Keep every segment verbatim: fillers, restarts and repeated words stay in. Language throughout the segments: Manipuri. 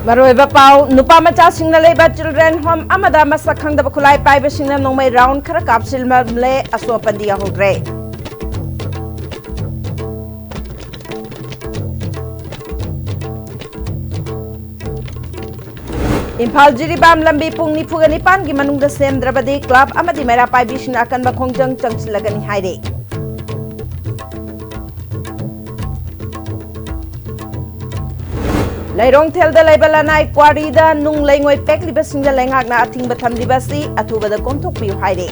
ꯃꯔꯨꯑꯣꯏꯕ ꯄꯥꯎ: ꯅꯨꯄꯥ ꯃꯆꯥꯁꯤꯡꯅ ꯂꯩꯕ ꯆꯤꯜꯗ꯭ꯔꯦꯟ ꯍꯣꯝ ꯑꯃꯗ ꯃꯁꯛ ꯈꯪꯗꯕ ꯈꯨꯠꯂꯥꯏ ꯄꯥꯏꯕꯁꯤꯡꯅ ꯅꯣꯡꯃꯩ ꯔꯥꯎꯟ ꯈꯔ ꯀꯥꯞꯁꯤꯜꯂꯝꯂꯦ, ꯑꯁꯣꯛ ꯑꯄꯟꯗꯤ ꯌꯥꯎꯍꯧꯗ꯭ꯔꯦ꯫ ꯏꯝꯐꯥꯜ ꯖꯤꯔꯤꯕꯥꯝ ꯂꯝꯕꯤ ꯄꯨꯡ ꯅꯤꯐꯨꯒ ꯅꯤꯄꯥꯟꯒꯤ ꯃꯅꯨꯡꯗ ꯁꯦꯝꯗ꯭ꯔꯕꯗꯤ ꯀ꯭ꯂꯕ ꯑꯃꯗꯤ ꯃꯩꯔꯥ ꯄꯥꯏꯕꯤꯁꯤꯡꯅ ꯑꯀꯟꯕ ꯈꯣꯡꯖꯪ ꯆꯪꯁꯤꯜꯂꯒꯅꯤ ꯍꯥꯏꯔꯤ꯫ ꯂꯩꯔꯣꯡꯊꯦꯜꯗ ꯂꯩꯕ ꯂꯅꯥꯏ ꯀ꯭ꯋꯥꯔꯤꯗ ꯅꯨꯡ ꯂꯩꯉꯣꯏ ꯄꯦꯛꯂꯤꯕꯁꯤꯡꯗ ꯂꯩꯉꯥꯛꯅ ꯑꯊꯤꯡꯕ ꯊꯝꯂꯤꯕ ꯑꯁꯤ ꯑꯊꯨꯕꯗ ꯀꯣꯝꯊꯣꯛꯄꯤꯌꯨ ꯍꯥꯏꯔꯤ꯫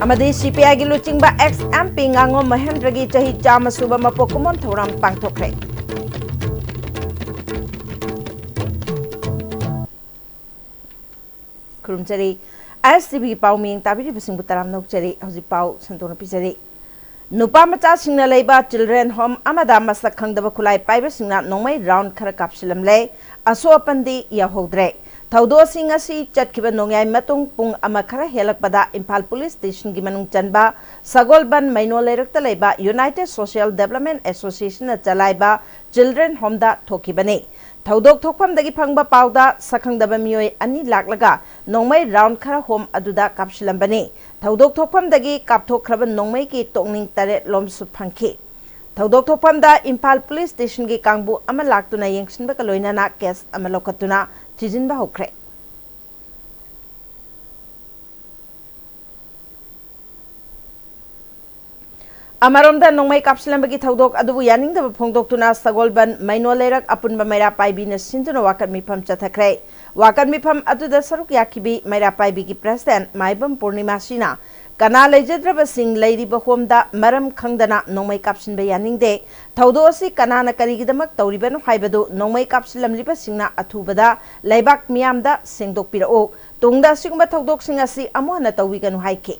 ꯑꯃꯗꯤ ꯁꯤ ꯄꯤ ꯑꯥꯏꯒꯤ ꯂꯨꯆꯤꯡꯕ ꯑꯦꯛꯁ ꯑꯦꯝ ꯄꯤ ꯉꯥꯉꯣꯝ ꯃꯍꯦꯟꯗ꯭ꯔꯒꯤ ꯆꯍꯤ ꯆꯥꯝꯃ ꯁꯨꯕ ꯃꯄꯣꯛ ꯀꯨꯝꯑꯣꯟ ꯊꯧꯔꯝ ꯄꯥꯡꯊꯣꯛꯈ꯭ꯔꯦ꯫ ꯈꯨꯔꯨꯝꯖꯔꯤ꯫ ꯑꯥꯏ ꯑꯦꯁ ꯇꯤ ꯚꯤꯒꯤ ꯄꯥꯎ ꯃꯤꯌꯦꯡ ꯇꯥꯕꯤꯔꯤꯕꯁꯤꯡꯕꯨ ꯇꯔꯥꯝꯅ ꯑꯣꯛꯆꯔꯤ꯫ ꯍꯧꯖꯤꯛ ꯄꯥꯎ ꯁꯟꯗꯣꯛꯅ ꯄꯤꯖꯔꯤ꯫ ꯅꯨꯄꯥ ꯃꯆꯥꯁꯤꯡꯅ ꯂꯩꯕ ꯆꯤꯜꯗ꯭ꯔꯦꯟ ꯍꯣꯝ ꯑꯃꯗ ꯃꯁꯛ ꯈꯪꯗꯕ ꯈꯨꯠꯂꯥꯏ ꯄꯥꯏꯕꯁꯤꯡꯅ ꯅꯣꯡꯃꯩ ꯔꯥꯎꯟ ꯈꯔ ꯀꯥꯞꯁꯤꯜꯂꯝꯂꯦ꯫ ꯑꯁꯣꯛ ꯑꯄꯟꯗꯤ ꯌꯥꯎꯍꯧꯗ꯭ꯔꯦ꯫ ꯊꯧꯗꯣꯛ ꯑꯁꯤ ꯉꯁꯤ ꯆꯠꯈꯤꯕ ꯅꯣꯡꯌꯥꯏ ꯃꯇꯨꯡ ꯄꯨꯡ ꯑꯃ ꯈꯔ ꯍꯦꯜꯂꯛꯄꯗ ꯏꯝꯐꯥꯜ ꯄꯨꯂꯤꯁ ꯁ꯭ꯇꯦꯁꯟꯒꯤ ꯃꯅꯨꯡ ꯆꯟꯕ ꯁꯒꯣꯜꯕꯟ ꯃꯩꯅꯣ ꯂꯩꯔꯛꯇ ꯂꯩꯕ ꯌꯨꯅꯥꯏꯇꯦꯗ ꯁꯣꯁꯤꯌꯦꯜ ꯗꯦꯕꯂꯞꯃꯦꯟ ꯑꯦꯁꯣꯁꯤꯌꯦꯁꯟꯅ ꯆꯂꯥꯏꯕ ꯆꯤꯜꯗ꯭ꯔꯦꯟ ꯍꯣꯝꯗ ꯊꯣꯛꯈꯤꯕꯅꯤ꯫ ꯊꯧꯗꯣꯛ ꯊꯣꯛꯐꯝꯗꯒꯤ ꯐꯪꯕ ꯄꯥꯎꯗ ꯁꯛꯈꯪꯗꯕ ꯃꯤꯑꯣꯏ ꯑꯅꯤ ꯂꯥꯛꯂꯒ ꯅꯣꯡꯃꯩ ꯔꯥꯎꯟ ꯈꯔ ꯍꯣꯝ ꯑꯗꯨꯗ ꯀꯥꯞꯁꯤꯜꯂꯝꯕꯅꯤ꯫ ꯊꯧꯗꯣꯛ ꯊꯣꯛꯐꯝꯗꯒꯤ ꯀꯥꯞꯊꯣꯛꯈ꯭ꯔꯕ ꯅꯣꯡꯃꯩꯒꯤ ꯇꯣꯛꯅꯤꯡ ꯇꯔꯦꯠ ꯂꯣꯝꯁꯨ ꯐꯪꯈꯤ꯫ ꯊꯧꯗꯣꯛ ꯊꯣꯛꯐꯝꯗ ꯏꯝꯐꯥꯜ ꯄꯨꯂꯤꯁ ꯁ꯭ꯇꯦꯁꯟꯒꯤ ꯀꯥꯡꯕꯨ ꯑꯃ ꯂꯥꯛꯇꯨꯅ ꯌꯦꯡꯁꯤꯟꯕꯒ ꯂꯣꯏꯅꯅ ꯀꯦꯁ ꯑꯃ ꯂꯧꯈꯠꯇꯨꯅ ꯊꯤꯖꯤꯟꯕ ꯍꯧꯈ꯭ꯔꯦ꯫ ꯑꯃꯔꯣꯝꯗ, ꯅꯣꯡꯃꯩ ꯀꯥꯞꯁꯤꯜꯂꯝꯕꯒꯤ ꯊꯧꯗꯣꯛ ꯑꯗꯨꯕꯨ ꯌꯥꯅꯤꯡꯗꯕ ꯐꯣꯡꯗꯣꯛꯇꯨꯅ ꯁꯒꯣꯜꯕꯟ ꯃꯩꯅꯣ ꯂꯩꯔꯛ ꯑꯄꯨꯟꯕ ꯃꯩꯔꯥ ꯄꯥꯏꯕꯤꯅ ꯁꯤꯟꯗꯨꯅ ꯋꯥꯀꯠ ꯃꯤꯐꯝ ꯆꯠꯊꯈ꯭ꯔꯦ꯫ ꯋꯥꯀꯠ ꯃꯤꯐꯝ ꯑꯗꯨꯗ ꯁꯔꯨꯛ ꯌꯥꯈꯤꯕꯤ ꯃꯩꯔꯥ ꯄꯥꯏꯕꯤꯒꯤ ꯄ꯭ꯔꯦꯁꯤꯗꯦꯟꯠ ꯃꯥꯏꯕꯝ ꯄꯨꯔꯅꯤꯃꯥꯁꯤꯅ ꯀꯅꯥ ꯂꯩꯖꯗ꯭ꯔꯕꯁꯤꯡ ꯂꯩꯔꯤꯕ ꯍꯣꯝꯗ ꯃꯔꯝ ꯈꯪꯗꯅ ꯅꯣꯡꯃꯩ ꯀꯥꯞꯁꯤꯟꯕ ꯌꯥꯅꯤꯡꯗꯦ꯫ ꯊꯧꯗꯣꯛ ꯑꯁꯤ ꯀꯅꯥꯅ ꯀꯔꯤꯒꯤꯗꯃꯛ ꯇꯧꯔꯤꯕꯅꯣ ꯍꯥꯏꯕꯗꯨ ꯅꯣꯡꯃꯩ ꯀꯥꯞꯁꯤꯜꯂꯝꯂꯤꯕꯁꯤꯡꯅ ꯑꯊꯨꯕꯗ ꯂꯩꯕꯥꯛ ꯃꯤꯌꯥꯝꯗ ꯁꯦꯡꯗꯣꯛꯄꯤꯔꯛꯎ꯫ ꯇꯨꯡꯗ ꯑꯁꯤꯒꯨꯝꯕ ꯊꯧꯗꯣꯛꯁꯤꯡ ꯑꯁꯤ ꯑꯃꯨꯛ ꯍꯟꯅ ꯇꯧꯕꯤꯒꯅꯨ ꯍꯥꯏꯈꯤ꯫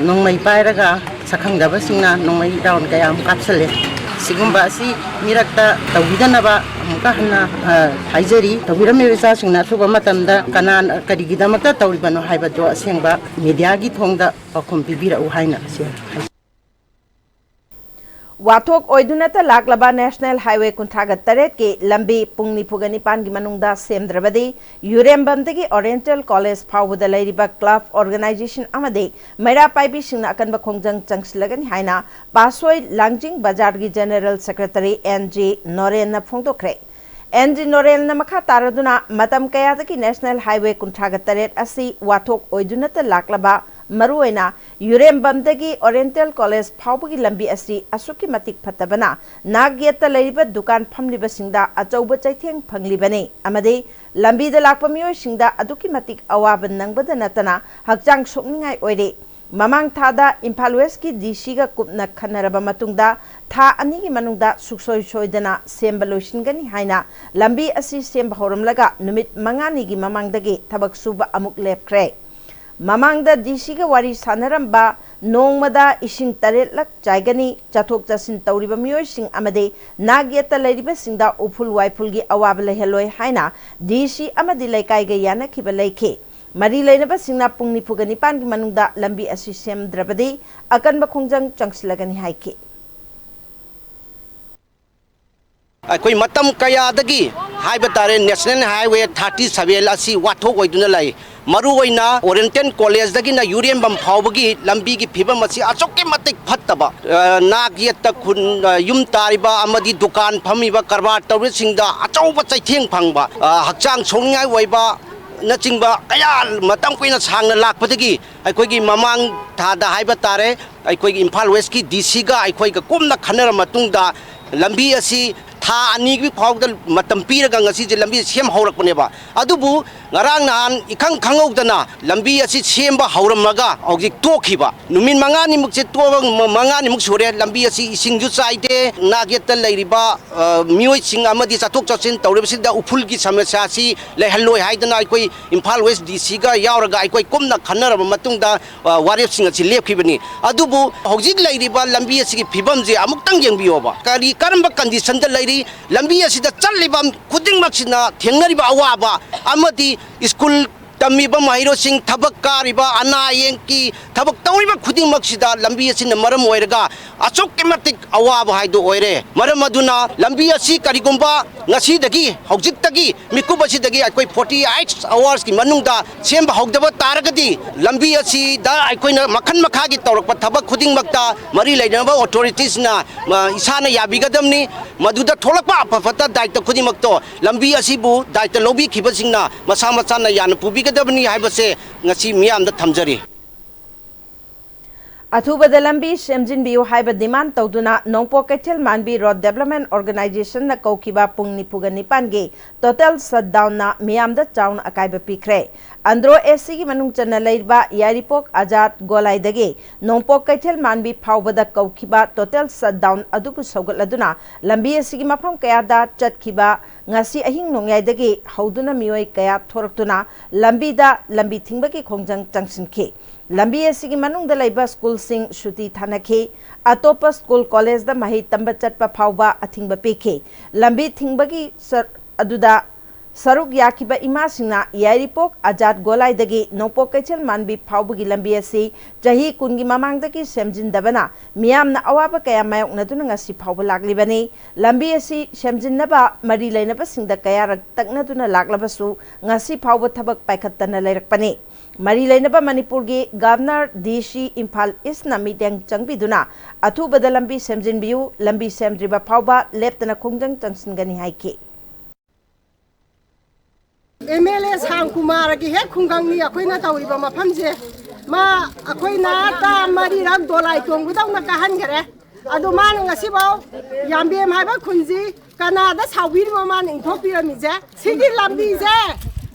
ꯅꯣꯡꯃꯩ ꯄꯥꯏꯔꯒ ꯁꯛꯈꯪꯗꯕꯁꯤꯡꯅ ꯅꯣꯡꯃꯩ ꯔꯥꯎꯟ ꯀꯌꯥ ꯑꯃ ꯀꯥꯞꯁꯜꯂꯦ꯫ ꯁꯤꯒꯨꯝꯕ ꯑꯁꯤ ꯃꯤꯔꯛꯇ ꯇꯧꯕꯤꯗꯅꯕ ꯑꯃꯨꯛꯀ ꯍꯟꯅ, ꯑ, ꯍꯥꯏꯖꯔꯤ꯫ ꯇꯧꯕꯤꯔꯝꯃꯤꯕ ꯏꯆꯥꯁꯤꯡꯅ ꯑꯊꯨꯕ ꯃꯇꯝꯗ ꯀꯅꯥꯅ ꯀꯔꯤꯒꯤꯗꯃꯛꯇ ꯇꯧꯔꯤꯕꯅꯣ ꯍꯥꯏꯕꯗꯨ ꯑꯁꯦꯡꯕ ꯃꯤꯗꯤꯌꯥꯒꯤ ꯊꯣꯡꯗ ꯄꯥꯎꯈꯨꯝ ꯄꯤꯕꯤꯔꯛꯎ ꯍꯥꯏꯅ ꯑꯁꯤ ꯍꯥꯏꯖꯔꯤ꯫ ꯋꯥꯊꯣꯛ ꯑꯣꯏꯗꯨꯅꯇ ꯂꯥꯛꯂꯕ National Highway ꯀꯨꯟꯊ꯭ꯔꯥꯒ ꯇꯔꯦꯠꯀꯤ ꯂꯝꯕꯤ ꯄꯨꯡ ꯅꯤꯐꯨꯒ ꯅꯤꯄꯥꯟꯒꯤ ꯃꯅꯨꯡꯗ ꯁꯦꯝꯗ꯭ꯔꯕꯗꯤ, ꯌꯨꯔꯦꯝꯕꯝꯗꯒꯤ Oriental College ꯐꯥꯎꯕꯗ ꯂꯩꯔꯤꯕ club, organization ꯑꯃꯗꯤ ꯃꯩꯔꯥ ꯄꯥꯏꯕꯤꯁꯤꯡꯅ ꯑꯀꯟꯕ ꯈꯣꯡꯖꯪ ꯆꯪꯁꯤꯜꯂꯒꯅꯤ ꯍꯥꯏꯅ ꯄꯥꯠꯁꯣꯏ ꯂꯥꯡꯖꯤꯡ ꯕꯖꯥꯔꯒꯤ General Secretary N G ꯅꯣꯔꯦꯟꯅ ꯐꯣꯡꯗꯣꯛꯈ꯭ꯔꯦ꯫ N G ꯅꯣꯔꯦꯟꯅ ꯃꯈꯥ ꯇꯥꯔꯗꯨꯅ, ꯃꯇꯝ ꯀꯌꯥꯗꯒꯤ National Highway ꯀꯨꯟꯊ꯭ꯔꯥꯒ ꯇꯔꯦꯠ ꯑꯁꯤ ꯋꯥꯊꯣꯛ ꯑꯣꯏꯗꯨꯅꯇ ꯂꯥꯛꯂꯕ, ꯃꯔꯨꯑꯣꯏꯅ ꯌꯨꯔꯦꯝꯕꯝꯗꯒꯤ Oriental College ꯐꯥꯎꯕꯒꯤ ꯂꯝꯕꯤ ꯑꯁꯤ ꯑꯁꯨꯛꯀꯤ ꯃꯇꯤꯛ ꯐꯠꯇꯕꯅ, ꯅꯥꯛ ꯌꯦꯠꯇ ꯂꯩꯔꯤꯕ ꯗꯨꯀꯥꯟ ꯐꯝꯂꯤꯕꯁꯤꯡꯗ ꯑꯆꯧꯕ ꯆꯩꯊꯦꯡ ꯐꯪꯂꯤꯕꯅꯤ ꯑꯃꯗꯤ ꯂꯝꯕꯤꯗ ꯂꯥꯛꯄ ꯃꯤꯑꯣꯏꯁꯤꯡꯗ ꯑꯗꯨꯛꯀꯤ ꯃꯇꯤꯛ ꯑꯋꯥꯕ ꯅꯪꯕꯗ ꯅꯠꯇꯅ ꯍꯛꯆꯥꯡ ꯁꯣꯛꯅꯤꯡꯉꯥꯏ ꯑꯣꯏꯔꯦ꯫ ꯃꯃꯥꯡ ꯊꯥꯗ ꯏꯝꯐꯥꯜ Westꯀꯤ D Cꯒ ꯀꯨꯞꯅ ꯈꯟꯅꯔꯕ ꯃꯇꯨꯡꯗ, ꯊꯥ ꯑꯅꯤꯒꯤ ꯃꯅꯨꯡꯗ ꯁꯨꯡꯁꯣꯏ ꯁꯣꯏꯗꯅ ꯁꯦꯝꯕ ꯂꯣꯏꯁꯤꯟꯒꯅꯤ ꯍꯥꯏꯅ ꯂꯝꯕꯤ ꯑꯁꯤ ꯁꯦꯝꯕ ꯍꯧꯔꯝꯂꯒ ꯅꯨꯃꯤꯠ ꯃꯉꯥꯅꯤꯒꯤ ꯃꯃꯥꯡꯗꯒꯤ ꯊꯕꯛ ꯁꯨꯕ ꯑꯃꯨꯛ ꯂꯦꯞꯈ꯭ꯔꯦ꯫ ꯃꯃꯥꯡꯗ D Cꯒ ꯋꯥꯔꯤ ꯁꯥꯟꯅꯔꯝꯕ, ꯅꯣꯡꯃꯗ ꯏꯁꯤꯡ ꯇꯔꯦꯠꯂꯛ ꯆꯥꯏꯒꯅꯤ, ꯆꯠꯊꯣꯛ ꯆꯠꯁꯤꯟ ꯇꯧꯔꯤꯕ ꯃꯤꯑꯣꯏꯁꯤꯡ ꯑꯃꯗꯤ ꯅꯥꯛ ꯌꯦꯠꯇ ꯂꯩꯔꯤꯕꯁꯤꯡꯗ ꯎꯐꯨꯜ ꯋꯥꯏꯐꯨꯜꯒꯤ ꯑꯋꯥꯕ ꯂꯩꯍꯜꯂꯣꯏ ꯍꯥꯏꯅ D C ꯑꯃꯗꯤ ꯂꯩꯀꯥꯏꯒ ꯌꯥꯅꯈꯤꯕ ꯂꯩꯈꯤ꯫ ꯃꯔꯤ ꯂꯩꯅꯕꯁꯤꯡꯅ ꯄꯨꯡ ꯅꯤꯐꯨꯒ ꯅꯤꯄꯥꯟꯒꯤ ꯃꯅꯨꯡꯗ ꯂꯝꯕꯤ ꯑꯁꯤ ꯁꯦꯝꯗ꯭ꯔꯕꯗꯤ ꯑꯀꯟꯕ ꯈꯣꯡꯖꯪ ꯆꯪꯁꯤꯜꯂꯒꯅꯤ ꯍꯥꯏꯈꯤ꯫ ꯑꯩꯈꯣꯏ ꯃꯇꯝ ꯀꯌꯥꯗꯒꯤ ꯍꯥꯏꯕ ꯇꯥꯔꯦ, National Highway thirty seven ꯑꯁꯤ ꯋꯥꯊꯣꯛ ꯑꯣꯏꯗꯨꯅ ꯂꯩ꯫ ꯃꯔꯨꯑꯣꯏꯅ Oriental Collegeꯗꯒꯤꯅ ꯌꯨꯔꯦꯝꯕꯝ ꯐꯥꯎꯕꯒꯤ ꯂꯝꯕꯤꯒꯤ ꯐꯤꯕꯝ ꯑꯁꯤ ꯑꯁꯨꯛꯀꯤ ꯃꯇꯤꯛ ꯐꯠꯇꯕ, ꯑ, ꯅꯥꯛ ꯌꯦꯠꯇ ꯈꯨꯟ, ꯑ, ꯌꯨꯝ ꯇꯥꯔꯤꯕ ꯑꯃꯗꯤ ꯗꯨꯀꯥꯟ ꯐꯝꯃꯤꯕ ꯀꯔꯕꯥꯔ ꯇꯧꯔꯤꯕꯁꯤꯡꯗ ꯑꯆꯧꯕ ꯆꯩꯊꯦꯡ ꯐꯪꯕ, ꯑ, ꯍꯛꯆꯥꯡ ꯁꯣꯛꯅꯤꯡꯉꯥꯏ ꯑꯣꯏꯕ ꯅꯆꯤꯡꯕ ꯀꯌꯥ ꯃꯇꯝ ꯀꯨꯏꯅ ꯁꯥꯡꯅ ꯂꯥꯛꯄꯗꯒꯤ ꯑꯩꯈꯣꯏꯒꯤ ꯃꯃꯥꯡ ꯊꯥꯗ ꯍꯥꯏꯕ ꯇꯥꯔꯦ, ꯑꯩꯈꯣꯏꯒꯤ ꯏꯝꯐꯥꯜ Westꯀꯤ D Cꯒ ꯑꯩꯈꯣꯏꯒ ꯀꯨꯞꯅ ꯈꯟꯅꯔ ꯃꯇꯨꯡꯗ ꯂꯝꯕꯤ ꯑꯁꯤ ꯊꯥ ꯑꯅꯤꯒꯤ ꯐꯥꯎꯗ ꯃꯇꯝ ꯄꯤꯔꯒ ꯉꯁꯤꯁꯦ ꯂꯝꯕꯤ ꯁꯦꯝ ꯍꯧꯔꯛꯄꯅꯦꯕ꯫ ꯑꯗꯨꯕꯨ ꯉꯔꯥꯡ ꯅꯍꯥꯟ ꯏꯈꯪ ꯈꯪꯍꯧꯗꯅ ꯂꯝꯕꯤ ꯑꯁꯤ ꯁꯦꯝꯕ ꯍꯧꯔꯝꯃꯒ ꯍꯧꯖꯤꯛ ꯇꯣꯛꯈꯤꯕ꯫ ꯅꯨꯃꯤꯠ ꯃꯉꯥꯅꯤꯃꯨꯛꯁꯦ ꯇꯣꯛꯑꯒ ꯃ-, ꯃꯉꯥꯅꯤꯃꯨꯛ ꯁꯨꯔꯦ꯫ ꯂꯝꯕꯤ ꯑꯁꯤ ꯏꯁꯤꯡꯁꯨ ꯆꯥꯏꯗꯦ, ꯅꯥꯛ ꯌꯦꯠꯇ ꯂꯩꯔꯤꯕ, ꯑ, ꯃꯤꯑꯣꯏꯁꯤꯡ ꯑꯃꯗꯤ ꯆꯠꯊꯣꯛ ꯆꯠꯁꯤꯟ ꯇꯧꯔꯤꯕꯁꯤꯡꯗ ꯎꯐꯨꯜꯒꯤ ꯁꯃꯁ꯭ꯌꯥ ꯑꯁꯤ ꯂꯩꯍꯜꯂꯣꯏ ꯍꯥꯏꯗꯅ ꯑꯩꯈꯣꯏ ꯏꯝꯐꯥꯜ West D Cꯒ ꯌꯥꯎꯔꯒ ꯑꯩꯈꯣꯏ ꯀꯨꯞꯅ ꯈꯟꯅꯔꯕ ꯃꯇꯨꯡꯗ, ꯑ, ꯋꯥꯔꯦꯞꯁꯤꯡ ꯑꯁꯤ ꯂꯦꯞꯈꯤꯕꯅꯤ꯫ ꯑꯗꯨꯕꯨ ꯍꯧꯖꯤꯛ ꯂꯩꯔꯤꯕ ꯂꯝꯕꯤ ꯑꯁꯤꯒꯤ ꯐꯤꯕꯝꯁꯦ ꯑꯃꯨꯛꯇꯪ ꯌꯦꯡꯕꯤꯌꯣꯕ꯫ ꯀꯔꯤ, ꯀꯔꯝꯕ conditionꯗ ꯂꯩꯔꯤ? ꯂꯝꯕꯤ ꯑꯁꯤꯗ ꯆꯠꯂꯤꯕ ꯈꯨꯗꯤꯡꯃꯛꯁꯤꯅ ꯊꯦꯡꯅꯔꯤꯕ ꯑꯋꯥꯕ ꯑꯃꯗꯤ ꯁ꯭ꯀꯨꯜ ꯇꯝꯃꯤꯕ ꯃꯍꯩꯔꯣꯏꯁꯤꯡ, ꯊꯕꯛ ꯀꯥꯔꯤꯕ, ꯑꯅꯥ ꯑꯌꯦꯛꯀꯤ ꯊꯕꯛ ꯇꯧꯔꯤꯕ ꯈꯨꯗꯤꯡꯃꯛꯁꯤꯗ ꯂꯝꯕꯤ ꯑꯁꯤꯅ ꯃꯔꯝ ꯑꯣꯏꯔꯒ ꯑꯁꯨꯛꯀꯤ ꯃꯇꯤꯛ ꯑꯋꯥꯕ ꯍꯥꯏꯗꯨ ꯑꯣꯏꯔꯦ꯫ ꯃꯔꯝ ꯑꯗꯨꯅ ꯂꯝꯕꯤ ꯑꯁꯤ ꯀꯔꯤꯒꯨꯝꯕ ꯉꯁꯤꯗꯒꯤ, ꯍꯧꯖꯤꯛꯇꯒꯤ, ꯃꯤꯀꯨꯞ ꯑꯁꯤꯗꯒꯤ ꯑꯩꯈꯣꯏ forty eight hours ꯀꯤ ꯃꯅꯨꯡꯗ ꯁꯦꯝꯕ ꯍꯧꯗꯕ ꯇꯥꯔꯒꯗꯤ, ꯂꯝꯕꯤ ꯑꯁꯤꯗ ꯑꯩꯈꯣꯏꯅ ꯃꯈꯜ ꯃꯈꯥꯒꯤ ꯇꯧꯔꯛꯄ ꯊꯕꯛ ꯈꯨꯗꯤꯡꯃꯛꯇ ꯃꯔꯤ ꯂꯩꯅꯕ authorities ꯅ, ꯑ, ꯏꯁꯥꯅ ꯌꯥꯕꯤꯒꯗꯕꯅꯤ꯫ ꯃꯗꯨꯗ ꯊꯣꯛꯂꯛꯄ ꯑꯐ ꯐꯠꯇ ꯗꯥꯏꯇ ꯈꯨꯗꯤꯡꯃꯛꯇꯣ ꯂꯝꯕꯤ ꯑꯁꯤꯕꯨ ꯗꯥꯏꯇ ꯂꯧꯕꯤꯈꯤꯕꯁꯤꯡꯅ ꯃꯁꯥ ꯃꯁꯥꯅ ꯌꯥꯅ ꯄꯨꯕꯤꯒꯗꯕꯅꯤ ꯍꯥꯏꯕꯁꯦ ꯉꯁꯤ ꯃꯤꯌꯥꯝꯗ ꯊꯝꯖꯔꯤ꯫ ꯑꯊꯨꯕꯗ ꯂꯝꯕꯤ ꯁꯦꯝꯖꯤꯟꯕꯤꯌꯨ ꯍꯥꯏꯕ demand ꯇꯧꯗꯨꯅ ꯅꯣꯡꯄꯣꯛ ꯀꯩꯊꯦꯜ ꯃꯥꯟꯕꯤ Road Development Organization ꯅ ꯀꯧꯈꯤꯕ ꯄꯨꯡ ꯅꯤꯐꯨꯒ ꯅꯤꯄꯥꯟꯒꯤ total shutdown ꯅ ꯃꯤꯌꯥꯝꯗ ꯆꯥꯎꯅ ꯑꯀꯥꯏꯕ ꯄꯤꯈ꯭ꯔꯦ꯫ ꯑꯟꯗ꯭ꯔꯣ A C ꯒꯤ ꯃꯅꯨꯡ ꯆꯟꯅ ꯂꯩꯔꯤꯕ ꯌꯥꯏꯔꯤꯄꯣꯛ ꯑꯖꯥꯗ ꯒꯣꯂꯥꯏꯗꯒꯤ ꯅꯣꯡꯄꯣꯛ ꯀꯩꯊꯦꯜ ꯃꯥꯟꯕꯤ ꯐꯥꯎꯕꯗ ꯀꯧꯈꯤꯕ total shutdown ꯑꯗꯨꯕꯨ ꯁꯧꯒꯠꯂꯗꯨꯅ ꯂꯝꯕꯤ ꯑꯁꯤꯒꯤ ꯃꯐꯝ ꯀꯌꯥꯗ ꯆꯠꯈꯤꯕ ꯉꯁꯤ ꯑꯍꯤꯡ ꯅꯣꯡꯌꯥꯏꯗꯒꯤ ꯍꯧꯗꯨꯅ ꯃꯤꯑꯣꯏ ꯀꯌꯥ ꯊꯣꯔꯛꯇꯨꯅ ꯂꯝꯕꯤꯗ ꯂꯝꯕꯤ ꯊꯤꯡꯕꯒꯤ ꯈꯣꯡꯖꯪ ꯆꯪꯁꯤꯟꯈꯤ꯫ ꯂꯝꯕꯤ ꯑꯁꯤꯒꯤ ꯃꯅꯨꯡꯗ ꯂꯩꯕ school ꯁꯤꯡ ꯁꯨꯇꯤ ꯊꯥꯅꯈꯤ꯫ ꯑꯇꯣꯞꯄ school, college ꯇ ꯃꯍꯩ ꯇꯝꯕ ꯆꯠꯄ ꯐꯥꯎꯕ ꯑꯊꯤꯡꯕ ꯄꯤꯈꯤ꯫ ꯂꯝꯕꯤ ꯊꯤꯡꯕꯒꯤ ꯁꯔ-, ꯑꯗꯨꯗ ꯁꯔꯨꯛ ꯌꯥꯈꯤꯕ ꯏꯃꯥꯁꯤꯡꯅ ꯌꯥꯏꯔꯤꯄꯣꯛ ꯑꯖꯥꯗ ꯒꯣꯂꯥꯏꯗꯒꯤ ꯅꯣꯡꯄꯣꯛ ꯀꯩꯊꯦꯜ ꯃꯥꯟꯕꯤ ꯐꯥꯎꯕꯒꯤ ꯂꯝꯕꯤ ꯑꯁꯤ ꯆꯍꯤ ꯀꯨꯟꯒꯤ ꯃꯃꯥꯡꯗꯒꯤ ꯁꯦꯝꯖꯤꯟꯗꯕꯅ ꯃꯤꯌꯥꯝꯅ ꯑꯋꯥꯕ ꯀꯌꯥ ꯃꯥꯌꯣꯛꯅꯗꯨꯅ ꯉꯁꯤ ꯐꯥꯎꯕ ꯂꯥꯛꯂꯤꯕꯅꯤ꯫ ꯂꯝꯕꯤ ꯑꯁꯤ ꯁꯦꯝꯖꯤꯟꯅꯕ ꯃꯔꯤ ꯂꯩꯅꯕꯁꯤꯡꯗ ꯀꯌꯥꯔꯛ ꯇꯛꯅꯗꯨꯅ ꯂꯥꯛꯂꯕꯁꯨ ꯉꯁꯤ ꯐꯥꯎꯕ ꯊꯕꯛ ꯄꯥꯏꯈꯠꯇꯅ ꯂꯩꯔꯛꯄꯅꯤ꯫ ꯃꯔꯤ ꯂꯩꯅꯕ ꯃꯅꯤꯄꯨꯔꯒꯤ Governor, D C Imphal East ꯅ ꯃꯤꯠꯌꯦꯡ ꯆꯪꯕꯤꯗꯨꯅ ꯑꯊꯨꯕꯗ ꯂꯝꯕꯤ ꯁꯦꯝꯖꯤꯟꯕꯤꯌꯨ, ꯂꯝꯕꯤ ꯁꯦꯝꯗ꯭ꯔꯤꯕ ꯐꯥꯎꯕ ꯂꯦꯞꯇꯅ ꯈꯣꯡꯖꯪ ꯆꯪꯁꯤꯟꯒꯅꯤ ꯍꯥꯏꯈꯤ꯫ M L A ꯁꯥꯝꯀꯨꯃꯥꯔꯒꯤ ꯍꯦꯛ ꯈꯨꯡꯒꯪꯅꯤ ꯑꯩꯈꯣꯏꯅ ꯇꯧꯔꯤꯕ ꯃꯐꯝꯁꯦ꯫ ꯃꯥ ꯑꯩꯈꯣꯏꯅ ꯇꯥ ꯃꯔꯤꯔꯛ ꯗꯣꯂꯥꯏ ꯇꯣꯡꯕꯗꯧꯅ ꯀꯥꯍꯟꯈꯔꯦ꯫ ꯑꯗꯣ ꯃꯥꯅ ꯉꯁꯤꯐꯥꯎ ꯌꯥꯝꯕꯦꯝ ꯍꯥꯏꯕ ꯈꯨꯟꯁꯤ ꯀꯅꯥꯗ ꯁꯥꯎꯕꯤꯔꯤꯕ ꯃꯥꯅ ꯏꯟꯊꯣꯛꯄꯤꯔꯝꯃꯤꯁꯦ? ꯁꯤꯒꯤ ꯂꯝꯕꯤꯁꯦ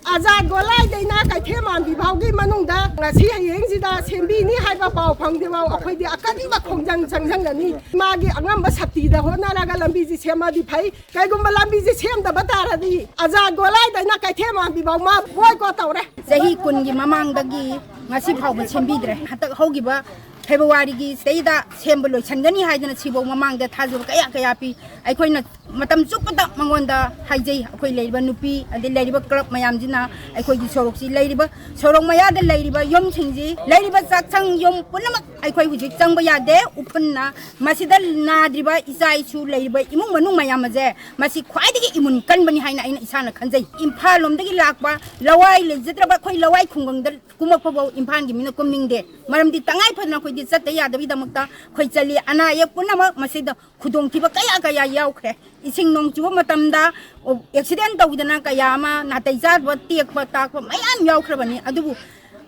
ꯑꯖꯥꯗ ꯒꯣꯂꯥꯏꯗꯩꯅ ꯀꯩꯊꯦꯜ ꯃꯥꯟꯕꯤ ꯐꯥꯎꯒꯤ ꯃꯅꯨꯡꯗ ꯉꯁꯤ ꯍꯌꯦꯡꯁꯤꯗ ꯁꯦꯝꯕꯤꯅꯤ ꯍꯥꯏꯕ ꯄꯥꯎ ꯐꯪꯗ꯭ꯔꯤꯐꯥꯎ ꯑꯩꯈꯣꯏꯗꯤ ꯑꯀꯟꯕ ꯈꯣꯡꯖꯪ ꯆꯪꯁꯤꯟꯒꯅꯤ꯫ ꯃꯥꯒꯤ ꯑꯉꯝꯕ ꯁꯛꯇꯤꯗ ꯍꯣꯠꯅꯔꯒ ꯂꯝꯕꯤꯁꯤ ꯁꯦꯝꯃꯗꯤ ꯐꯩ꯫ ꯀꯩꯒꯨꯝꯕ ꯂꯝꯕꯤꯁꯤ ꯁꯦꯝꯗꯕ ꯇꯥꯔꯗꯤ ꯑꯖꯥꯗ ꯒꯣꯂꯥꯏꯗꯩꯅ ꯀꯩꯊꯦꯜ ꯃꯥꯟꯕꯤ ꯐꯥꯎ ꯃꯥ boycott ꯇꯧꯔꯦ꯫ ꯆꯍꯤ ꯀꯨꯟꯒꯤ ꯃꯃꯥꯡꯗꯒꯤ ꯉꯁꯤ ꯐꯥꯎꯕ ꯁꯦꯝꯕꯤꯗ꯭ꯔꯦ꯫ ꯍꯟꯗꯛ ꯍꯧꯈꯤꯕ February ꯒꯤ ꯁꯤꯗꯩꯗ ꯁꯦꯝꯕ ꯂꯣꯏꯁꯤꯟꯒꯅꯤ ꯍꯥꯏꯗꯅ ꯁꯤꯐꯥꯎ ꯃꯃꯥꯡꯗ ꯊꯥꯖꯕ ꯀꯌꯥ ꯀꯌꯥ ꯄꯤ꯫ ꯑꯩꯈꯣꯏꯅ ꯃꯇꯝ ꯆꯨꯞꯄꯗ ꯃꯉꯣꯟꯗ ꯍꯥꯏꯖꯩ꯫ ꯑꯩꯈꯣꯏ ꯂꯩꯔꯤꯕ ꯅꯨꯄꯤ ꯑꯗꯩ ꯂꯩꯔꯤꯕ ꯀ꯭ꯂꯕ ꯃꯌꯥꯝꯁꯤꯅ ꯑꯩꯈꯣꯏꯒꯤ ꯁꯣꯔꯣꯛꯁꯤ, ꯂꯩꯔꯤꯕ ꯁꯣꯔꯣꯛ ꯃꯌꯥꯗ ꯂꯩꯔꯤꯕ ꯌꯨꯝꯁꯤꯡꯁꯤ, ꯂꯩꯔꯤꯕ ꯆꯥꯛꯁꯪ ꯌꯨꯝ ꯄꯨꯝꯅꯃꯛ ꯑꯩꯈꯣꯏ ꯍꯧꯖꯤꯛ ꯆꯪꯕ ꯌꯥꯗꯦ꯫ ꯎꯐꯨꯟꯅ ꯃꯁꯤꯗ ꯅꯥꯗ꯭ꯔꯤꯕ ꯏꯆꯥ ꯏꯁꯨ ꯂꯩꯔꯤꯕ ꯏꯃꯨꯡ ꯃꯅꯨꯡ ꯃꯌꯥꯝ ꯑꯁꯦ, ꯃꯁꯤ ꯈ꯭ꯋꯥꯏꯗꯒꯤ ꯏꯃꯨꯟ ꯀꯟꯕꯅꯤ ꯍꯥꯏꯅ ꯑꯩꯅ ꯏꯁꯥꯅ ꯈꯟꯖꯩ꯫ ꯏꯝꯐꯥꯜ ꯂꯣꯝꯗꯒꯤ ꯂꯥꯛꯄ ꯂꯋꯥꯏ ꯂꯩꯖꯗ꯭ꯔꯕ ꯑꯩꯈꯣꯏ ꯂꯋꯥꯏ ꯈꯨꯡꯒꯪꯗ ꯀꯨꯝꯃꯛꯄꯐꯥꯎ ꯏꯝꯐꯥꯜꯒꯤ ꯃꯤꯅ ꯀꯨꯝꯅꯤꯡꯗꯦ꯫ ꯃꯔꯝꯗꯤ ꯇꯉꯥꯏ ꯐꯗꯅ ꯑꯩꯈꯣꯏꯗꯤ ꯆꯠꯇ ꯌꯥꯗꯕꯒꯤꯗꯃꯛꯇ ꯑꯩꯈꯣꯏ ꯆꯠꯂꯤ꯫ ꯑꯅꯥ ꯑꯌꯦꯛ ꯄꯨꯝꯅꯃꯛ ꯃꯁꯤꯗ ꯈꯨꯗꯣꯡꯊꯤꯕ ꯀꯌꯥ ꯀꯌꯥ ꯌꯥꯎꯈ꯭ꯔꯦ꯫ ꯏꯁꯤꯡ ꯅꯣꯡ ꯆꯨꯕ ꯃꯇꯝꯗ, ꯑꯣ, ꯑꯦꯛꯁꯤꯗꯦꯟ ꯇꯧꯗꯅ ꯀꯌꯥ ꯑꯃ ꯅꯥꯇꯩ ꯆꯥꯗꯕ, ꯇꯦꯛꯄ ꯇꯥꯛꯄ ꯃꯌꯥꯝ ꯌꯥꯎꯈ꯭ꯔꯕꯅꯤ꯫ ꯑꯗꯨꯕꯨ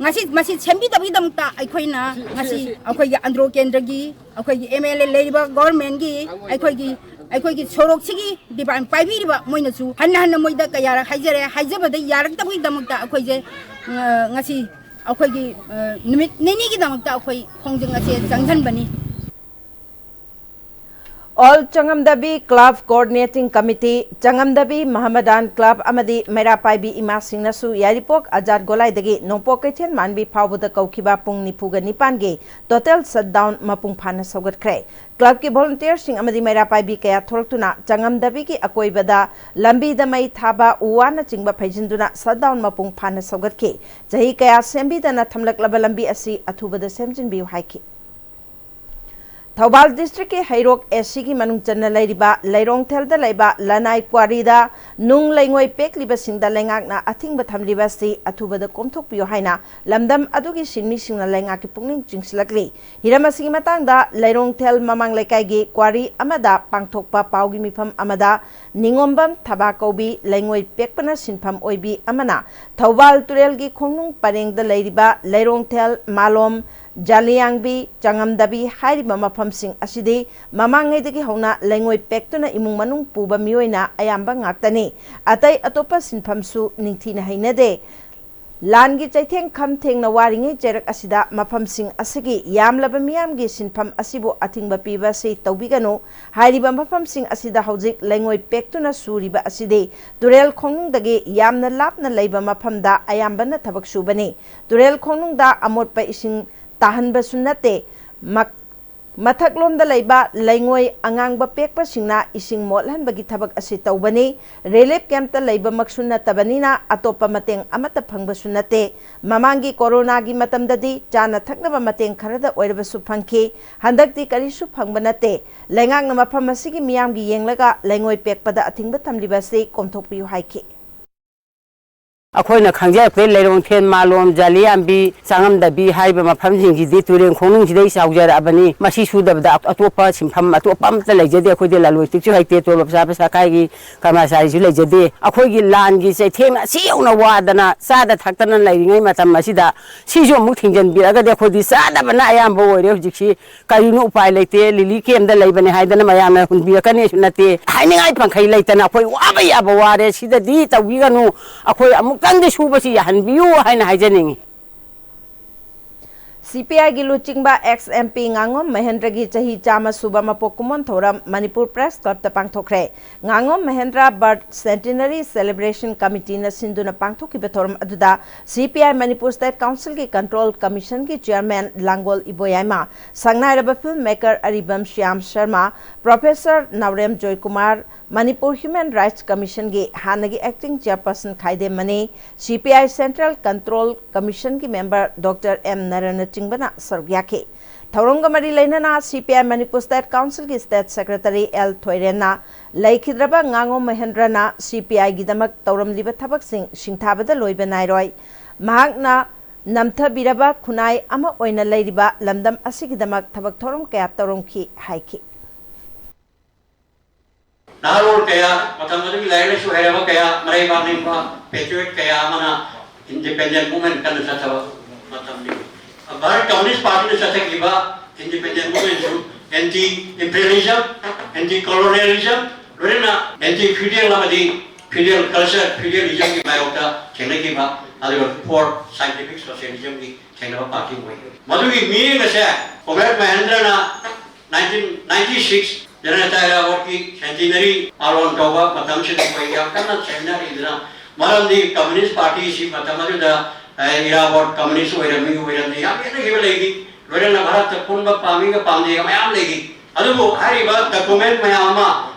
ꯉꯁꯤ ꯃꯁꯤ ꯁꯦꯝꯕꯤꯗꯕꯒꯤꯗꯃꯛꯇ ꯑꯩꯈꯣꯏꯅ ꯉꯁꯤ ꯑꯩꯈꯣꯏꯒꯤ ꯑꯟꯗ꯭ꯔꯣ ꯀꯦꯟꯗ꯭ꯔꯒꯤ, ꯑꯩꯈꯣꯏꯒꯤ ꯑꯦꯝ ꯑꯦꯜ ꯑꯦ ꯂꯩꯔꯤꯕ ꯒꯣꯔꯃꯦꯟꯒꯤ, ꯑꯩꯈꯣꯏꯒꯤ, ꯑꯩꯈꯣꯏꯒꯤ ꯁꯣꯔꯣꯛꯁꯤꯒꯤ ꯗꯤꯄꯥꯔꯠꯃꯦꯟ ꯄꯥꯏꯕꯤꯔꯤꯕ ꯃꯣꯏꯅꯁꯨ ꯍꯟꯅ ꯍꯟꯅ ꯃꯣꯏꯗ ꯀꯌꯥꯔꯛ ꯍꯥꯏꯖꯔꯦ꯫ ꯍꯥꯏꯖꯕꯗ ꯌꯥꯔꯛꯇꯕꯒꯤꯗꯃꯛꯇ ꯑꯩꯈꯣꯏꯁꯦ, ꯑ, ꯉꯁꯤ ꯑꯩꯈꯣꯏꯒꯤ, ꯑ, ꯅꯨꯃꯤꯠ ꯅꯤꯅꯤꯒꯤꯗꯃꯛꯇ ꯑꯩꯈꯣꯏ ꯈꯣꯡꯖꯪ ꯑꯁꯦ ꯆꯪꯁꯤꯟꯕꯅꯤ꯫ All ꯆꯉꯝꯗꯕꯤ Club Coordinating Committee, Changamdabi Mohammedan club ꯑꯃꯗꯤ ꯃꯩꯔꯥ ꯄꯥꯏꯕꯤ ꯏꯃꯥꯁꯤꯡꯅꯁꯨ ꯌꯥꯏꯔꯤꯄꯣꯛ ꯑꯖꯥꯗ ꯒꯣꯂꯥꯏꯗꯒꯤ ꯅꯣꯡꯄꯣꯛ ꯀꯩꯊꯦꯜ ꯃꯥꯟꯕꯤ ꯐꯥꯎꯕꯗ ꯀꯧꯈꯤꯕ ꯄꯨꯡ ꯅꯤꯐꯨꯒ ꯅꯤꯄꯥꯟꯒꯤ total shutdown ꯃꯄꯨꯡ ꯐꯥꯅ ꯁꯧꯒꯠꯈ꯭ꯔꯦ꯫ ꯀ꯭ꯂꯕꯀꯤ ꯚꯣꯂꯨꯟꯇꯤꯌꯔꯁꯤꯡ ꯑꯃꯗꯤ ꯃꯩꯔꯥ ꯄꯥꯏꯕꯤ ꯀꯌꯥ ꯊꯣꯛꯂꯛꯇꯨꯅ ꯆꯉꯝꯗꯕꯤꯒꯤ ꯑꯀꯣꯏꯕꯗ ꯂꯝꯕꯤꯗ ꯃꯩ ꯊꯥꯕ, ꯎ ꯋꯥꯅꯆꯤꯡꯕ ꯐꯩꯖꯤꯟꯗꯨꯅ shutdown ꯃꯄꯨꯡ ꯐꯥꯅ ꯁꯧꯒꯠꯈꯤ꯫ ꯆꯍꯤ ꯀꯌꯥ ꯁꯦꯝꯕꯤꯗꯅ ꯊꯝꯂꯛꯂꯕ ꯂꯝꯕꯤ ꯑꯁꯤ ꯑꯊꯨꯕꯗ ꯁꯦꯝꯖꯤꯟꯕꯤꯌꯨ ꯍꯥꯏꯈꯤ꯫ ꯊꯧꯕꯥꯜ districtꯀꯤ ꯍꯩꯔꯣꯛ ACꯒꯤ ꯃꯅꯨꯡ ꯆꯟꯅ ꯂꯩꯔꯤꯕ ꯂꯩꯔꯣꯡꯊꯦꯜꯗ ꯂꯩꯕ ꯂꯅꯥꯏ quarryꯗ ꯅꯨꯡ ꯂꯩꯉꯣꯏ ꯄꯦꯛꯂꯤꯕꯁꯤꯡꯗ ꯂꯩꯉꯥꯛꯅ ꯑꯊꯤꯡꯕ ꯊꯝꯂꯤꯕ ꯑꯁꯤ ꯑꯊꯨꯕꯗ ꯀꯣꯝꯊꯣꯛꯄꯤꯌꯨ ꯍꯥꯏꯅ ꯂꯝꯗꯝ ꯑꯗꯨꯒꯤ ꯁꯤꯟꯃꯤꯁꯤꯡꯅ ꯂꯩꯉꯥꯛꯀꯤ ꯄꯨꯛꯅꯤꯡ ꯆꯤꯡꯁꯤꯜꯂꯛꯂꯤ꯫ ꯍꯤꯔꯝ ꯑꯁꯤꯒꯤ ꯃꯇꯥꯡꯗ ꯂꯩꯔꯣꯡꯊꯦꯜ ꯃꯃꯥꯡ ꯂꯩꯀꯥꯏꯒꯤ quarry ꯑꯃꯗ ꯄꯥꯡꯊꯣꯛꯄ ꯄꯥꯎꯒꯤ ꯃꯤꯐꯝ ꯑꯃꯗ ꯅꯤꯉꯣꯝꯕꯝ ꯊꯕꯥ ꯀꯧꯕꯤ ꯂꯩꯉꯣꯏ ꯄꯦꯛꯄꯅ ꯁꯤꯟꯐꯝ ꯑꯣꯏꯕꯤ ꯑꯃꯅ ꯊꯧꯕꯥꯜ ꯇꯨꯔꯦꯜꯒꯤ ꯈꯣꯡꯅꯨꯡ ꯄꯔꯦꯡꯗ ꯂꯩꯔꯤꯕ ꯂꯩꯔꯣꯡꯊꯦꯜ, ꯃꯥꯂꯣꯝ, ꯖꯥꯂꯤꯌꯥꯡꯕꯤ, ꯆꯉꯝꯗꯕꯤ ꯍꯥꯏꯔꯤꯕ ꯃꯐꯝꯁꯤꯡ ꯑꯁꯤꯗꯤ ꯃꯃꯥꯡꯉꯩꯗꯒꯤ ꯍꯧꯅ ꯂꯩꯉꯣꯏ ꯄꯦꯛꯇꯨꯅ ꯏꯃꯨꯡ ꯃꯅꯨꯡ ꯄꯨꯕ ꯃꯤꯑꯣꯏꯅ ꯑꯌꯥꯝꯕ ꯉꯥꯛꯇꯅꯤ꯫ ꯑꯇꯩ ꯑꯇꯣꯞꯄ ꯁꯤꯟꯐꯝꯁꯨ ꯅꯤꯡꯊꯤꯅ ꯍꯩꯅꯗꯦ꯫ ꯂꯥꯟꯒꯤ ꯆꯩꯊꯦꯡ ꯈꯝ ꯊꯦꯡꯅ ꯋꯥꯔꯤꯉꯩ ꯆꯩꯔꯛ ꯑꯁꯤꯗ ꯃꯐꯝꯁꯤꯡ ꯑꯁꯤꯒꯤ ꯌꯥꯝꯂꯕ ꯃꯤꯌꯥꯝꯒꯤ ꯁꯤꯟꯐꯝ ꯑꯁꯤꯕꯨ ꯑꯊꯤꯡꯕ ꯄꯤꯕ ꯑꯁꯤ ꯇꯧꯕꯤꯒꯅꯨ꯫ ꯍꯥꯏꯔꯤꯕ ꯃꯐꯝꯁꯤꯡ ꯑꯁꯤꯗ ꯍꯧꯖꯤꯛ ꯂꯩꯉꯣꯏ ꯄꯦꯛꯇꯨꯅ ꯁꯨꯔꯤꯕ ꯑꯁꯤꯗꯤ ꯇꯨꯔꯦꯜ ꯈꯣꯡꯅꯨꯡꯗꯒꯤ ꯌꯥꯝꯅ ꯂꯥꯞꯅ ꯂꯩꯕ ꯃꯐꯝꯗ ꯑꯌꯥꯝꯕꯅ ꯊꯕꯛ ꯁꯨꯕꯅꯤ꯫ ꯇꯨꯔꯦꯜ ꯈꯣꯡꯅꯨꯡꯗ ꯑꯃꯣꯠꯄ ꯏꯁꯤꯡ ꯇꯥꯍꯟꯕꯁꯨ ꯅꯠꯇꯦ꯫ ꯃꯛ-, ꯃꯊꯛꯂꯣꯝꯗ ꯂꯩꯕ ꯂꯩꯉꯣꯏ ꯑꯉꯥꯡꯕ ꯄꯦꯛꯄꯁꯤꯡꯅ ꯏꯁꯤꯡ ꯃꯣꯠꯍꯟꯕꯒꯤ ꯊꯕꯛ ꯑꯁꯤ ꯇꯧꯕꯅꯤ꯫ ꯔꯤꯂꯤꯐ ꯀꯦꯝꯞꯇ ꯂꯩꯕꯃꯛꯁꯨ ꯅꯠꯇꯕꯅꯤꯅ ꯑꯇꯣꯞꯄ ꯃꯇꯦꯡ ꯑꯃꯠꯇ ꯐꯪꯕꯁꯨ ꯅꯠꯇꯦ꯫ ꯃꯃꯥꯡꯒꯤ ꯀꯣꯔꯣꯅꯥꯒꯤ ꯃꯇꯝꯗꯗꯤ ꯆꯥꯅ ꯊꯛꯅꯕ ꯃꯇꯦꯡ ꯈꯔꯗ ꯑꯣꯏꯔꯕꯁꯨ ꯐꯪꯈꯤ꯫ ꯍꯟꯗꯛꯇꯤ ꯀꯔꯤꯁꯨ ꯐꯪꯕ ꯅꯠꯇꯦ꯫ ꯂꯩꯉꯥꯛꯅ ꯃꯐꯝ ꯑꯁꯤꯒꯤ ꯃꯤꯌꯥꯝꯒꯤ ꯌꯦꯡꯂꯒ ꯂꯩꯉꯣꯏ ꯄꯦꯛꯄꯗ ꯑꯊꯤꯡꯕ ꯊꯝꯂꯤꯕ ꯑꯁꯤ ꯀꯣꯝꯊꯣꯛꯄꯤꯌꯨ ꯍꯥꯏꯈꯤ꯫ ꯑꯩꯈꯣꯏꯅ ꯈꯪꯖꯔꯛꯄꯗꯩ ꯂꯩꯔꯣꯡꯊꯦꯟ, ꯃꯥꯂꯣꯝ, ꯖꯥꯂꯤꯌꯥꯝꯕꯤ, ꯆꯥꯉꯝꯗꯕꯤ ꯍꯥꯏꯔꯤꯕ ꯃꯐꯝꯁꯤꯡꯁꯤꯗꯤ ꯇꯨꯔꯦꯟ ꯈꯣꯡꯅꯨꯡꯁꯤꯗꯩ ꯆꯥꯎꯖꯔꯛꯑꯕꯅꯤ꯫ ꯃꯁꯤ ꯁꯨꯗꯕꯗ ꯑꯇꯣꯞꯄ ꯁꯤꯟꯐꯝ ꯑꯇꯣꯞꯄ ꯑꯝꯇ ꯂꯩꯖꯗꯦ꯫ ꯑꯩꯈꯣꯏꯗꯤ ꯂꯂꯣꯟ ꯏꯇꯤꯛꯁꯨ ꯍꯩꯇꯦ, ꯇꯣꯂꯣꯞ ꯆꯥꯕ ꯁꯔꯀꯥꯔꯒꯤ ꯀꯔꯃꯆꯥꯔꯤꯁꯨ ꯂꯩꯖꯗꯦ꯫ ꯑꯩꯈꯣꯏꯒꯤ ꯂꯥꯟꯒꯤ ꯆꯩꯊꯦꯡ ꯑꯁꯤ ꯌꯧꯅ ꯋꯥꯗꯅ ꯆꯥꯗ ꯊꯛꯇꯅ ꯂꯩꯔꯤꯉꯩ ꯃꯇꯝ ꯑꯁꯤꯗ ꯁꯤꯁꯨ ꯑꯃꯨꯛ ꯊꯤꯡꯖꯤꯟꯕꯤꯔꯒꯗꯤ ꯑꯩꯈꯣꯏꯗꯤ ꯆꯥꯗꯕꯅ ꯑꯌꯥꯝꯕ ꯑꯣꯏꯔꯦ ꯍꯧꯖꯤꯛꯁꯤ꯫ ꯀꯔꯤꯅꯣ ꯎꯄꯥꯏ ꯂꯩꯇꯦ, ꯂꯤꯂꯤ ꯀꯦꯝꯗ ꯂꯩꯕꯅꯦ ꯍꯥꯏꯗꯅ ꯃꯌꯥꯝꯅ ꯍꯨꯟꯕꯤꯔꯛꯀꯅꯤꯁꯨ ꯅꯠꯇꯦ꯫ ꯍꯥꯏꯅꯤꯡꯉꯥꯏ ꯄꯟꯈꯩ ꯂꯩꯇꯅ ꯑꯩꯈꯣꯏ ꯋꯥꯕ ꯌꯥꯕ ꯋꯥꯔꯦ꯫ ꯁꯤꯗꯗꯤ ꯇꯧꯕꯤꯒꯅꯨ, ꯑꯩꯈꯣꯏ ꯑꯃꯨꯛꯇꯪꯗꯤ ꯁꯨꯕꯁꯤ ꯌꯥꯍꯟꯕꯤꯌꯨ ꯍꯥꯏꯅ ꯍꯥꯏꯖꯅꯤꯡꯉꯤ꯫ ꯁꯤ ꯄꯤ ꯑꯥꯏꯒꯤ ꯂꯨꯆꯤꯡꯕ ꯑꯦꯛꯁ ꯑꯦꯝ ꯄꯤ ꯉꯥꯉꯣꯝ ꯃꯍꯦꯟꯗ꯭ꯔꯒꯤ ꯆꯍꯤ ꯆꯥꯝꯃ ꯁꯨꯕ ꯃꯄꯣꯛ ꯀꯨꯝꯑꯣꯟ ꯊꯧꯔꯝ ꯃꯅꯤꯄꯨꯔ ꯄ꯭ꯔꯦꯁ ꯀ꯭ꯂꯕꯇ ꯄꯥꯡꯊꯣꯛꯈ꯭ꯔꯦ꯫ ꯉꯥꯉꯣꯝ ꯃꯍꯦꯟꯗ꯭ꯔ ꯕꯔꯠ ꯁꯦꯟꯇꯤꯅꯔꯤ ꯁꯦꯂꯦꯕ꯭ꯔꯦꯁꯟ ꯀꯃꯤꯇꯤꯅ ꯁꯤꯟꯗꯨꯅ ꯄꯥꯡꯊꯣꯛꯈꯤꯕ ꯊꯧꯔꯝ ꯑꯗꯨꯗ C P I Manipur state ꯀꯥꯎꯟꯁꯤꯜꯒꯤ ꯀꯟꯇ꯭ꯔꯣꯜ ꯀꯃꯤꯁꯟꯒꯤ ꯆꯤꯌꯔꯃꯦꯟ ꯂꯥꯡꯒꯣꯜ ꯏꯕꯣꯌꯥꯏꯃ, ꯁꯛꯅꯥꯏꯔꯕ film maker Aribam Syam Sharma, professor Naorem Joykumar, Manipur human rights ꯀꯃꯤꯁꯟꯒꯤ ꯍꯥꯟꯅꯒꯤ acting chairperson Khaidem Mani, C P I central control ꯀꯃꯤꯁꯟꯒꯤ ꯃꯦꯝꯕꯔ ꯗꯣꯛꯇꯔ ꯑꯦꯝ ꯅꯔꯟꯅꯆꯤꯡꯕꯅ ꯁꯔꯨꯛ ꯌꯥꯈꯤ꯫ ꯊꯧꯔꯝꯒ ꯃꯔꯤ ꯂꯩꯅꯅ C P I Manipur state ꯀꯥꯎꯟꯁꯤꯜꯒꯤ ꯁ꯭ꯇꯦꯠ ꯁꯦꯀ꯭ꯔꯦꯇꯔꯤ ꯑꯦꯜ ꯊꯣꯏꯔꯦꯟꯅ ꯂꯩꯈꯤꯗ꯭ꯔꯕ ꯉꯥꯉꯣꯝ ꯃꯍꯦꯟꯗ꯭ꯔꯅ ꯁꯤ ꯄꯤ ꯑꯥꯏꯒꯤꯗꯃꯛ ꯇꯧꯔꯝꯂꯤꯕ ꯊꯕꯛꯁꯤꯡ ꯁꯤꯡꯊꯥꯕꯗ ꯂꯣꯏꯕ ꯅꯥꯏꯔꯣꯏ꯫ ꯃꯍꯥꯛꯅ ꯅꯝꯊꯕꯤꯔꯕ ꯈꯨꯟꯅꯥꯏ ꯑꯃ ꯑꯣꯏꯅ ꯂꯩꯔꯤꯕ ꯂꯝꯗꯝ ꯑꯁꯤꯒꯤꯗꯃꯛ ꯊꯕꯛ ꯊꯧꯔꯝ ꯀꯌꯥ ꯇꯧꯔꯝꯈꯤ ꯍꯥꯏꯈꯤ꯫ ꯅꯍꯥꯔꯣꯜ ꯀꯌꯥ, ꯃꯇꯝ ꯑꯗꯨꯒꯤ ꯂꯥꯏꯔꯤꯛ ꯂꯥꯏꯁꯨ ꯍꯩꯔꯕ ꯀꯌꯥ, ꯃꯔꯩ ꯄꯥꯛꯅꯤꯡꯕ patriot ꯀꯌꯥ ꯑꯃꯅ independent movement ꯀꯟꯅ ꯆꯠꯊꯕ ꯃꯇꯝꯅꯤ꯫ Bharat ꯀꯝꯌꯨꯅꯤꯁ꯭ꯠ ꯄꯥꯔꯇꯤꯅ ꯆꯠꯊꯈꯤꯕ independent movementꯁꯨ anti imperialism, anti colonialism, ꯂꯣꯏꯅꯅ anti feudal ꯑꯃꯗꯤ feudal culture, feudalismꯒꯤ ꯃꯥꯌꯣꯛꯇ ꯊꯦꯡꯅꯈꯤꯕ, ꯑꯗꯨꯒ for scientific socialismꯒꯤ ꯊꯦꯡꯅꯕ ꯄꯥꯔꯇꯤ ꯑꯣꯏꯈꯤ꯫ ꯃꯗꯨꯒꯤ ꯃꯤꯠꯌꯦꯡ ꯑꯁꯦ ꯀꯣꯝꯔꯦꯗ ꯃꯍꯦꯟꯗ꯭ꯔꯅ nineteen ninety six Janata ꯏꯔꯥꯕꯣꯠꯀꯤ centenary ꯄꯥꯂꯣꯟ ꯇꯧꯕ ꯃꯇꯝꯁꯤꯗ ꯑꯩꯈꯣꯏ ꯌꯥꯝ ꯀꯟꯅ ꯆꯩꯅꯔꯤꯗꯅ, ꯃꯔꯝꯗꯤ ꯀꯝꯌꯨꯅꯤꯁ꯭ꯠ ꯄꯥꯔꯇꯤꯁꯤ ꯃꯇꯝ ꯑꯗꯨꯗ, ꯑ, ꯏꯔꯥꯕꯣꯠ ꯀꯝꯌꯨꯅꯤꯁ꯭ꯠ ꯑꯣꯏꯔꯝꯃꯤ, ꯑꯣꯏꯔꯝꯃꯤ, ꯌꯥꯝ ꯌꯦꯠꯅꯈꯤꯕ ꯂꯩꯔꯤ꯫ ꯂꯣꯏꯅꯅ ꯚꯥꯔꯠꯇ ꯄꯨꯟꯕ ꯄꯥꯝꯃꯤꯒ ꯄꯥꯝꯗꯦꯒ ꯃꯌꯥꯝ ꯂꯩꯔꯤ꯫ ꯑꯗꯨꯕꯨ ꯍꯥꯏꯔꯤꯕ ꯗꯣꯀꯨꯃꯦꯟ ꯃꯌꯥꯝ ꯑꯃ,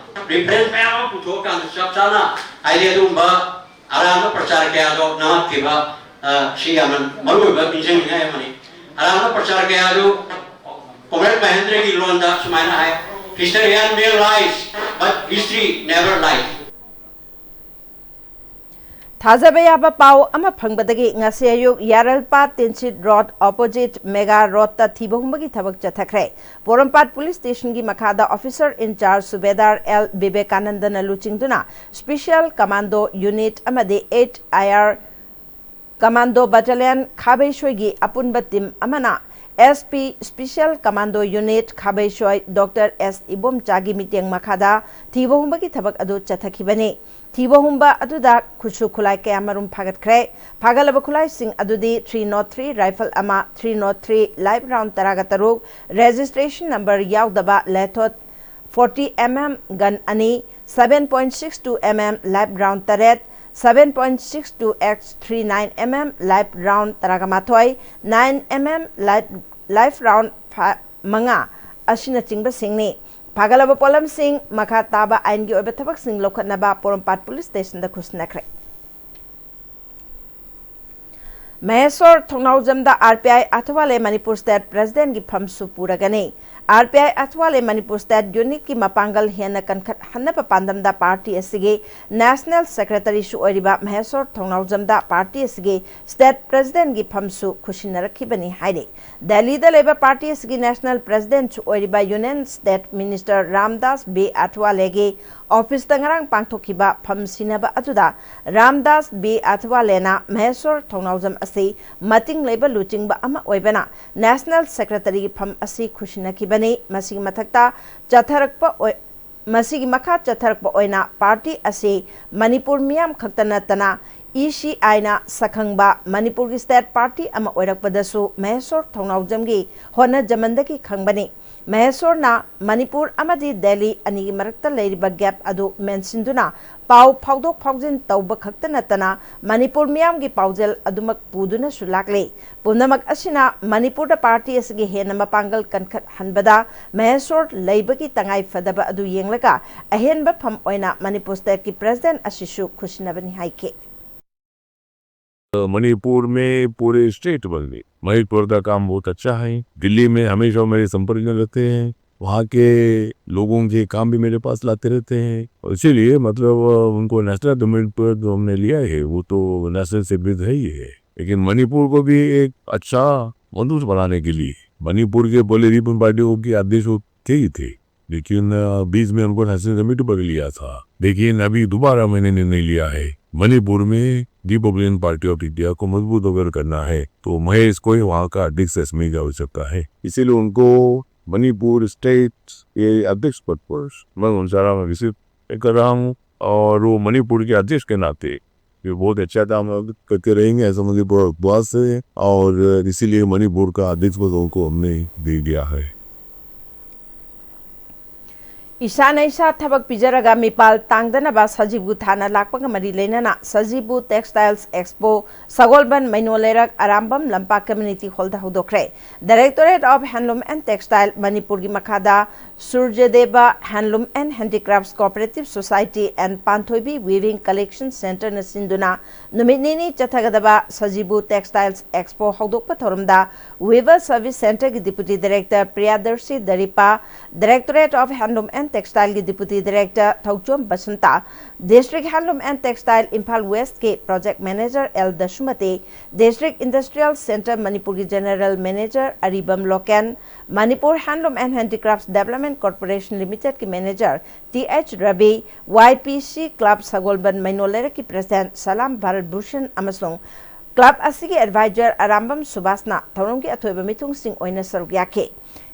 ꯔꯤꯐꯔꯦꯟꯁ ꯃꯌꯥꯝ ꯑꯃ ꯄꯨꯊꯣꯛꯑꯀꯥꯟꯗ ꯆꯞ ꯆꯥꯅ ꯍꯥꯏꯗꯤ ꯑꯗꯨꯒꯨꯝꯕ ꯑꯔꯥꯟꯕ ꯄ꯭ꯔꯆꯥꯔ ꯀꯌꯥꯗꯣ ꯅꯝꯃꯛꯈꯤꯕ, ꯑ, ꯁꯤ ꯌꯥꯝꯅ ꯃꯔꯨꯑꯣꯏꯕ ꯅꯤꯡꯁꯤꯡꯅꯤꯡꯉꯥꯏ ꯑꯃꯅꯤ꯫ ꯑꯔꯥꯟꯕ ꯄ꯭ꯔꯆꯥꯔ ꯀꯌꯥꯗꯨ ꯀꯣꯝꯔꯦꯗ ꯃꯍꯦꯟꯗ꯭ꯔꯒꯤ ꯂꯣꯟꯗ ꯁꯨꯃꯥꯏꯅ ꯍꯥꯏ, "Historian may lies, but history never lies." ꯊꯥꯖꯕ ꯌꯥꯕ ꯄꯥꯎ ꯑꯃ ꯐꯪꯕꯗꯒꯤ ꯉꯁꯤ ꯑꯌꯨꯛ Yaralpat Tinsid road opposite mega ꯔꯣꯗꯇ ꯊꯤꯕ ꯍꯨꯝꯕꯒꯤ ꯊꯕꯛ ꯆꯠꯊꯈ꯭ꯔꯦ꯫ ꯄꯣꯔꯣꯝꯄꯥꯠ ꯄꯨꯂꯤꯁ ꯁ꯭ꯇꯦꯁꯟꯒꯤ ꯃꯈꯥꯗ ꯑꯣꯐꯤꯁꯔ ꯏꯟꯆꯥꯔꯖ ꯁꯨꯕꯦꯗꯥꯔ ꯑꯦꯜ ꯕꯤꯕꯦꯀꯥꯅꯟꯗꯅ ꯂꯨꯆꯤꯡꯗꯨꯅ ꯁ꯭ꯄꯦꯁꯤꯌꯦꯜ ꯀꯃꯥꯟꯗꯣ ꯌꯨꯅꯤꯠ ꯑꯃꯗꯤ eight I R commando battalion ꯈꯥꯕꯩꯁꯣꯏꯒꯤ ꯑꯄꯨꯟꯕ ꯇꯤꯝ ꯑꯃꯅ S P special commando unit Khabeisoi doctor S ꯏꯕꯣꯝꯆꯥꯒꯤ ꯃꯤꯠꯌꯦꯡ ꯃꯈꯥꯗ ꯊꯤꯕ ꯍꯨꯝꯕꯒꯤ ꯊꯕꯛ ꯑꯗꯨ ꯆꯠꯊꯈꯤꯕꯅꯤ꯫ ꯊꯤꯕ ꯍꯨꯝꯕ ꯑꯗꯨꯗ ꯈꯨꯠꯁꯨ ꯈꯨꯠꯂꯥꯏ ꯀꯌꯥ ꯃꯔꯨꯝ ꯐꯥꯒꯠꯈ꯭ꯔꯦ꯫ ꯐꯥꯒꯠꯂꯕ ꯈꯨꯠꯂꯥꯏꯁꯤꯡ ꯑꯗꯨꯗꯤ three nought three rifle ꯑꯃ, three nought three live round ꯇꯔꯥꯒ ꯇꯔꯨꯛ, registration number ꯌꯥꯎꯗꯕ ꯂꯦꯊꯣꯠ forty M M gun ꯑꯅꯤ, seven point six two M M live round ꯇꯔꯦꯠ, seven point six two X three nine M M live round ꯇꯔꯥꯒ ꯃꯥꯊꯣꯏ, nine M M live, live round ꯐ-, ꯃꯉꯥ ꯑꯁꯤꯅꯆꯤꯡꯕꯁꯤꯡꯅꯤ꯫ ꯐꯥꯒꯠꯂꯕ ꯄꯣꯠꯂꯝꯁꯤꯡ ꯃꯈꯥ ꯇꯥꯕ ꯑꯥꯏꯟꯒꯤ ꯑꯣꯏꯕ ꯊꯕꯛꯁꯤꯡ ꯂꯧꯈꯠꯅꯕ ꯄꯣꯔꯣꯝꯄꯥꯠ ꯄꯨꯂꯤꯁ ꯁ꯭ꯇꯦꯁꯟꯗ ꯈꯨꯠꯁꯤꯟꯅꯈ꯭ꯔꯦ꯫ ꯃꯍꯦꯁꯣꯔ ꯊꯣꯡꯅꯥꯎꯖꯝꯗ R P I ꯑꯊꯋꯥꯂꯦ ꯃꯅꯤꯄꯨꯔ ꯁ꯭ꯇꯦꯠ ꯄ꯭ꯔꯦꯁꯤꯗꯦꯟꯠꯀꯤ ꯐꯝꯁꯨ ꯄꯨꯔꯒꯅꯤ꯫ R P I ꯑꯊꯋꯥꯂꯦ ꯃꯅꯤꯄꯨꯔ ꯁ꯭ꯇꯦꯠ ꯌꯨꯅꯤꯠꯀꯤ ꯃꯄꯥꯡꯒꯜ ꯍꯦꯟꯅ ꯀꯟꯈꯠꯍꯟꯅꯕ ꯄꯥꯟꯗꯝꯗ ꯄꯥꯔꯇꯤ ꯑꯁꯤꯒꯤ ꯅꯦꯁꯅꯦꯜ ꯁꯦꯀ꯭ꯔꯦꯇꯔꯤꯁꯨ ꯑꯣꯏꯔꯤꯕ ꯃꯍꯦꯁꯣꯔ ꯊꯣꯡꯅꯥꯎꯖꯝꯗ ꯄꯥꯔꯇꯤ ꯑꯁꯤꯒꯤ ꯁ꯭ꯇꯦꯠ ꯄ꯭ꯔꯦꯁꯤꯗꯦꯟꯠꯀꯤ ꯐꯝꯁꯨ ꯈꯨꯠꯁꯤꯟꯅꯔꯛꯈꯤꯕꯅꯤ ꯍꯥꯏꯔꯤ꯫ ꯗꯦꯜꯂꯤꯗ ꯂꯩꯕ ꯄꯥꯔꯇꯤ ꯑꯁꯤꯒꯤ ꯅꯦꯁꯅꯦꯜ ꯄ꯭ꯔꯦꯁꯤꯗꯦꯟꯠꯁꯨ ꯑꯣꯏꯔꯤꯕ union state minister Ramdas B ꯑꯊꯋꯥꯂꯦꯒꯤ ꯑꯣꯐꯤꯁꯇ ꯉꯔꯥꯡ ꯄꯥꯡꯊꯣꯛꯈꯤꯕ ꯐꯝ ꯁꯤꯟꯅꯕ ꯑꯗꯨꯗ ꯔꯥꯝꯗꯥꯁ ꯕꯤ ꯑꯊꯋꯥꯂꯦꯅ ꯃꯍꯦꯁꯣꯔ ꯊꯣꯡꯅꯥꯎꯖꯝ ꯑꯁꯤ ꯃꯇꯤꯡ ꯂꯩꯕ ꯂꯨꯆꯤꯡꯕ ꯑꯃ ꯑꯣꯏꯕꯅ ꯅꯦꯁꯅꯦꯜ ꯁꯦꯀ꯭ꯔꯦꯇꯔꯤꯒꯤ ꯐꯝ ꯑꯁꯤ ꯈꯨꯠꯁꯤꯟꯅꯈꯤꯕꯅꯤ꯫ ꯃꯁꯤꯒꯤ ꯃꯊꯛꯇ ꯆꯠꯊꯔꯛꯄ ꯑꯣꯏ-, ꯃꯁꯤꯒꯤ ꯃꯈꯥ ꯆꯠꯊꯔꯛꯄ ꯑꯣꯏꯅ ꯄꯥꯔꯇꯤ ꯑꯁꯤ ꯃꯅꯤꯄꯨꯔ ꯃꯤꯌꯥꯝ ꯈꯛꯇ ꯅꯠꯇꯅ E C I ꯅ ꯁꯛꯈꯪꯕ ꯃꯅꯤꯄꯨꯔꯒꯤ ꯁ꯭ꯇꯦꯠ ꯄꯥꯔꯇꯤ ꯑꯃ ꯑꯣꯏꯔꯛꯄꯗꯁꯨ ꯃꯍꯦꯁꯣꯔ ꯊꯣꯡꯅꯥꯎꯖꯝꯒꯤ ꯍꯣꯠꯅꯖꯃꯟꯗꯒꯤ ꯈꯪꯕꯅꯤ꯫ ꯃꯍꯦꯁꯣꯔꯅ ꯃꯅꯤꯄꯨꯔ ꯑꯃꯗꯤ ꯗꯦꯜꯂꯤ ꯑꯅꯤꯒꯤ ꯃꯔꯛꯇ ꯂꯩꯔꯤꯕ ꯒꯦꯞ ꯑꯗꯨ ꯃꯦꯟꯁꯤꯟꯗꯨꯅ ꯄꯥꯎ ꯐꯥꯎꯗꯣꯛ ꯐꯥꯎꯖꯤꯟ ꯇꯧꯕ ꯈꯛꯇ ꯅꯠꯇꯅ ꯃꯅꯤꯄꯨꯔ ꯃꯤꯌꯥꯝꯒꯤ ꯄꯥꯎꯖꯦꯜ ꯑꯗꯨꯃꯛ ꯄꯨꯗꯨꯅꯁꯨ ꯂꯥꯛꯂꯤ꯫ ꯄꯨꯝꯅꯃꯛ ꯑꯁꯤꯅ ꯃꯅꯤꯄꯨꯔꯗ ꯄꯥꯔꯇꯤ ꯑꯁꯤꯒꯤ ꯍꯦꯟꯅ ꯃꯄꯥꯡꯒꯜ ꯀꯟꯈꯠꯍꯟꯕꯗ ꯃꯍꯦꯁꯣꯔ ꯂꯩꯕꯒꯤ ꯇꯉꯥꯏ ꯐꯗꯕ ꯑꯗꯨ ꯌꯦꯡꯂꯒ ꯑꯍꯦꯟꯕ ꯐꯝ ꯑꯣꯏꯅ ꯃꯅꯤꯄꯨꯔ ꯁ꯭ꯇꯦꯠꯀꯤ ꯄ꯭ꯔꯦꯁꯤꯗꯦꯟꯠ ꯑꯁꯤꯁꯨ ꯈꯨꯠꯁꯤꯟꯅꯕꯅꯤ ꯍꯥꯏꯈꯤ꯫ मणिपुर में पूरे स्टेट बदले, महेशपुर का काम बहुत अच्छा है। दिल्ली में हमेशा मेरे संपर्क में रहते हैं, वहाँ के लोगों के काम भी मेरे पास लाते रहते हैं। और इसीलिए मतलब उनको नेशनल कमिटमेंट पर जो हमने लिया है वो तो नेशनल सर्विस है ही है, लेकिन मणिपुर को भी एक अच्छा मनुष्य बनाने के लिए मणिपुर के पहले रिपब्लिकन पार्टी के अध्यक्ष वो थे ही थे, लेकिन बीच में उनको नेशनल कमेटी पर लिया था। लेकिन अभी दोबारा मैंने निर्णय लिया है, मणिपुर में रिपब्लिकन पार्टी ऑफ इंडिया को मजबूत अगर करना है तो महेश को ही वहाँ का अध्यक्ष एसएमए की आवश्यकता है। इसीलिए उनको मणिपुर स्टेट के अध्यक्ष पद पर मैं उनसारा में रिसीव कर रहा हूँ और वो मणिपुर के अध्यक्ष के नाते ये बहुत अच्छा काम करके रहेंगे, ऐसा मुझे पूरा विश्वास है। और इसीलिए मणिपुर का अध्यक्ष पद उनको हमने दे दिया है। ꯏꯁꯥꯅ ꯏꯁꯥ ꯊꯕꯛ ꯄꯤꯖꯔꯒ ꯃꯤꯄꯥꯜ ꯇꯥꯡꯗꯅꯕ ꯁꯖꯤꯕꯨ ꯊꯥꯅ ꯂꯥꯛꯄꯒ ꯃꯔꯤ ꯂꯩꯅꯅ ꯁꯖꯤꯕꯨ ꯇꯦꯛꯁꯇꯥꯏꯜꯁ ꯑꯦꯛꯁꯄꯣ ꯁꯒꯣꯜꯕꯟ ꯃꯩꯅꯣ ꯂꯩꯔꯛ ꯑꯔꯥꯝꯕꯝ ꯂꯝꯄꯥꯛ ꯀꯝꯃ꯭ꯌꯨꯅꯤꯇꯤ ꯍꯣꯜꯗ ꯍꯧꯗꯣꯛꯈ꯭ꯔꯦ꯫ Directorate of handloom and textile ꯃꯅꯤꯄꯨꯔꯒꯤ ꯃꯈꯥꯗ ꯁꯨꯔꯖꯗꯦꯕ handloom and handicrafts cooperative society and Panthoibi weaving collection ꯁꯦꯟꯇꯔꯅ ꯁꯤꯟꯗꯨꯅ ꯅꯨꯃꯤꯠ ꯅꯤꯅꯤ ꯆꯠꯊꯒꯗꯕ ꯁꯖꯤꯕꯨ ꯇꯦꯛꯁꯇꯥꯏꯜꯁ ꯑꯦꯛꯁꯄꯣ ꯍꯧꯗꯣꯛꯄ ꯊꯧꯔꯝꯗ ꯋꯤꯚꯔ ꯁꯔꯚꯤꯁ ꯁꯦꯟꯇꯔꯒꯤ deputy director Priyadarshi Daripa, directorate of handloom and ꯇꯦꯛꯁꯇꯥꯏꯜꯒꯤ deputy director Thouchom Basanta, district handloom and textile Imphal ꯋꯦꯁꯀꯤ project manager L Dasumati, district industrial centre ꯃꯅꯤꯄꯨꯔꯒꯤ general manager Aribam Loken, Manipur handloom and handicrafts development corporation ꯂꯤꯃꯤꯇꯦꯗꯀꯤ manager T H Rabi, Y P C club Sagolband Meino ꯂꯩꯔꯛꯀꯤ ꯄ꯭ꯔꯦꯁꯤꯗꯦꯟꯠ ꯁꯂꯥꯝ ꯚꯥꯔꯠ ꯚꯨꯁꯟ ꯑꯃꯁꯨꯡ ꯀ꯭ꯂꯕ ꯑꯁꯤꯒꯤ ꯑꯦꯗꯚꯥꯏꯖꯔ ꯑꯔꯥꯝꯕꯝ ꯁꯨꯕꯥꯁꯅ ꯊꯧꯔꯝꯒꯤ ꯑꯊꯣꯏꯕ ꯃꯤꯊꯨꯡꯁꯤꯡ ꯑꯣꯏꯅ ꯁꯔꯨꯛ ꯌꯥꯈꯤ꯫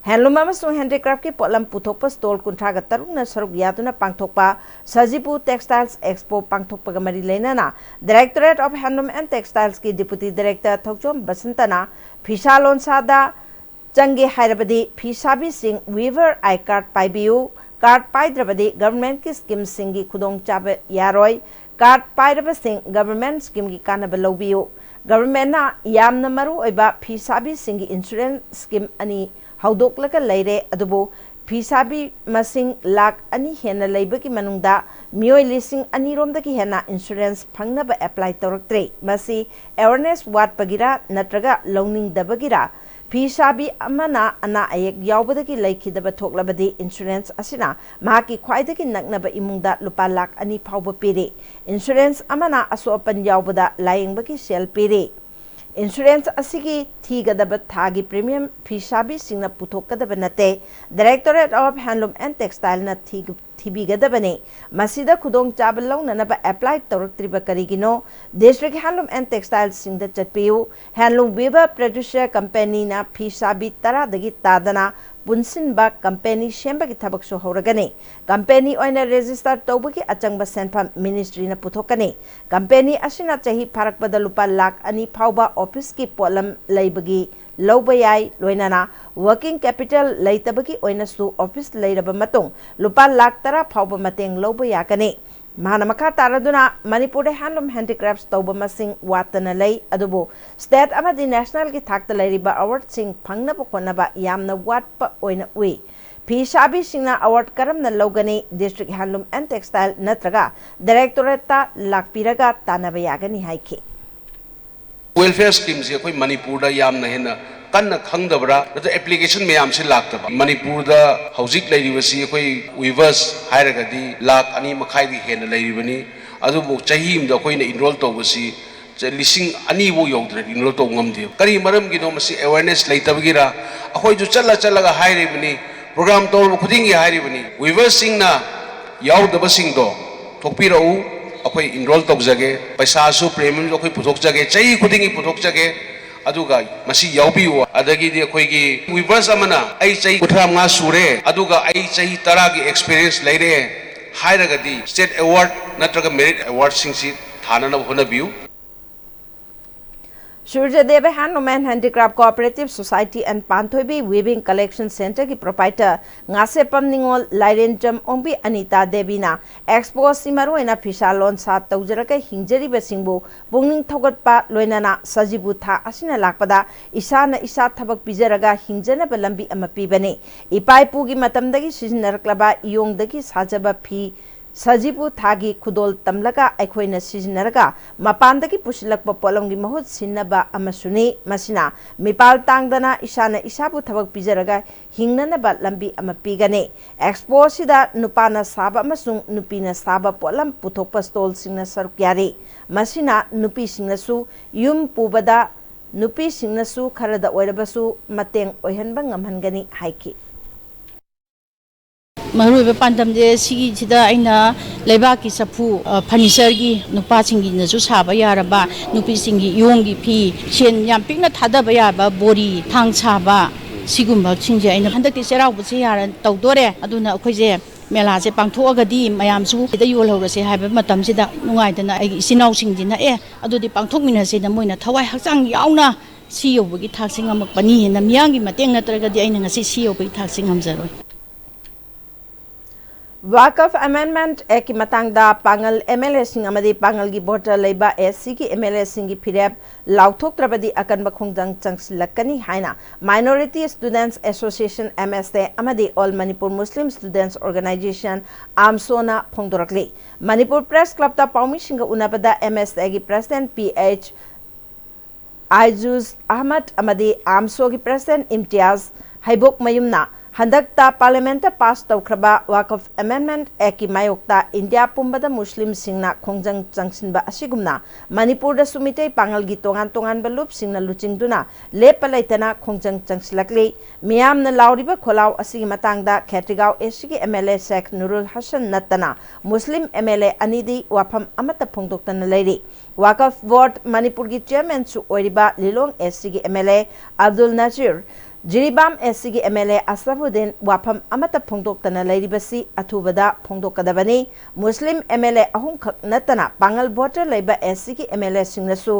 ꯍꯦꯟꯂꯨꯝ ꯑꯃꯁꯨꯡ ꯍꯦꯟꯗꯤꯀ꯭ꯔꯥꯐꯀꯤ ꯄꯣꯠꯂꯝ ꯄꯨꯊꯣꯛꯄ ꯁ꯭ꯇꯣꯜ ꯀꯨꯟꯊ꯭ꯔꯥꯒ ꯇꯔꯨꯛꯅ ꯁꯔꯨꯛ ꯌꯥꯗꯨꯅ ꯄꯥꯡꯊꯣꯛꯄ ꯁꯖꯤꯕꯨ ꯇꯦꯛꯁꯇꯥꯏꯜꯁ ꯑꯦꯛꯁꯄꯣ ꯄꯥꯡꯊꯣꯛꯄꯒ ꯃꯔꯤ ꯂꯩꯅꯅ ꯗꯥꯏꯔꯦꯛꯇꯣꯔꯦꯠ ꯑꯣꯐ ꯍꯦꯟꯂꯨꯝ ꯑꯦꯟ ꯇꯦꯛꯁꯇꯥꯏꯜꯁꯀꯤ ꯗꯤꯄꯨꯇꯤ ꯗꯥꯏꯔꯦꯛꯇꯔ ꯊꯧꯆꯣꯝ ꯕꯁꯟꯇꯅ ꯐꯤꯁꯥ ꯂꯣꯟꯁꯥꯗ ꯆꯪꯒꯦ ꯍꯥꯏꯔꯕꯗꯤ ꯐꯤꯁꯥꯕꯤꯁꯤꯡ weaver I card ꯄꯥꯏꯕꯤꯌꯨ꯫ Card ꯄꯥꯏꯗ꯭ꯔꯕꯗꯤ governmentꯀꯤ schemeꯁꯤꯡꯒꯤ ꯈꯨꯗꯣꯡꯆꯥꯕ ꯌꯥꯔꯣꯏ꯫ Card ꯄꯥꯏꯔꯕꯁꯤꯡ government schemeꯒꯤ ꯀꯥꯟꯅꯕ ꯂꯧꯕꯤꯌꯨ꯫ Governmentꯅ ꯌꯥꯝꯅ ꯃꯔꯨ ꯑꯣꯏꯕ ꯐꯤꯁꯥꯕꯤꯁꯤꯡꯒꯤ insurance scheme ꯑꯅꯤ ꯍꯧꯗꯣꯛꯂꯒ ꯂꯩꯔꯦ, ꯑꯗꯨꯕꯨ ꯐꯤꯁꯥꯕꯤ ꯃꯁꯤꯡ ꯂꯥꯈ ꯑꯅꯤ ꯍꯦꯟꯅ ꯂꯩꯕꯒꯤ ꯃꯅꯨꯡꯗ ꯃꯤꯑꯣꯏ ꯂꯤꯁꯤꯡ ꯑꯅꯤ ꯔꯣꯝꯗꯒꯤ ꯍꯦꯟꯅ insurance ꯐꯪꯅꯕ apply ꯇꯧꯔꯛꯇ꯭ꯔꯦ꯫ ꯃꯁꯤ awareness ꯋꯥꯠꯄꯒꯤꯔ ꯅꯠꯇ꯭ꯔꯒ ꯂꯧꯅꯤꯡꯗꯕꯒꯤꯔ? ꯐꯤꯁꯥꯕꯤ ꯑꯃꯅ ꯑꯅꯥ ꯑꯌꯦꯛ ꯌꯥꯎꯕꯗꯒꯤ ꯂꯩꯈꯤꯗꯕ ꯊꯣꯛꯂꯕꯗꯤ insurance ꯑꯁꯤꯅ ꯃꯍꯥꯛꯀꯤ ꯈ꯭ꯋꯥꯏꯗꯒꯤ ꯅꯛꯅꯕ ꯏꯃꯨꯡꯗ ꯂꯨꯄꯥ ꯂꯥꯈ ꯑꯅꯤ ꯐꯥꯎꯕ ꯄꯤꯔꯤ꯫ Insurance ꯑꯃꯅ ꯑꯁꯣꯛ ꯑꯄꯟ ꯌꯥꯎꯕꯗ ꯂꯥꯌꯦꯡꯕꯒꯤ ꯁꯦꯜ ꯄꯤꯔꯤ꯫ Insurance ꯑꯁꯤꯒꯤ ꯊꯤꯒꯗꯕ ꯊꯥꯒꯤ premium ꯐꯤꯁꯥꯕꯤꯁꯤꯡꯅ ꯄꯨꯊꯣꯛꯀꯗꯕ ꯅꯠꯇꯦ, Directorate of Handloom and Textileꯅ ꯊꯤ-, ꯊꯤꯕꯤꯒꯗꯕꯅꯤ꯫ ꯃꯁꯤꯗ ꯈꯨꯗꯣꯡꯆꯥꯕ ꯂꯧꯅꯅꯕ apply ꯇꯧꯔꯛꯇ꯭ꯔꯤꯕ ꯀꯔꯤꯒꯤꯅꯣ? District Handloom and Textileꯁꯤꯡꯗ ꯆꯠꯄꯤꯌꯨ꯫ Handloom weaver producer companyꯅ ꯐꯤꯁꯥꯕꯤ ꯇꯔꯥꯗꯒꯤ ꯇꯥꯗꯅ ꯄꯨꯟꯁꯤꯟꯕ company ꯁꯦꯝꯕꯒꯤ ꯊꯕꯛꯁꯨ ꯍꯧꯔꯒꯅꯤ꯫ Company ꯑꯣꯏꯅ register ꯇꯧꯕꯒꯤ ꯑꯆꯪꯕ ꯁꯦꯟꯐꯝ ministryꯅ ꯄꯨꯊꯣꯛꯀꯅꯤ꯫ Company ꯑꯁꯤꯅ ꯆꯍꯤ ꯐꯥꯔꯛꯄꯗ ꯂꯨꯄꯥ ꯂꯥꯈ ꯑꯅꯤ ꯐꯥꯎꯕ officeꯀꯤ ꯄꯣꯠꯂꯝ ꯂꯩꯕꯒꯤ ꯂꯧꯕ ꯌꯥꯏ, ꯂꯣꯏꯅꯅ working capital ꯂꯩꯇꯕꯒꯤ ꯑꯣꯏꯅꯁꯨ office ꯂꯩꯔꯕ ꯃꯇꯨꯡ ꯂꯨꯄꯥ ꯂꯥꯈ ꯇꯔꯥ ꯐꯥꯎꯕ ꯃꯇꯦꯡ ꯂꯧꯕ ꯌꯥꯒꯅꯤ꯫ ꯃꯍꯥꯛꯅ ꯃꯈꯥ ꯇꯥꯔꯗꯨꯅ, ꯃꯅꯤꯄꯨꯔꯗ handloom handicrafts ꯇꯧꯕ ꯃꯁꯤꯡ ꯋꯥꯠꯇꯅ ꯂꯩ, ꯑꯗꯨꯕꯨ state ꯑꯃꯗꯤ nationalꯒꯤ ꯊꯥꯛꯇ ꯂꯩꯔꯤꯕ awardꯁꯤꯡ ꯐꯪꯅꯕ ꯍꯣꯠꯅꯕ ꯌꯥꯝꯅ ꯋꯥꯠꯄ ꯑꯣꯏꯅ ꯎꯏ꯫ ꯐꯤ ꯁꯥꯕꯤꯁꯤꯡꯅ award ꯀꯔꯝꯅ ꯂꯧꯒꯅꯤ? District Handloom and Textile ꯅꯠꯇ꯭ꯔꯒ Directorateꯇ ꯂꯥꯛꯄꯤꯔꯒ ꯇꯥꯟꯅꯕ ꯌꯥꯒꯅꯤ ꯍꯥꯏꯈꯤ꯫ Welfare schemeꯁꯤ ꯑꯩꯈꯣꯏ ꯃꯅꯤꯄꯨꯔꯗ ꯌꯥꯝꯅ ꯍꯦꯟꯅ ꯀꯟꯅ ꯈꯪꯗꯕ꯭ꯔꯥ, ꯅꯠꯇ꯭ꯔꯒ application ꯃꯌꯥꯝꯁꯤ ꯂꯥꯛꯇꯕ? ꯃꯅꯤꯄꯨꯔꯗ ꯍꯧꯖꯤꯛ ꯂꯩꯔꯤꯕꯁꯤ ꯑꯩꯈꯣꯏ weavers ꯍꯥꯏꯔꯒꯗꯤ ꯂꯥꯈ ꯑꯅꯤ ꯃꯈꯥꯏꯗꯤ ꯍꯦꯟꯅ ꯂꯩꯔꯤꯕꯅꯤ꯫ ꯑꯗꯨꯕꯨ ꯆꯍꯤ ꯑꯃꯗ ꯑꯩꯈꯣꯏꯅ enroll ꯇꯧꯕꯁꯤ ꯆ-, ꯂꯤꯁꯤꯡ ꯑꯅꯤꯐꯥꯎ ꯌꯧꯗ꯭ꯔꯦ enroll ꯇꯧꯕ ꯉꯝꯗꯦ꯫ ꯀꯔꯤ ꯃꯔꯝꯒꯤꯅꯣ? ꯃꯁꯤ awareness ꯂꯩꯇꯕꯒꯤꯔ? ꯑꯩꯈꯣꯏꯁꯨ ꯆꯠꯂ ꯆꯠꯂꯒ ꯍꯥꯏꯔꯤꯕꯅꯤ, program ꯇꯧꯔꯕ ꯈꯨꯗꯤꯡꯒꯤ ꯍꯥꯏꯔꯤꯕꯅꯤ, weaverꯁꯤꯡꯅ ꯌꯥꯎꯗꯕꯁꯤꯡꯗꯣ ꯊꯣꯛꯄꯤꯔꯛꯎ, ꯑꯩꯈꯣꯏ enroll ꯇꯧꯖꯒꯦ, ꯄꯩꯁꯥꯁꯨ premiumꯁꯨ ꯑꯩꯈꯣꯏ ꯄꯨꯊꯣꯛꯆꯒꯦ, ꯆꯍꯤ ꯈꯨꯗꯤꯡꯒꯤ ꯄꯨꯊꯣꯛꯆꯒꯦ, ꯑꯗꯨꯒ ꯃꯁꯤ ꯌꯥꯎꯕꯤꯌꯨ꯫ ꯑꯗꯒꯤꯗꯤ ꯑꯩꯈꯣꯏꯒꯤ weavers ꯑꯃꯅ ꯑꯩ ꯆꯍꯤ ꯀꯨꯟꯊ꯭ꯔꯥ ꯃꯉꯥ ꯁꯨꯔꯦ, ꯑꯗꯨꯒ ꯑꯩ ꯆꯍꯤ ꯇꯔꯥꯒꯤ experience ꯂꯩꯔꯦ ꯍꯥꯏꯔꯒꯗꯤ state award ꯅꯠꯇ꯭ꯔꯒ merit awardꯁꯤꯡꯁꯤ ꯊꯥꯅꯅꯕ ꯍꯣꯠꯅꯕꯤꯌꯨ꯫ Surjadeva Handloom and Handicraft Cooperative Society and Panthoibi Weaving Collection Centreꯒꯤ proprietor Ngasheppam ꯅꯤꯉꯣꯜ, ꯂꯥꯏꯔꯦꯟꯖꯝ ꯑꯣꯡꯕꯤ ꯑꯅꯤꯇꯥ ꯗꯦꯕꯤꯅ expo ꯑꯁꯤ ꯃꯔꯨꯑꯣꯏꯅ ꯐꯤꯁꯥ ꯂꯣꯟꯁꯥ ꯇꯧꯖꯔꯒ ꯍꯤꯡꯖꯔꯤꯕꯁꯤꯡꯕꯨ ꯄꯨꯛꯅꯤꯡ ꯊꯧꯒꯠꯄ ꯂꯣꯏꯅꯅ ꯁꯖꯤꯕꯨ ꯊꯥ ꯑꯁꯤꯅ ꯂꯥꯛꯄꯗ ꯏꯁꯥꯅ ꯏꯁꯥ ꯊꯕꯛ ꯄꯤꯖꯔꯒ ꯍꯤꯡꯖꯅꯕ ꯂꯝꯕꯤ ꯑꯃ ꯄꯤꯕꯅꯤ꯫ ꯏꯄꯥ ꯏꯄꯨꯒꯤ ꯃꯇꯝꯗꯒꯤ ꯁꯤꯖꯤꯟꯅꯔꯛꯂꯕ ꯏꯌꯣꯡꯗꯒꯤ ꯁꯥꯖꯕ ꯐꯤ ꯁꯖꯤꯕꯨ ꯊꯥꯒꯤ ꯈꯨꯗꯣꯜ ꯇꯝꯂꯒ ꯑꯩꯈꯣꯏꯅ ꯁꯤꯖꯤꯟꯅꯔꯒ ꯃꯄꯥꯟꯗꯒꯤ ꯄꯨꯁꯤꯜꯂꯛꯄ ꯄꯣꯠꯂꯝꯒꯤ ꯃꯍꯨꯠ ꯁꯤꯟꯅꯕ ꯑꯃꯁꯨꯅꯤ꯫ ꯃꯁꯤꯅ ꯃꯤꯄꯥꯜ ꯇꯥꯡꯗꯅ ꯏꯁꯥꯅ ꯏꯁꯥꯕꯨ ꯊꯕꯛ ꯄꯤꯖꯔꯒ ꯍꯤꯡꯅꯅꯕ ꯂꯝꯕꯤ ꯑꯃ ꯄꯤꯒꯅꯤ꯫ Expo ꯑꯁꯤꯗ ꯅꯨꯄꯥꯅ ꯁꯥꯕ ꯑꯃꯁꯨꯡ ꯅꯨꯄꯤꯅ ꯁꯥꯕ ꯄꯣꯠꯂꯝ ꯄꯨꯊꯣꯛꯄ stallꯁꯤꯡꯅ ꯁꯔꯨꯛ ꯌꯥꯔꯤ꯫ ꯃꯁꯤꯅ ꯅꯨꯄꯤꯁꯤꯡꯅꯁꯨ ꯌꯨꯝ ꯄꯨꯕꯗ ꯅꯨꯄꯤꯁꯤꯡꯅꯁꯨ ꯈꯔꯗ ꯑꯣꯏꯔꯕꯁꯨ ꯃꯇꯦꯡ ꯑꯣꯏꯍꯟꯕ ꯉꯝꯍꯟꯒꯅꯤ ꯍꯥꯏꯈꯤ꯫ ꯃꯔꯨꯑꯣꯏꯕ ꯄꯥꯟꯗꯝꯁꯦ ꯁꯤꯒꯤꯁꯤꯗ ꯑꯩꯅ ꯂꯩꯕꯥꯛꯀꯤ ꯆꯐꯨ, ꯑ, furnitureꯒꯤ ꯅꯨꯄꯥꯁꯤꯡꯒꯤꯅꯁꯨ ꯁꯥꯕ ꯌꯥꯔꯕ, ꯅꯨꯄꯤꯁꯤꯡꯒꯤ ꯏꯌꯣꯡꯒꯤ ꯐꯤ, ꯁꯦꯟ ꯌꯥꯝ ꯄꯤꯛꯅ ꯊꯥꯗꯕ ꯌꯥꯕ ꯕꯣꯔꯤ, ꯊꯥꯡ ꯁꯥꯕ, ꯁꯤꯒꯨꯝꯕꯁꯤꯡꯁꯦ ꯑꯩꯅ ꯍꯟꯗꯛꯇꯤ ꯆꯩꯔꯥꯎꯕꯁꯦ ꯌꯥꯔ-, ꯇꯧꯗꯣꯔꯦ, ꯑꯗꯨꯅ ꯑꯩꯈꯣꯏꯁꯦ ꯃꯦꯂꯥꯁꯦ ꯄꯥꯡꯊꯣꯛꯑꯒꯗꯤ ꯃꯌꯥꯝꯁꯨ ꯁꯤꯗ ꯌꯣꯜꯍꯧꯔꯁꯦ ꯍꯥꯏꯕ ꯃꯇꯝꯁꯤꯗ ꯅꯨꯡꯉꯥꯏꯗꯅ ꯑꯩꯒꯤ ꯏꯆꯤꯟ ꯏꯅꯥꯎꯁꯤꯡꯁꯤꯅ "ꯑꯦ, ꯑꯗꯨꯗꯤ ꯄꯥꯡꯊꯣꯛꯃꯤꯟꯅꯁꯦꯅ" ꯃꯣꯏꯅ ꯊꯋꯥꯏ ꯍꯛꯆꯥꯡ ꯌꯥꯎꯅ ꯁꯤ ꯌꯧꯕꯒꯤ ꯊꯥꯛꯁꯦ ꯉꯝꯃꯛꯄꯅꯤ꯫ ꯍꯦꯟꯅ ꯃꯤꯌꯥꯝꯒꯤ ꯃꯇꯦꯡ ꯅꯠꯇ꯭ꯔꯒꯗꯤ ꯑꯩꯅ ꯉꯁꯤ ꯁꯤ ꯌꯧꯕꯒꯤ ꯊꯥꯛꯁꯦ ꯉꯝꯖꯔꯣꯏ꯫ Waqf Amendment Actꯀꯤ ꯃꯇꯥꯡꯗ ꯄꯥꯡꯒꯜ MLAꯁꯤꯡ ꯑꯃꯗꯤ ꯄꯥꯡꯒꯜꯒꯤ voter ꯂꯩꯕ SCꯒꯤ MLAꯁꯤꯡꯒꯤ ꯐꯤꯔꯦꯞ ꯂꯥꯎꯊꯣꯛꯇ꯭ꯔꯕꯗꯤ ꯑꯀꯟꯕ ꯈꯣꯡꯖꯪ ꯆꯪꯁꯤꯜꯂꯛꯀꯅꯤ ꯍꯥꯏꯅ Minority Students Association, MSA, ꯑꯃꯗꯤ All Manipur Muslim Students Organisation, AMSUꯅ ꯐꯣꯡꯗꯣꯔꯛꯂꯤ꯫ Manipur Press Clubꯇ ꯄꯥꯎꯃꯤꯁꯤꯡꯒ ꯎꯅꯕꯗ MSAꯒꯤ President Ph ꯑꯥꯏꯖꯨꯖ Ahmad ꯑꯃꯗꯤ AMSUꯒꯤ President ꯏꯝꯇꯤꯌꯥꯖ ꯍꯩꯕꯣꯛꯃꯌꯨꯝꯅ ꯍꯟꯗꯛꯇ Parliamentꯇ pass ꯇꯧꯈ꯭ꯔꯕ Waqf Amendment Actꯀꯤ ꯃꯥꯌꯣꯛꯇ ꯏꯟꯗꯤꯌꯥ ꯄꯨꯝꯕꯗ ꯃꯨꯁꯂꯤꯝꯁꯤꯡꯅ ꯈꯣꯡꯖꯪ ꯆꯪꯁꯤꯟꯕ ꯑꯁꯤꯒꯨꯝꯅ ꯃꯅꯤꯄꯨꯔꯗꯁꯨ ꯃꯤꯇꯩ ꯄꯥꯉꯜꯒꯤ ꯇꯣꯉꯥꯟ ꯇꯣꯉꯥꯟꯕ ꯂꯨꯞꯁꯤꯡꯅ ꯂꯨꯆꯤꯡꯗꯨꯅ ꯂꯦꯞꯄ ꯂꯩꯇꯅ ꯈꯣꯡꯖꯪ ꯆꯪꯁꯤꯜꯂꯛꯂꯤ꯫ ꯃꯤꯌꯥꯝꯅ ꯂꯥꯎꯔꯤꯕ ꯈꯣꯜꯂꯥꯎ ꯑꯁꯤꯒꯤ ꯃꯇꯥꯡꯗ ꯈꯦꯇ꯭ꯔꯤꯒꯥꯎ SCꯒꯤ MLA ꯁꯦꯈ ꯅꯨꯔꯨꯜ ꯍꯁꯟ ꯅꯠꯇꯅ ꯃꯨꯁꯂꯤꯝ MLA ꯑꯅꯤꯗꯤ ꯋꯥꯐꯝ ꯑꯃꯠꯇ ꯐꯣꯡꯗꯣꯛꯇꯅ ꯂꯩꯔꯤ꯫ Waqf Board ꯃꯅꯤꯄꯨꯔꯒꯤ chairmanꯁꯨ ꯑꯣꯏꯔꯤꯕ ꯂꯤꯂꯣꯡ SCꯒꯤ MLA ꯑꯕꯗꯨꯜ ꯅꯖꯤꯔ ꯖꯤꯔꯤꯕꯥꯝ ꯑꯦꯁ ꯁꯤꯒꯤ ꯑꯦꯝ ꯑꯦꯜ ꯑꯦ ꯑꯁꯐꯨꯗꯤꯟ ꯋꯥꯐꯝ ꯑꯃꯠꯇ ꯐꯣꯡꯗꯣꯛꯇꯅ ꯂꯩꯔꯤꯕꯁꯤ ꯑꯊꯨꯕꯗ ꯐꯣꯡꯗꯣꯛꯀꯗꯕꯅꯤ꯫ ꯃꯨꯁꯂꯤꯝ ꯑꯦꯝ ꯑꯦꯜ ꯑꯦ ꯑꯍꯨꯝꯈꯛ ꯅꯠꯇꯅ ꯄꯥꯉꯜ ꯚꯣꯇꯔ ꯂꯩꯕ ꯑꯦꯁ ꯁꯤꯒꯤ ꯑꯦꯝ ꯑꯦꯜ ꯑꯦꯁꯤꯡꯅꯁꯨ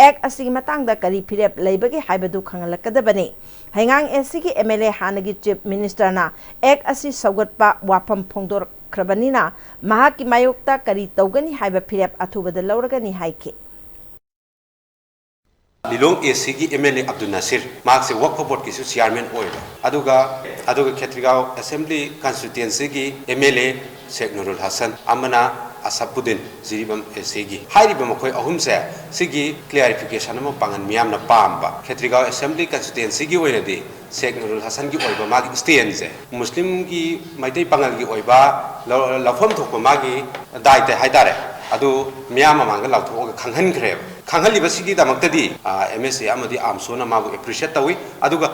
ꯑꯦꯛ ꯑꯁꯤꯒꯤ ꯃꯇꯥꯡꯗ ꯀꯔꯤ ꯐꯤꯔꯦꯞ ꯂꯩꯕꯒꯦ ꯍꯥꯏꯕꯗꯨ ꯈꯪꯍꯜꯂꯛꯀꯗꯕꯅꯤ꯫ ꯍꯩꯉꯥꯡ ꯑꯦꯁ ꯁꯤꯒꯤ ꯑꯦꯝ ꯑꯦꯜ ꯑꯦ ꯍꯥꯟꯅꯒꯤ ꯆꯤꯐ ꯃꯤꯅꯤꯁꯇꯔꯅ ꯑꯦꯛ ꯑꯁꯤ ꯁꯧꯒꯠꯄ ꯋꯥꯐꯝ ꯐꯣꯡꯗꯣꯔꯛꯈ꯭ꯔꯕꯅꯤꯅ ꯃꯍꯥꯛꯀꯤ ꯃꯥꯌꯣꯛꯇ ꯀꯔꯤ ꯇꯧꯒꯅꯤ ꯍꯥꯏꯕ ꯐꯤꯔꯦꯞ ꯑꯊꯨꯕꯗ ꯂꯧꯔꯒꯅꯤ ꯍꯥꯏꯈꯤ꯫ ꯂꯤꯂꯣꯡ ꯑꯦ ꯁꯤꯒꯤ M L A Abdul Nasir, ꯃꯍꯥꯛꯁꯦ ꯋꯛꯐ ꯕꯣꯔꯗꯀꯤꯁꯨ ꯆꯤꯌꯥꯔꯃꯦꯟ ꯑꯣꯏꯕ, ꯑꯗꯨꯒ ꯑꯗꯨꯒ ꯈꯦꯇ꯭ꯔꯤꯒꯥꯎ ꯑꯦꯁꯦꯝꯕ꯭ꯂꯤ ꯀꯟꯁꯇꯤꯇ꯭ꯋꯦꯟꯁꯤꯒꯤ ꯑꯦꯝ ꯑꯦꯜ ꯑꯦ ꯁꯦꯛ ꯅꯨꯔꯨꯜ ꯍꯁꯟ, ꯑꯃꯅ ꯑꯁꯐꯨꯗꯤꯟ, ꯖꯤꯔꯤꯕꯥꯝ ꯑꯦ ꯁꯤꯒꯤ꯫ ꯍꯥꯏꯔꯤꯕ ꯃꯈꯣꯏ ꯑꯍꯨꯝꯁꯦ ꯁꯤꯒꯤ ꯀ꯭ꯂꯤꯌꯥꯔꯤꯐꯤꯀꯦꯁꯟ ꯑꯃ ꯄꯥꯡꯒꯟ ꯃꯤꯌꯥꯝꯅ ꯄꯥꯝꯕ꯫ ꯈꯦꯇ꯭ꯔꯤꯒꯥꯎ ꯑꯦꯁꯦꯝꯕ꯭ꯂꯤ ꯀꯟꯁꯇꯤꯇ꯭ꯋꯦꯟꯁꯤꯒꯤ ꯑꯣꯏꯅꯗꯤ ꯁꯦꯛ ꯅꯨꯔꯨꯜ ꯍꯁꯟꯒꯤ ꯑꯣꯏꯕ ꯃꯥꯒꯤ ꯁ꯭ꯇꯦꯟꯁꯦ ꯃꯨꯁꯂꯤꯝꯒꯤ, ꯃꯩꯇꯩ ꯄꯥꯉꯜꯒꯤ ꯑꯣꯏꯕ ꯂꯧ-, ꯂꯧꯐꯝ ꯊꯣꯛꯄ ꯃꯥꯒꯤ ꯗꯥꯏꯇ ꯍꯥꯏꯇꯥꯔꯦ, ꯑꯗꯨ ꯃꯤꯌꯥꯝ ꯃꯃꯥꯡꯗ ꯂꯥꯎꯊꯣꯛꯑꯒ ꯈꯪꯍꯟꯈ꯭ꯔꯦꯕ꯫ ꯈꯪꯍꯜꯂꯤꯕꯁꯤꯒꯤꯗꯃꯛꯇꯗꯤ, ꯑ, ꯑꯦꯝ ꯑꯦꯁ ꯑꯦ ꯑꯃꯗꯤ ꯑꯥꯝꯁꯣꯅ ꯃꯥꯕꯨ ꯑꯦꯄ꯭ꯔꯤꯁꯤꯌꯦꯠ ꯇꯧꯏ꯫ ꯑꯗꯨꯒ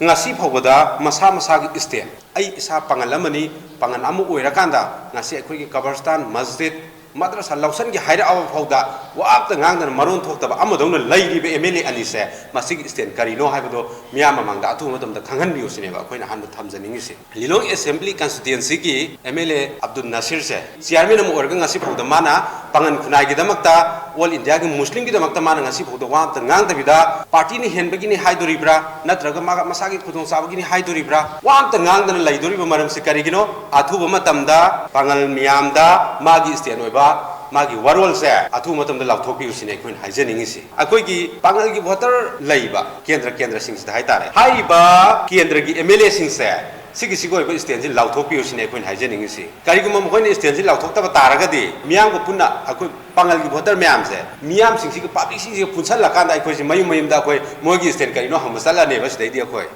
ꯉꯁꯤ ꯐꯥꯎꯕꯗ ꯃꯁꯥ ꯃꯁꯥꯒꯤ ꯁ꯭ꯇꯦꯟ, ꯑꯩ ꯏꯁꯥ ꯄꯥꯉꯜ ꯑꯃꯅꯤ, ꯄꯥꯉꯜ ꯑꯃ ꯑꯣꯏꯔꯀꯥꯟꯗ ꯉꯁꯤ ꯑꯩꯈꯣꯏꯒꯤ ꯀꯕꯔꯁꯇꯥꯟ, ꯃꯁꯖꯤꯗ, ꯃꯗ꯭ꯔꯁꯥ ꯂꯧꯁꯟꯒꯦ ꯍꯥꯏꯔꯛꯑꯕ ꯐꯥꯎꯗ ꯋꯥ ꯑꯝꯇ ꯉꯥꯡꯗꯅ ꯃꯔꯣꯟ ꯊꯣꯛꯇꯕ ꯑꯃꯗꯧꯅ ꯂꯩꯔꯤꯕ ꯑꯦꯝ ꯑꯦꯜ ꯑꯦ ꯑꯅꯤꯁꯦ ꯃꯁꯤꯒꯤ ꯁ꯭ꯇꯦꯟ ꯀꯔꯤꯅꯣ ꯍꯥꯏꯕꯗꯣ ꯃꯤꯌꯥꯝ ꯃꯃꯥꯡꯗ ꯑꯊꯨꯕ ꯃꯇꯝꯗ ꯈꯪꯍꯟꯕꯤꯌꯨ ꯁꯤꯅꯦꯕ ꯑꯩꯈꯣꯏꯅ ꯑꯍꯥꯟꯕ ꯊꯝꯖꯅꯤꯡꯉꯤꯁꯦ꯫ ꯂꯤꯂꯣꯡ ꯑꯦꯁꯦꯝꯕ꯭ꯂꯤ ꯀꯟꯁꯇꯤꯇ꯭ꯋꯦꯟꯁꯤꯒꯤ ꯑꯦꯝ ꯑꯦꯜ ꯑꯦ ꯑꯕꯗꯨꯜ ꯅꯥꯁꯤꯔꯁꯦ ꯆꯤꯌꯥꯔꯃꯦꯟ ꯑꯃ ꯑꯣꯏꯔꯒ ꯉꯁꯤ ꯐꯥꯎꯗ ꯃꯥꯅ ꯄꯥꯉꯟ ꯈꯨꯟꯅꯥꯏꯒꯤꯗꯃꯛꯇ, ꯑꯣꯜ ꯏꯟꯗꯤꯌꯥꯒꯤ ꯃꯨꯁꯂꯤꯝꯒꯤꯗꯃꯛꯇ ꯃꯥꯅ ꯉꯁꯤ ꯐꯥꯎꯗ ꯋꯥ ꯑꯝꯇ ꯉꯥꯡꯗꯕꯤꯗ ꯄꯥꯔꯇꯤꯅ ꯍꯦꯟꯕꯒꯤꯅꯤ ꯍꯥꯏꯗꯣꯔꯤꯕ꯭ꯔꯥ, ꯅꯠꯇ꯭ꯔꯒ ꯃꯥꯒ ꯃꯁꯥꯒꯤ ꯈꯨꯗꯣꯡꯆꯥꯕꯒꯤꯅꯤ ꯍꯥꯏꯗꯣꯔꯤꯕ꯭ꯔꯥ, ꯋꯥ ꯑꯝꯇ ꯉꯥꯡꯗꯅ ꯂꯩꯗꯣꯔꯤꯕ ꯃꯔꯝꯁꯤ ꯀꯔꯤꯒꯤꯅꯣ? ꯑꯊꯨꯕ ꯃꯇꯝꯗ ꯄꯥꯉꯜ ꯃꯤꯌꯥꯝꯗ ꯃꯥꯒꯤ ꯁ꯭ꯇꯦꯟ ꯑꯣꯏꯕ ꯃꯥꯒꯤ ꯋꯥꯔꯣꯜꯁꯦ ꯑꯊꯨꯕ ꯃꯇꯝꯗ ꯂꯥꯎꯊꯣꯛꯄꯤꯌꯨ ꯁꯤꯅꯤ ꯑꯩꯈꯣꯏꯅ ꯍꯥꯏꯖꯅꯤꯡꯉꯤꯁꯤ꯫ ꯑꯩꯈꯣꯏꯒꯤ ꯄꯥꯉꯜꯒꯤ ꯚꯣꯇꯔ ꯂꯩꯕ ꯀꯦꯟꯗ꯭ꯔ ꯀꯦꯟꯗ꯭ꯔꯁꯤꯡꯁꯤꯗ ꯍꯥꯏꯇꯥꯔꯦ, ꯍꯥꯏꯔꯤꯕ ꯀꯦꯟꯗ꯭ꯔꯒꯤ ꯑꯦꯝ ꯑꯦꯜ ꯑꯦꯁꯤꯡꯁꯦ ꯁꯤꯒꯤꯁꯤꯒꯤ ꯑꯣꯏꯕ ꯁ꯭ꯇꯦꯟꯁꯤ ꯂꯥꯎꯊꯣꯛꯄꯤꯌꯨ ꯁꯤꯅꯤ ꯑꯩꯈꯣꯏꯅ ꯍꯥꯏꯖꯅꯤꯡꯉꯤꯁꯤ꯫ ꯀꯔꯤꯒꯨꯝꯕ ꯃꯈꯣꯏꯅ ꯁ꯭ꯇꯦꯟꯁꯤ ꯂꯥꯎꯊꯣꯛꯇꯕ ꯇꯥꯔꯒꯗꯤ ꯃꯤꯌꯥꯝꯒ ꯄꯨꯟꯅ ꯑꯩꯈꯣꯏ ꯄꯥꯉꯜꯒꯤ ꯚꯣꯇꯔ ꯃꯌꯥꯝꯁꯦ, ꯃꯤꯌꯥꯝꯁꯤꯡꯁꯤꯒ, ꯄꯥꯕ꯭ꯂꯤꯛꯁꯤꯡꯁꯤꯒ ꯄꯨꯟꯁꯜꯂꯀꯥꯟꯗ ꯑꯩꯈꯣꯏꯁꯦ ꯃꯌꯨꯝ ꯃꯌꯨꯝꯗ ꯑꯩꯈꯣꯏ ꯃꯣꯏꯒꯤ ꯁ꯭ꯇꯦꯟ ꯀꯔꯤꯅꯣ ꯍꯪꯕ ꯆꯠꯂꯅꯦꯕ ꯁꯤꯗꯩꯗꯤ ꯑꯩꯈꯣꯏ꯫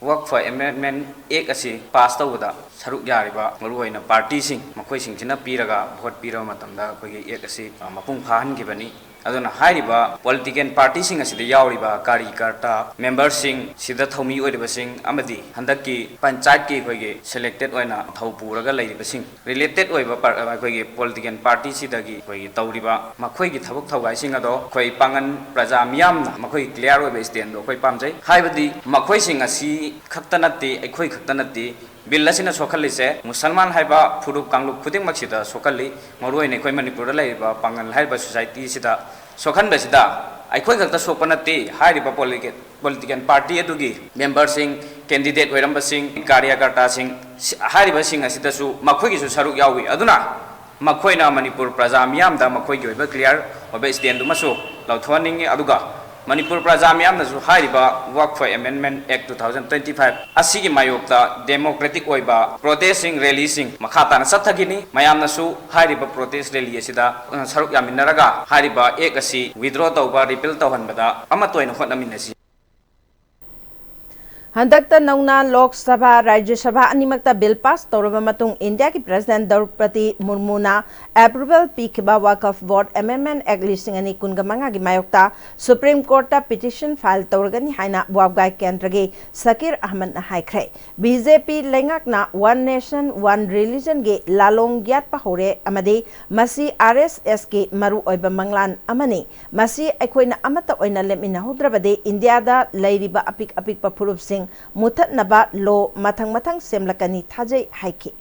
ꯋꯛꯐ ꯑꯦꯃꯦꯟꯗꯃꯦꯟ ꯑꯦꯛ ꯑꯁꯤ ꯄꯥꯁ ꯇꯧꯕꯗ ꯁꯔꯨꯛ ꯌꯥꯔꯤꯕ ꯃꯔꯨꯑꯣꯏꯅ ꯄꯥꯔꯇꯤꯁꯤꯡ, ꯃꯈꯣꯏꯁꯤꯡꯁꯤꯅ ꯄꯤꯔꯒ ꯚꯣꯠ ꯄꯤꯔꯕ ꯃꯇꯝꯗ ꯑꯩꯈꯣꯏꯒꯤ ꯑꯦꯛ ꯑꯁꯤ, ꯑ, ꯃꯄꯨꯡ ꯐꯥꯍꯟꯈꯤꯕꯅꯤ꯫ ꯑꯗꯨꯅ ꯍꯥꯏꯔꯤꯕ political partyꯁꯤꯡ ꯑꯁꯤꯗ ꯌꯥꯎꯔꯤꯕ ꯀꯥꯔꯤꯀꯔꯇꯥ memberꯁꯤꯡ, ꯁꯤꯗ ꯊꯧꯃꯤ ꯑꯣꯏꯔꯤꯕꯁꯤꯡ ꯑꯃꯗꯤ ꯍꯟꯗꯛꯀꯤ ꯄꯟꯆꯥꯌꯠꯀꯤ ꯑꯩꯈꯣꯏꯒꯤ selected ꯑꯣꯏꯅ ꯊꯧ ꯄꯨꯔꯒ ꯂꯩꯔꯤꯕꯁꯤꯡ, related ꯑꯣꯏꯕ ꯄꯥꯔ-, ꯑꯩꯈꯣꯏꯒꯤ political partyꯁꯤꯗꯒꯤ ꯑꯩꯈꯣꯏꯒꯤ ꯇꯧꯔꯤꯕ ꯃꯈꯣꯏꯒꯤ ꯊꯕꯛ ꯊꯧꯒꯥꯏꯁꯤꯡ ꯑꯗꯣ ꯑꯩꯈꯣꯏ ꯄꯥꯡꯒꯜ ꯄ꯭ꯔꯖꯥ ꯃꯤꯌꯥꯝꯅ ꯃꯈꯣꯏꯒꯤ clear ꯑꯣꯏꯕ standꯗꯣ ꯑꯩꯈꯣꯏ ꯄꯥꯝꯖꯩ꯫ ꯍꯥꯏꯕꯗꯤ ꯃꯈꯣꯏꯁꯤꯡ ꯑꯁꯤ ꯈꯛꯇ ꯅꯠꯇꯦ, ꯑꯩꯈꯣꯏ ꯈꯛꯇ ꯅꯠꯇꯦ, bill ꯑꯁꯤꯅ ꯁꯣꯛꯍꯜꯂꯤꯁꯦ ꯃꯨꯁꯜꯃꯥꯟ ꯍꯥꯏꯕ ꯐꯨꯔꯨꯞ ꯀꯥꯡꯂꯨꯞ ꯈꯨꯗꯤꯡꯃꯛꯁꯤꯗ ꯁꯣꯛꯍꯜꯂꯤ꯫ ꯃꯔꯨꯑꯣꯏꯅ ꯑꯩꯈꯣꯏ ꯃꯅꯤꯄꯨꯔꯗ ꯂꯩꯔꯤꯕ ꯄꯥꯡꯒꯜ ꯍꯥꯏꯔꯤꯕ societyꯁꯤꯗ ꯁꯣꯛꯍꯟꯕꯁꯤꯗ ꯑꯩꯈꯣꯏ ꯈꯛꯇ ꯁꯣꯛꯄ ꯅꯠꯇꯦ, ꯍꯥꯏꯔꯤꯕ political party ꯑꯗꯨꯒꯤ memberꯁꯤꯡ, candidate ꯑꯣꯏꯔꯝꯕꯁꯤꯡ, ꯀꯥꯔꯤꯌꯥꯀꯔꯇꯥꯁꯤꯡ, ꯁꯤ-, ꯍꯥꯏꯔꯤꯕꯁꯤꯡ ꯑꯁꯤꯗꯁꯨ ꯃꯈꯣꯏꯒꯤꯁꯨ ꯁꯔꯨꯛ ꯌꯥꯎꯏ꯫ ꯑꯗꯨꯅ ꯃꯈꯣꯏꯅ ꯃꯅꯤꯄꯨꯔ ꯄ꯭ꯔꯖꯥ ꯃꯤꯌꯥꯝꯗ ꯃꯈꯣꯏꯒꯤ ꯑꯣꯏꯕ clear ꯑꯣꯏꯕ standꯗꯨꯃꯁꯨ ꯂꯧꯊꯣꯛꯍꯟꯅꯤꯡꯏ꯫ ꯑꯗꯨꯒ ꯃꯅꯤꯄꯨꯔ ꯄ꯭ꯔꯖꯥ ꯃꯤꯌꯥꯝꯅꯁꯨ ꯍꯥꯏꯔꯤꯕ Waqf Amendment Act two thousand twenty five ꯑꯁꯤꯒꯤ ꯃꯥꯌꯣꯛꯇ democratic ꯑꯣꯏꯕ protestꯁꯤꯡ, rallyꯁꯤꯡ ꯃꯈꯥ ꯇꯥꯅ ꯆꯠꯊꯈꯤꯅꯤ꯫ ꯃꯌꯥꯝꯅꯁꯨ ꯍꯥꯏꯔꯤꯕ protest rally ꯑꯁꯤꯗ, ꯑ, ꯁꯔꯨꯛ ꯌꯥꯃꯤꯟꯅꯔꯒ ꯍꯥꯏꯔꯤꯕ act ꯑꯁꯤ withdraw ꯇꯧꯕ, repeal ꯇꯧꯍꯟꯕꯗ ꯑꯃꯠꯇ ꯑꯣꯏꯅ ꯍꯣꯠꯅꯃꯤꯟꯅꯁꯤ꯫ ꯍꯟꯗꯛꯇ ꯅꯧꯅ ꯂꯣꯛ ꯁꯚꯥ, ꯔꯥꯖ꯭ꯌ ꯁꯚꯥ ꯑꯅꯤꯃꯛꯇ bill pass ꯇꯧꯔꯕ ꯃꯇꯨꯡ ꯏꯟꯗꯤꯌꯥꯒꯤ President ꯗ꯭ꯔꯧꯄꯗꯤ ꯃꯨꯔꯃꯨꯅ approval ꯄꯤꯈꯤꯕ Waqf Board Amendment Act ꯂꯤꯁꯤꯡ ꯑꯅꯤ ꯀꯨꯟꯒ ꯃꯉꯥꯒꯤ ꯃꯥꯌꯣꯛꯇ Supreme Courtꯇ petition file ꯇꯧꯔꯒꯅꯤ ꯍꯥꯏꯅ ꯋꯥꯕꯒꯥꯏ ꯀꯦꯟꯗ꯭ꯔꯒꯤ ꯁꯀꯤꯔ ꯑꯍꯃꯗꯅ ꯍꯥꯏꯈ꯭ꯔꯦ꯫ ꯕꯤ ꯖꯦ ꯄꯤ ꯂꯩꯉꯥꯛꯅ One Nation, One Religionꯒꯤ ꯂꯥꯂꯣꯡ ꯌꯥꯠꯄ ꯍꯧꯔꯦ ꯑꯃꯗꯤ ꯃꯁꯤ ꯑꯥꯔ ꯑꯦꯁ ꯑꯦꯁꯀꯤ ꯃꯔꯨꯑꯣꯏꯕ ꯃꯪꯂꯥꯟ ꯑꯃꯅꯤ꯫ ꯃꯁꯤ ꯑꯩꯈꯣꯏꯅ ꯑꯃꯠꯇ ꯑꯣꯏꯅ ꯂꯦꯞꯃꯤꯟꯅꯍꯧꯗ꯭ꯔꯕꯗꯤ ꯏꯟꯗꯤꯌꯥꯗ ꯂꯩꯔꯤꯕ ꯑꯄꯤꯛ ꯑꯄꯤꯛꯄ ꯐꯨꯔꯨꯞꯁꯤꯡ ꯃꯨꯊꯠꯅꯕ law ꯃꯊꯪ ꯃꯊꯪ ꯁꯦꯝꯂꯛꯀꯅꯤ ꯊꯥꯖꯩ ꯍꯥꯏꯈꯤ꯫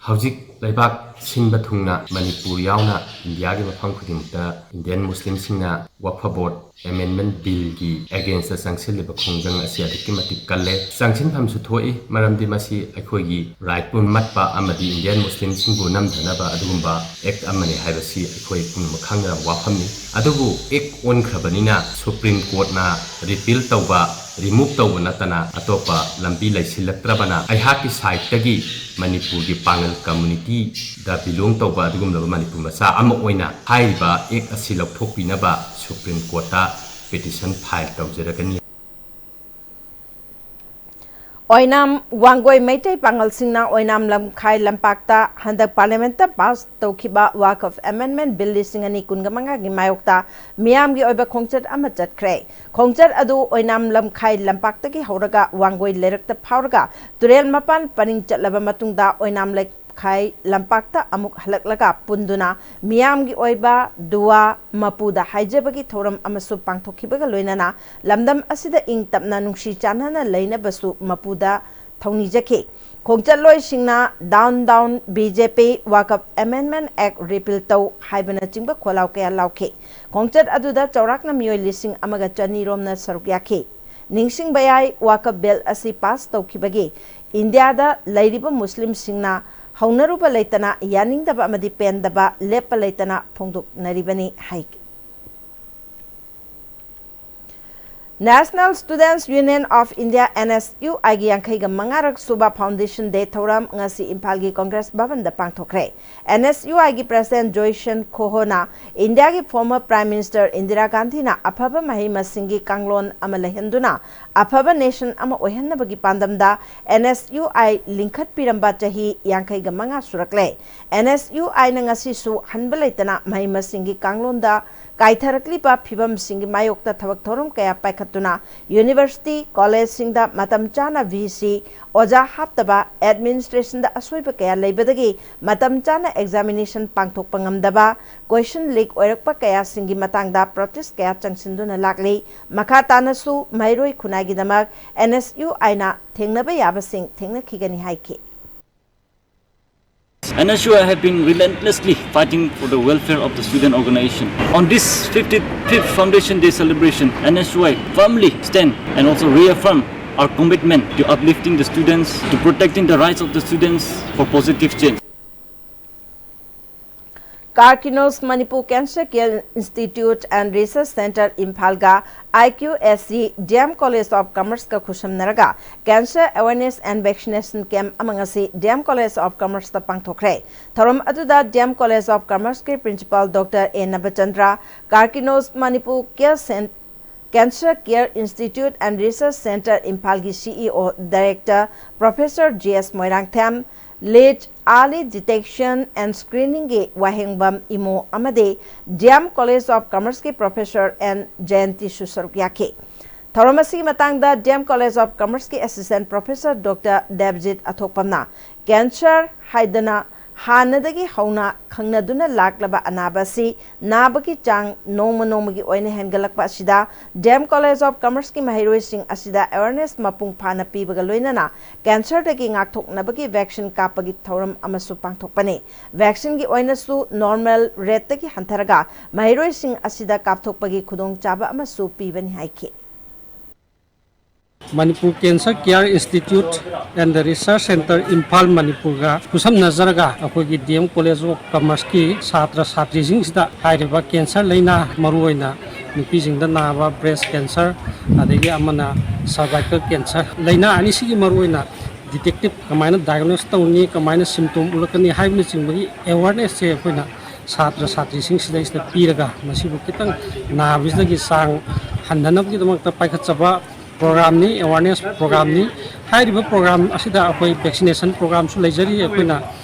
ꯍꯧꯖꯤꯛ ꯂꯩꯕꯥꯛ ꯁꯤꯟꯕ ꯊꯨꯡꯅ ꯃꯅꯤꯄꯨꯔ ꯌꯥꯎꯅ ꯏꯟꯗꯤꯌꯥꯒꯤ ꯃꯐꯝ ꯈꯨꯗꯤꯡꯃꯛꯇ Indian Muslimꯁꯤꯡꯅ Waqf Board Amendment Billꯒꯤ againstꯇ ꯆꯪꯁꯤꯜꯂꯤꯕ ꯈꯣꯡꯖꯪ ꯑꯁꯤ ꯑꯗꯨꯛꯀꯤ ꯃꯇꯤꯛ ꯀꯜꯂꯦ꯫ ꯆꯪꯁꯤꯟꯐꯝꯁꯨ ꯊꯣꯛꯏ, ꯃꯔꯝꯗꯤ ꯃꯁꯤ ꯑꯩꯈꯣꯏꯒꯤ rightꯄꯨ ꯃꯠꯄ ꯑꯃꯗꯤ Indian Muslimꯁꯤꯡꯕꯨ ꯅꯝꯊꯅꯕ ꯑꯗꯨꯒꯨꯝꯕ act ꯑꯃꯅꯤ ꯍꯥꯏꯕꯁꯤ ꯑꯩꯈꯣꯏ ꯄꯨꯝꯅꯃꯛ ꯈꯪꯅꯔꯕ ꯋꯥꯐꯝꯅꯤ꯫ ꯑꯗꯨꯕꯨ act ꯑꯣꯟꯈ꯭ꯔꯕꯅꯤꯅ Supreme Courtꯅ repeal ꯇꯧꯕ, remove ꯇꯧꯕ ꯅꯠꯇꯅ ꯑꯇꯣꯞꯄ ꯂꯝꯕꯤ ꯂꯩꯁꯤꯜꯂꯛꯇ꯭ꯔꯕꯅ ꯑꯩꯍꯥꯛꯀꯤ sideꯇꯒꯤ ꯃꯅꯤꯄꯨꯔꯒꯤ ꯄꯥꯡꯒꯜ communityꯗ belong ꯇꯧꯕ ꯑꯗꯨꯒꯨꯝꯂꯕ ꯃꯅꯤꯄꯨꯔ ꯃꯆꯥ ꯑꯃ ꯑꯣꯏꯅ ꯍꯥꯏꯔꯤꯕ act ꯑꯁꯤ ꯂꯧꯊꯣꯛꯄꯤꯅꯕ Supreme Courtꯇ petition file ꯇꯧꯖꯔꯒꯅꯤ꯫ ꯑꯣꯏꯅꯥꯝ ꯋꯥꯡꯒꯣꯏ ꯃꯩꯇꯩ ꯄꯥꯉꯜꯁꯤꯡꯅ ꯑꯣꯏꯅꯥꯝ ꯂꯝꯈꯥꯏ ꯂꯝꯄꯥꯛꯇ ꯍꯟꯗꯛ ꯄꯥꯔꯂꯤꯌꯥꯃꯦꯟꯠꯇ ꯄꯥꯁ ꯇꯧꯈꯤꯕ ꯋꯥꯀꯐ ꯑꯦꯃꯦꯟꯗꯃꯦꯟꯠ ꯕꯤꯜ ꯂꯤꯁꯤꯡ ꯑꯅꯤ ꯀꯨꯟꯒ ꯃꯉꯥꯒꯤ ꯃꯥꯌꯣꯛꯇ ꯃꯤꯌꯥꯝꯒꯤ ꯑꯣꯏꯕ ꯈꯣꯡꯆꯠ ꯑꯃ ꯆꯠꯈ꯭ꯔꯦ꯫ ꯈꯣꯡꯆꯠ ꯑꯗꯨ ꯑꯣꯏꯅꯥꯝ ꯂꯝꯈꯥꯏ ꯂꯝꯄꯥꯛꯇꯒꯤ ꯍꯧꯔꯒ ꯋꯥꯡꯒꯣꯏ ꯂꯩꯔꯛꯇ ꯐꯥꯎꯔꯒ ꯇꯨꯔꯦꯜ ꯃꯄꯥꯟ ꯄꯔꯤꯡ ꯆꯠꯂꯕ ꯃꯇꯨꯡꯗ ꯑꯣꯏꯅꯥꯝ ꯂꯩ ꯈꯥꯏ ꯂꯝꯄꯥꯛꯇ ꯑꯃꯨꯛ ꯍꯜꯂꯛꯂꯒ ꯄꯨꯟꯗꯨꯅ ꯃꯤꯌꯥꯝꯒꯤ ꯑꯣꯏꯕ ꯗꯨꯋꯥ, ꯃꯄꯨꯗ ꯍꯥꯏꯖꯕꯒꯤ ꯊꯧꯔꯝ ꯑꯃꯁꯨ ꯄꯥꯡꯊꯣꯛꯈꯤꯕꯒ ꯂꯣꯏꯅꯅ ꯂꯝꯗꯝ ꯑꯁꯤꯗ ꯏꯪ ꯇꯞꯅ ꯅꯨꯡꯁꯤ ꯆꯥꯟꯅꯅ ꯂꯩꯅꯕꯁꯨ ꯃꯄꯨꯗ ꯊꯧꯅꯤꯖꯈꯤ꯫ ꯈꯣꯡꯆꯠꯂꯣꯏꯁꯤꯡꯅ "Down, down, B J P, Waqf Amendment Act repeal ꯇꯧ" ꯍꯥꯏꯕꯅꯆꯤꯡꯕ ꯈꯣꯜꯂꯥꯎ ꯀꯌꯥ ꯂꯥꯎꯈꯤ꯫ ꯈꯣꯡꯆꯠ ꯑꯗꯨꯗ ꯆꯥꯎꯔꯥꯛꯅ ꯃꯤꯑꯣꯏ ꯂꯤꯁꯤꯡ ꯑꯃꯒ ꯆꯅꯤ ꯔꯣꯝꯅ ꯁꯔꯨꯛ ꯌꯥꯈꯤ꯫ ꯅꯤꯡꯁꯤꯡꯕ ꯌꯥꯏ, ꯋꯥꯀꯐ ꯕꯤꯜ ꯑꯁꯤ ꯄꯥꯁ ꯇꯧꯈꯤꯕꯒꯤ ꯏꯟꯗꯤꯌꯥꯗ ꯂꯩꯔꯤꯕ ꯃꯨꯁꯂꯤꯝꯁꯤꯡꯅ ꯍꯧꯅꯔꯨꯕ ꯂꯩꯇꯅ, ꯌꯥꯅꯤꯡꯗꯕ ꯑꯃꯗꯤ ꯄꯦꯟꯗꯕ ꯂꯦꯞꯄ ꯂꯩꯇꯅ ꯐꯣꯡꯗꯣꯛꯅꯔꯤꯕꯅꯤ ꯍꯥꯏ꯫ National Students Union of India, N S U I ꯒꯤ ꯌꯥꯡꯈꯩꯒ ꯃꯉꯥꯔꯛ ꯁꯨꯕ Foundation Day ꯊꯧꯔꯝ ꯉꯁꯤ ꯏꯝꯐꯥꯜꯒꯤ Congress ꯚꯕꯟꯗ ꯄꯥꯡꯊꯣꯛꯈ꯭ꯔꯦ꯫ N S U I ꯒꯤ President ꯖꯣꯏꯁꯟ ꯈꯣꯍꯣꯅ ꯏꯟꯗꯤꯌꯥꯒꯤ former Prime Minister ꯏꯟꯗꯤꯔꯥ ꯒꯥꯟꯙꯤꯅ ꯑꯐꯕ ꯃꯍꯩ ꯃꯁꯤꯡꯒꯤ ꯀꯥꯡꯂꯣꯟ ꯑꯃ ꯂꯩꯍꯟꯗꯨꯅ ꯑꯐꯕ nation ꯑꯃ ꯑꯣꯏꯍꯟꯅꯕꯒꯤ ꯄꯥꯟꯗꯝꯗ N S U I ꯂꯤꯡꯈꯠꯄꯤꯔꯝꯕ ꯆꯍꯤ ꯌꯥꯡꯈꯩꯒ ꯃꯉꯥ ꯁꯨꯔꯛꯂꯦ꯫ N S U I ꯅ ꯉꯁꯤꯁꯨ ꯍꯟꯕ ꯂꯩꯇꯅ ꯃꯍꯩ ꯃꯁꯤꯡꯒꯤ ꯀꯥꯡꯂꯣꯟꯗ ꯀꯥꯏꯊꯔꯛꯂꯤꯕ ꯐꯤꯕꯝꯁꯤꯡꯒꯤ ꯃꯥꯌꯣꯛꯇ ꯊꯕꯛ ꯊꯧꯔꯝ ꯀꯌꯥ ꯄꯥꯏꯈꯠꯇꯨꯅ university, college ꯁꯤꯡꯗ ꯃꯇꯝ ꯆꯥꯅ V C, ꯑꯣꯖꯥ ꯍꯥꯞꯇꯕ, administration ꯗ ꯑꯁꯣꯏꯕ ꯀꯌꯥ ꯂꯩꯕꯗꯒꯤ ꯃꯇꯝ ꯆꯥꯅ examination ꯄꯥꯡꯊꯣꯛꯄ ꯉꯝꯗꯕ, question leak ꯑꯣꯏꯔꯛꯄ ꯀꯌꯥꯁꯤꯡꯒꯤ ꯃꯇꯥꯡꯗ protest ꯀꯌꯥ ꯆꯪꯁꯤꯟꯗꯨꯅ ꯂꯥꯛꯂꯤ꯫ ꯃꯈꯥ ꯇꯥꯅꯁꯨ ꯃꯍꯩꯔꯣꯏ ꯈꯨꯟꯅꯥꯏꯒꯤꯗꯃꯛ N S U I ꯅ ꯊꯦꯡꯅꯕ ꯌꯥꯕꯁꯤꯡ ꯊꯦꯡꯅꯈꯤꯒꯅꯤ ꯍꯥꯏꯈꯤ꯫ N S U I have been relentlessly fighting for the welfare of the student organization. On this fifty-fifth Foundation Day celebration, N S U I firmly stand and also reaffirm our commitment to uplifting the students, to protecting the rights of the students for positive change. Karkinos Manipur Cancer Care Institute and Research Center ꯏꯝꯐꯥꯜꯒ I Q S C D M College of Commerce ꯀ ꯈꯨꯠꯁꯝꯅꯔꯒ Cancer Awareness and Vaccination Camp ꯑꯃ ꯉꯁꯤ D M College of Commerce ꯇ ꯄꯥꯡꯊꯣꯛꯈ꯭ꯔꯦ꯫ ꯊꯧꯔꯝ ꯑꯗꯨꯗ D M College of Commerce ꯀꯤ Principal Doctor A Nabachandra, Karkinos Manipur Care Cen- Cancer Care Institute and Research Center ꯏꯝꯐꯥꯜꯒꯤ CEO Director Professor G S Moirangthem, Lead Early Detection and Screeningꯒꯤ ꯋꯥꯍꯦꯡꯕꯝ ꯏꯃꯣ ꯑꯃꯗꯤ D M College of Commerceꯀꯤ Professor N ꯖꯌꯟꯇꯤꯁꯨ ꯁꯔꯨꯛ ꯌꯥꯈꯤ꯫ ꯊꯧꯔꯝ ꯑꯁꯤꯒꯤ ꯃꯇꯥꯡꯗ D M College of Commerceꯀꯤ Assistant Professor Doctor ꯗꯦꯕꯖꯤꯠ ꯑꯊꯣꯛꯄꯝꯅ cancer ꯍꯥꯏꯗꯅ ꯍꯥꯟꯅꯗꯒꯤ ꯍꯧꯅ ꯈꯪꯅꯗꯨꯅ ꯂꯥꯛꯂꯕ ꯑꯅꯥꯕ ꯑꯁꯤ ꯅꯥꯕꯒꯤ ꯆꯥꯡ ꯅꯣꯡꯃ ꯅꯣꯡꯃꯒꯤ ꯑꯣꯏꯅ ꯍꯦꯟꯒꯠꯂꯛꯄ ꯑꯁꯤꯗ D M College of Commerceꯀꯤ ꯃꯍꯩꯔꯣꯏꯁꯤꯡ ꯑꯁꯤꯗ awareness ꯃꯄꯨꯡ ꯐꯥꯅ ꯄꯤꯕꯒ ꯂꯣꯏꯅꯅ cancerꯗꯒꯤ ꯉꯥꯛꯊꯣꯛꯅꯕꯒꯤ vaccine ꯀꯥꯞꯄꯒꯤ ꯊꯧꯔꯝ ꯑꯃꯁꯨ ꯄꯥꯡꯊꯣꯛꯄꯅꯤ꯫ Vaccineꯒꯤ ꯑꯣꯏꯅꯁꯨ normal rateꯇꯒꯤ ꯍꯟꯊꯔꯒ ꯃꯍꯩꯔꯣꯏꯁꯤꯡ ꯑꯁꯤꯗ ꯀꯥꯞꯊꯣꯛꯄꯒꯤ ꯈꯨꯗꯣꯡꯆꯥꯕ ꯑꯃꯁꯨ ꯄꯤꯕꯅꯤ ꯍꯥꯏꯈꯤ꯫ Manipur Cancer Care Institute and the Research Center Imphal ꯃꯅꯤꯄꯨꯔꯒ ꯈꯨꯠꯁꯝꯅꯖꯔꯒ ꯑꯩꯈꯣꯏꯒꯤ D M College of Commerceꯀꯤ ꯁꯥꯇ꯭ꯔ ꯁꯥꯇ꯭ꯔꯤꯁꯤꯡꯁꯤꯗ ꯍꯥꯏꯔꯤꯕ cancer ꯂꯩꯅꯥ, ꯃꯔꯨꯑꯣꯏꯅ ꯅꯨꯄꯤꯁꯤꯡꯗ ꯅꯥꯕ breast cancer, ꯑꯗꯒꯤ ꯑꯃꯅ cervical cancer, ꯂꯩꯅꯥ ꯑꯅꯤꯁꯤꯒꯤ ꯃꯔꯨꯑꯣꯏꯅ detective ꯀꯃꯥꯏꯅ diagnose ꯇꯧꯅꯤ, ꯀꯃꯥꯏꯅ symptom ꯎꯠꯂꯛꯀꯅꯤ ꯍꯥꯏꯕꯅꯆꯤꯡꯕꯒꯤ awarenessꯁꯦ ꯑꯩꯈꯣꯏꯅ ꯁꯥꯇ꯭ꯔ ꯁꯥꯇ꯭ꯔꯤꯁꯤꯡꯁꯤꯗꯩꯁꯤꯗ ꯄꯤꯔꯒ ꯃꯁꯤꯕꯨ ꯈꯤꯇꯪ ꯅꯥꯕꯁꯤꯗꯒꯤ ꯆꯥꯡ ꯍꯟꯊꯅꯕꯒꯤꯗꯃꯛꯇ ꯄꯥꯏꯈꯠꯆꯕ programmeꯅꯤ, awareness programmeꯅꯤ꯫ ꯍꯥꯏꯔꯤꯕ program ꯑꯁꯤꯗ ꯑꯩꯈꯣꯏ vaccination programmeꯁꯨ ꯂꯩꯖꯔꯤ꯫ ꯑꯩꯈꯣꯏꯅ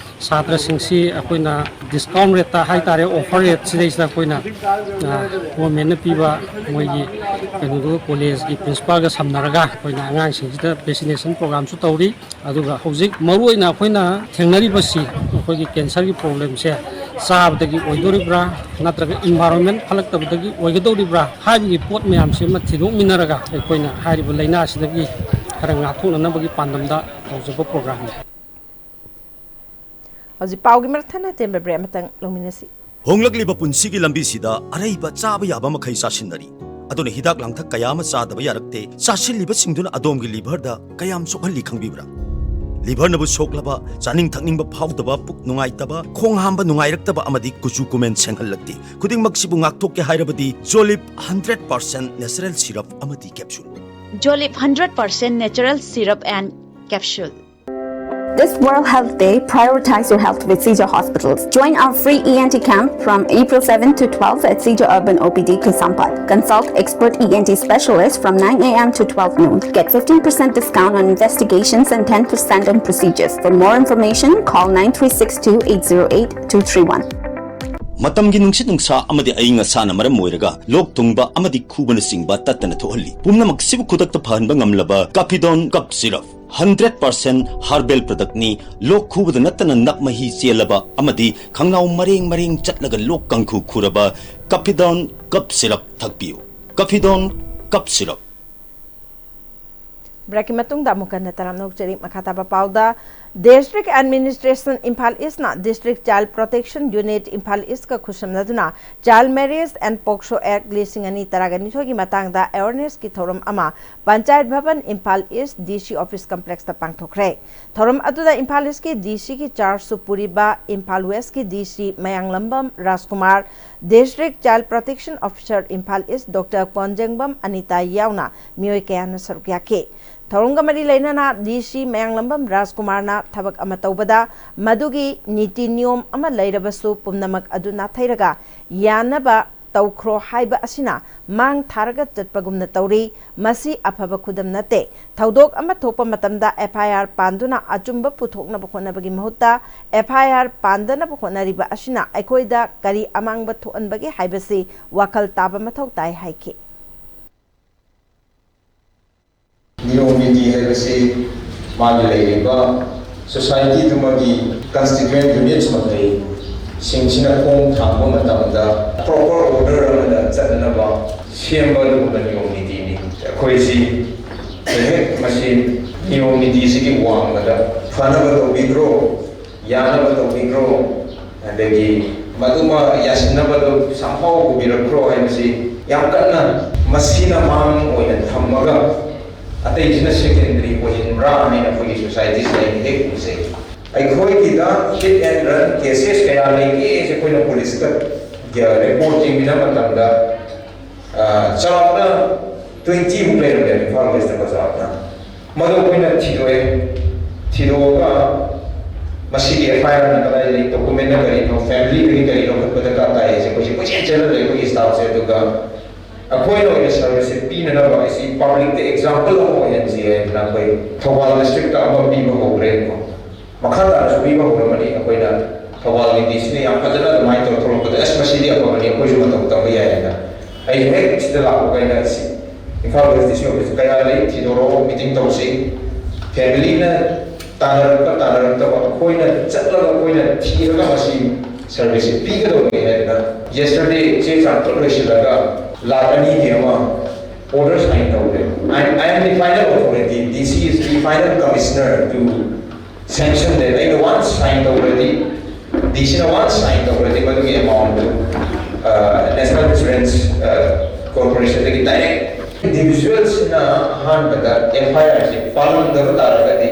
ꯁꯥꯇ꯭ꯔꯁꯤꯡꯁꯤ ꯑꯩꯈꯣꯏꯅ discount rateꯇ ꯍꯥꯏꯇꯥꯔꯦ, offer rateꯁꯤꯗꯩꯁꯤꯗ ꯑꯩꯈꯣꯏꯅ, ꯑ, governmentꯅ ꯄꯤꯕ ꯃꯣꯏꯒꯤ ꯀꯩꯅꯣꯗꯨꯒ, collegeꯀꯤ principalꯒ ꯁꯝꯅꯔꯒ ꯑꯩꯈꯣꯏꯅ ꯑꯉꯥꯡꯁꯤꯡꯁꯤꯗ vaccination programmeꯁꯨ ꯇꯧꯔꯤ꯫ ꯑꯗꯨꯒ ꯍꯧꯖꯤꯛ ꯃꯔꯨꯑꯣꯏꯅ ꯑꯩꯈꯣꯏꯅ ꯊꯦꯡꯅꯔꯤꯕꯁꯤ ꯑꯩꯈꯣꯏꯒꯤ cancerꯒꯤ problemꯁꯦ ꯆꯥꯕꯗꯒꯤ ꯑꯣꯏꯗꯣꯔꯤꯕ꯭ꯔꯥ ꯅꯠꯇ꯭ꯔꯒ environment ꯐꯠꯂꯛꯇꯕꯗꯒꯤ ꯑꯣꯏꯒꯗꯧꯔꯤꯕ꯭ꯔꯥ ꯍꯥꯏꯕꯒꯤ ꯄꯣꯠ ꯃꯌꯥꯝꯁꯤ ꯑꯃ ꯊꯤꯗꯣꯛꯃꯤꯟꯅꯔꯒ ꯑꯩꯈꯣꯏꯅ ꯍꯥꯏꯔꯤꯕ ꯂꯥꯏꯅꯥꯁꯤꯗꯒꯤ ꯈꯔ ꯉꯥꯛꯊꯣꯛꯅꯅꯕꯒꯤ ꯄꯥꯟꯗꯝꯗ ꯇꯧꯖꯕ programꯅꯤ꯫ ꯍꯧꯖꯤꯛ ꯄꯥꯎꯒꯤ ꯃꯔꯛ ꯊꯠꯅ ꯑꯇꯦꯟꯕ break ꯑꯃꯇꯪ ꯂꯧꯃꯤꯟꯅꯁꯤ꯫ ꯍꯣꯡꯂꯛꯂꯤꯕ ꯄꯨꯟꯁꯤꯒꯤ ꯂꯝꯕꯤꯁꯤꯗ ꯑꯔꯩꯕ ꯆꯥꯕ ꯌꯥꯕ ꯃꯈꯩ ꯆꯥꯁꯤꯟꯅꯔꯤ꯫ ꯑꯗꯨꯅ ꯍꯤꯗꯥꯛ ꯂꯥꯡꯊꯛ ꯀꯌꯥ ꯑꯃ ꯆꯥꯗꯕ ꯌꯥꯔꯛꯇꯦ꯫ ꯆꯥꯁꯤꯜꯂꯤꯕꯁꯤꯡꯗꯨꯅ ꯑꯗꯣꯝꯒꯤ liverꯗ ꯀꯌꯥꯝ ꯁꯣꯛꯍꯜꯂꯤ ꯈꯪꯕꯤꯕ꯭ꯔꯥ? Liverꯅꯕꯨ ꯁꯣꯛꯂꯕ, ꯆꯥꯅꯤꯡ ꯊꯛꯅꯤꯡꯕ ꯐꯥꯎꯗꯕ, ꯄꯨꯛ ꯅꯨꯡꯉꯥꯏꯇꯕ, ꯈꯣꯡ ꯍꯥꯝꯕ ꯅꯨꯡꯉꯥꯏꯔꯛꯇꯕ ꯑꯃꯗꯤ ꯀꯨꯆꯨ ꯀꯨꯃꯦꯟ ꯁꯦꯡꯍꯜꯂꯛꯇꯦ꯫ ꯈꯨꯗꯤꯡꯃꯛꯁꯤꯕꯨ ꯉꯥꯛꯊꯣꯛꯀꯦ ꯍꯥꯏꯔꯕꯗꯤ Jolib hundred percent natural syrup ꯑꯃꯗꯤ capsule꯫ Jolib hundred percent natural syrup and capsule꯫ This World Health Day, prioritize your health with Seizure Hospitals. Join our free E N T camp from April seventh to twelfth at Seizure Urban O P D, Kaisampad. Consult expert E N T specialists from nine a m to twelve noon. Get fifteen percent discount on investigations and ten percent on procedures. For more information, call nine three six two eight zero eight two three one. ꯃꯇꯝꯒꯤ ꯅꯨꯡꯁꯤꯠ ꯅꯨꯡꯁꯥ ꯑꯃꯗꯤ ꯑꯏꯪ ꯑꯁꯥꯅ ꯃꯔꯝ ꯑꯣꯏꯔꯒ ꯂꯣꯛ ꯊꯨꯡꯕ ꯑꯃꯗꯤ ꯈꯨꯕꯅꯆꯤꯡꯕ ꯇꯠꯇꯅ ꯊꯣꯛꯍꯜꯂꯤ꯫ ꯄꯨꯝꯅꯃꯛꯁꯤꯕꯨ ꯈꯨꯗꯛꯇ ꯐꯍꯟꯕ ꯉꯝꯂꯕ ꯀꯥꯐꯤꯗꯣꯟ cough syrup. Hundred percent herbal ꯄ꯭ꯔꯗꯛꯅꯤ꯫ ꯂꯣꯛ ꯈꯨꯕꯗ ꯅꯠꯇꯅ ꯅꯞ ꯃꯍꯤ ꯆꯦꯜꯂꯕ ꯑꯃꯗꯤ ꯈꯪꯅꯥꯎ ꯃꯔꯦꯡ ꯃꯔꯦꯡ ꯆꯠꯂꯒ ꯂꯣꯛ ꯀꯥꯡꯈꯨ ꯈꯨꯔꯕ ꯀꯥꯐꯤꯗꯣꯟ ꯀꯞ ꯁꯤꯔꯞ ꯊꯛꯄꯤꯌꯨ꯫ ꯀꯥꯐꯤꯗꯣꯟ cough syrup. ꯕ꯭ꯔꯦꯛꯀꯤ ꯃꯇꯨꯡꯗ ꯑꯃꯨꯛ ꯍꯟꯅ ꯇꯔꯥꯝꯅ ꯑꯣꯛꯆꯔꯤ꯫ ꯃꯈꯥ ꯇꯥꯕ ꯄꯥꯎꯗ, District Administration Imphal Eastꯅ District Child Protection Unit Imphal Eastꯀ ꯈꯨꯠꯁꯝꯅꯗꯨꯅ Child Marriage and POCSO Act ꯂꯤꯁꯤꯡ ꯑꯅꯤ ꯇꯔꯥꯒ ꯅꯤꯊꯣꯏꯒꯤ ꯃꯇꯥꯡꯗ awarenessꯀꯤ ꯊꯧꯔꯝ ꯑꯃ ꯄꯟꯆꯥꯌꯠ ꯚꯕꯟ, ꯏꯝꯐꯥꯜ ꯏꯁ, ꯗꯤ ꯁꯤ office complexꯇ ꯄꯥꯡꯊꯣꯛꯈ꯭ꯔꯦ꯫ ꯊꯧꯔꯝ ꯑꯗꯨꯗ ꯏꯝꯐꯥꯜ ꯏꯁꯀꯤ ꯗꯤ ꯁꯤꯒꯤ ꯆꯥꯔꯖꯁꯨ ꯄꯨꯔꯤꯕ ꯏꯝꯐꯥꯜ ꯋꯦꯁꯀꯤ D C Mayanglambam Rajkumar, District Child Protection Officer Imphal east doctor Konjengbam Anita ꯌꯥꯎꯅ ꯃꯤꯑꯣꯏ ꯀꯌꯥꯅ ꯁꯔꯨꯛ ꯌꯥꯈꯤ꯫ ꯊꯧꯔꯝꯒ ꯃꯔꯤ ꯂꯩꯅꯅ ꯗꯤ ꯁꯤ ꯃꯌꯥꯡꯂꯝꯕꯝ ꯔꯥꯖꯀꯨꯃꯥꯔꯅ ꯊꯕꯛ ꯑꯃ ꯇꯧꯕꯗ ꯃꯗꯨꯒꯤ ꯅꯤꯇꯤ ꯅꯤꯌꯣꯝ ꯑꯃ ꯂꯩꯔꯕꯁꯨ ꯄꯨꯝꯅꯃꯛ ꯑꯗꯨ ꯅꯥꯊꯩꯔꯒ ꯌꯥꯅꯕ ꯇꯧꯈ꯭ꯔꯣ ꯍꯥꯏꯕ ꯑꯁꯤꯅ ꯃꯥꯡ ꯊꯥꯔꯒ ꯆꯠꯄꯒꯨꯝꯅ ꯇꯧꯔꯤ꯫ ꯃꯁꯤ ꯑꯐꯕ ꯈꯨꯗꯝ ꯅꯠꯇꯦ꯫ ꯊꯧꯗꯣꯛ ꯑꯃ ꯊꯣꯛꯄ ꯃꯇꯝꯗ ꯑꯦꯐ ꯑꯥꯏ ꯑꯥꯔ ꯄꯥꯟꯗꯨꯅ ꯑꯆꯨꯝꯕ ꯄꯨꯊꯣꯛꯅꯕ ꯍꯣꯠꯅꯕꯒꯤ ꯃꯍꯨꯠꯇ ꯑꯦꯐ ꯑꯥꯏ ꯑꯥꯔ ꯄꯥꯟꯗꯅꯕ ꯍꯣꯠꯅꯔꯤꯕ ꯑꯁꯤꯅ ꯑꯩꯈꯣꯏꯗ ꯀꯔꯤ ꯑꯃꯥꯡꯕ ꯊꯣꯛꯍꯟꯕꯒꯦ ꯍꯥꯏꯕꯁꯤ ꯋꯥꯈꯜ ꯇꯥꯕ ꯃꯊꯧ ꯇꯥꯏ ꯍꯥꯏꯈꯤ꯫ ꯅꯤꯌꯣꯝ ꯅꯤꯇꯤ ꯍꯥꯏꯕꯁꯤ ꯃꯥꯒꯤ ꯂꯩꯔꯤꯕ societyꯗꯨꯃꯒꯤ constituent units ꯃꯈꯩꯁꯤꯡꯁꯤꯅ ꯈꯣꯡ ꯊꯥꯡꯕ ꯃꯇꯝꯗ proper order ꯑꯃꯗ ꯆꯠꯅꯅꯕ ꯁꯦꯝꯕ ꯑꯗꯨꯒꯨꯝꯕ ꯅꯤꯌꯣꯝ ꯅꯤꯇꯤꯅꯤ꯫ ꯑꯩꯈꯣꯏꯁꯤ ꯍꯦꯛ ꯃꯁꯤ ꯅꯤꯌꯣꯝ ꯅꯤꯇꯤꯁꯤꯒꯤ ꯋꯥꯡꯃꯗ ꯐꯅꯕ ꯇꯧꯕꯤꯈ꯭ꯔꯣ, ꯌꯥꯅꯕ ꯇꯧꯕꯤꯈ꯭ꯔꯣ, ꯑꯗꯒꯤ ꯃꯗꯨꯃ ꯌꯥꯁꯤꯟꯅꯕꯗꯨ somehow ꯄꯨꯕꯤꯔꯛꯈ꯭ꯔꯣ ꯍꯥꯏꯕꯁꯤ ꯌꯥꯝ ꯀꯟꯅ ꯃꯁꯤꯅ ꯃꯥꯡ ꯑꯣꯏꯅ ꯊꯝꯃꯒ ꯑꯇꯩꯁꯤꯅ secondary ꯑꯣꯏꯍꯟꯕ꯭ꯔꯥ ꯍꯥꯏꯅ ꯑꯩꯈꯣꯏꯒꯤ societyꯁꯤꯗ ꯑꯩꯅ ꯍꯦꯛ ꯎꯖꯩ꯫ ꯑꯩꯈꯣꯏꯒꯤꯗ hit and run cases ꯀꯌꯥ ꯂꯩꯒꯦꯁꯦ ꯑꯩꯈꯣꯏꯅ policeꯇ report ꯌꯦꯡꯃꯤꯟꯅꯕ ꯃꯇꯝꯗ, ꯑ, ꯆꯥꯎꯔꯥꯛꯅ twenty ꯃꯨꯛ ꯂꯩꯔꯝꯃꯦ ꯏꯝꯐꯥꯜ Westꯇꯀꯣ ꯆꯥꯎꯔꯥꯛꯅ꯫ ꯃꯗꯨ ꯑꯩꯈꯣꯏꯅ ꯊꯤꯗꯣꯛꯑꯦ꯫ ꯊꯤꯗꯣꯛꯑꯒ ꯃꯁꯤꯒꯤ ꯑꯦꯐ ꯑꯥꯏ ꯑꯥꯔꯅ ꯀꯗꯥꯏꯗ ꯂꯩ, ꯗꯣꯀꯨꯃꯦꯟꯅ ꯀꯔꯤꯅꯣ, ꯐꯦꯃꯤꯂꯤꯗꯨꯒꯤ ꯀꯔꯤꯅꯣ ꯈꯣꯠꯄ ꯗꯔꯀꯥꯔ ꯇꯥꯏ ꯍꯥꯏꯁꯦ ꯑꯩꯈꯣꯏꯁꯦ ꯀꯣꯏꯆꯦꯟ ꯆꯦꯜꯂ ꯂꯩ ꯑꯩꯈꯣꯏꯒꯤ ꯁ꯭ꯇꯥꯐꯁꯦ꯫ ꯑꯗꯨꯒ ꯑꯩꯈꯣꯏꯅ ꯑꯣꯏꯅ ꯁꯔꯚꯤꯁꯁꯦ ꯄꯤꯅꯅꯕ ꯑꯩꯁꯤ ꯄꯕ꯭ꯂꯤꯛꯇ ꯑꯦꯛꯖꯥꯝꯄꯜ ꯑꯃ ꯑꯣꯏꯍꯟꯁꯤ ꯍꯥꯏꯗꯅ ꯑꯩꯈꯣꯏ ꯊꯧꯕꯥꯜ ꯗꯤꯁꯇ꯭ꯔꯤꯛꯇ ꯑꯃ ꯄꯤꯕ ꯍꯧꯈ꯭ꯔꯦꯀꯣ꯫ ꯃꯈꯥ ꯇꯥꯅꯁꯨ ꯄꯤꯕ ꯍꯧꯔꯝꯃꯅꯤ꯫ ꯑꯩꯈꯣꯏꯅ ꯊꯧꯕꯥꯜꯒꯤ ꯗꯤ ꯁꯤꯅ ꯌꯥꯝ ꯐꯖꯅ ꯑꯗꯨꯃꯥꯏꯅ ꯇꯧꯔ ꯊꯣꯛꯂꯛꯄꯗ, "ꯑꯁ, ꯃꯁꯤꯗꯤ ꯑꯐꯕꯅꯤ, ꯑꯩꯈꯣꯏꯁꯨ ꯃꯇꯧ ꯇꯝꯕ ꯌꯥꯏ" ꯍꯥꯏꯅ ꯑꯩꯁꯨ ꯍꯦꯛ ꯁꯤꯗ ꯂꯥꯛꯄꯒ ꯑꯩꯅ ꯁꯤ ꯏꯝꯐꯥꯜ ꯋꯦꯁ ꯗꯤ ꯁꯤ ꯑꯣꯐꯤꯁ ꯀꯌꯥ ꯂꯩ ꯊꯤꯗꯣꯔꯛꯑꯣ, ꯃꯤꯇꯤꯡ ꯇꯧꯁꯤ, ꯐꯦꯃꯤꯂꯤꯅ ꯇꯥꯟꯅꯔꯛꯄ ꯇꯥꯟꯅꯔꯛꯇꯕ ꯑꯩꯈꯣꯏꯅ ꯆꯠꯂꯒ ꯑꯩꯈꯣꯏꯅ ꯊꯤꯔꯒ ꯃꯁꯤ ꯁꯔꯚꯤꯁꯁꯦ ꯄꯤꯒꯗꯧꯕꯅꯤ ꯍꯥꯏꯗꯅ ꯌꯦꯁꯇꯔꯗꯦ ꯆꯦ ꯆꯥꯡ ꯄꯨꯂꯞ ꯂꯣꯏꯁꯤꯜꯂꯒ ꯂꯥꯈ ꯑꯅꯤꯒꯤ ꯑꯃ ꯑꯣꯔꯗꯔ ꯁꯥꯏꯟ ꯇꯧꯔꯦ꯫ I, I am the final authority, D C is the final commissioner to sanction that. ꯑꯩꯅ ꯋꯥꯟꯁ ꯁꯥꯏꯟ ꯇꯧꯔꯗꯤ, ꯗꯤ ꯁꯤꯅ ꯋꯥꯟꯁ ꯁꯥꯏꯟ ꯇꯧꯔꯗꯤ ꯃꯗꯨꯒꯤ ꯑꯦꯃꯥꯎꯟꯗꯨ ꯅꯦꯁꯅꯦꯜ ꯏꯟꯁꯨꯔꯦꯟꯁ ꯀꯣꯔꯄꯣꯔꯦꯁꯟꯗꯒꯤ ꯗꯥꯏꯔꯦꯛ꯫ ꯏꯟꯗꯤꯚꯤꯖꯨꯋꯦꯜꯁꯤꯅ ꯑꯍꯥꯟꯕꯗ ꯑꯦꯐ ꯑꯥꯏ ꯑꯥꯔꯁꯦ ꯄꯥꯜꯂꯝꯗꯕ ꯇꯥꯔꯒꯗꯤ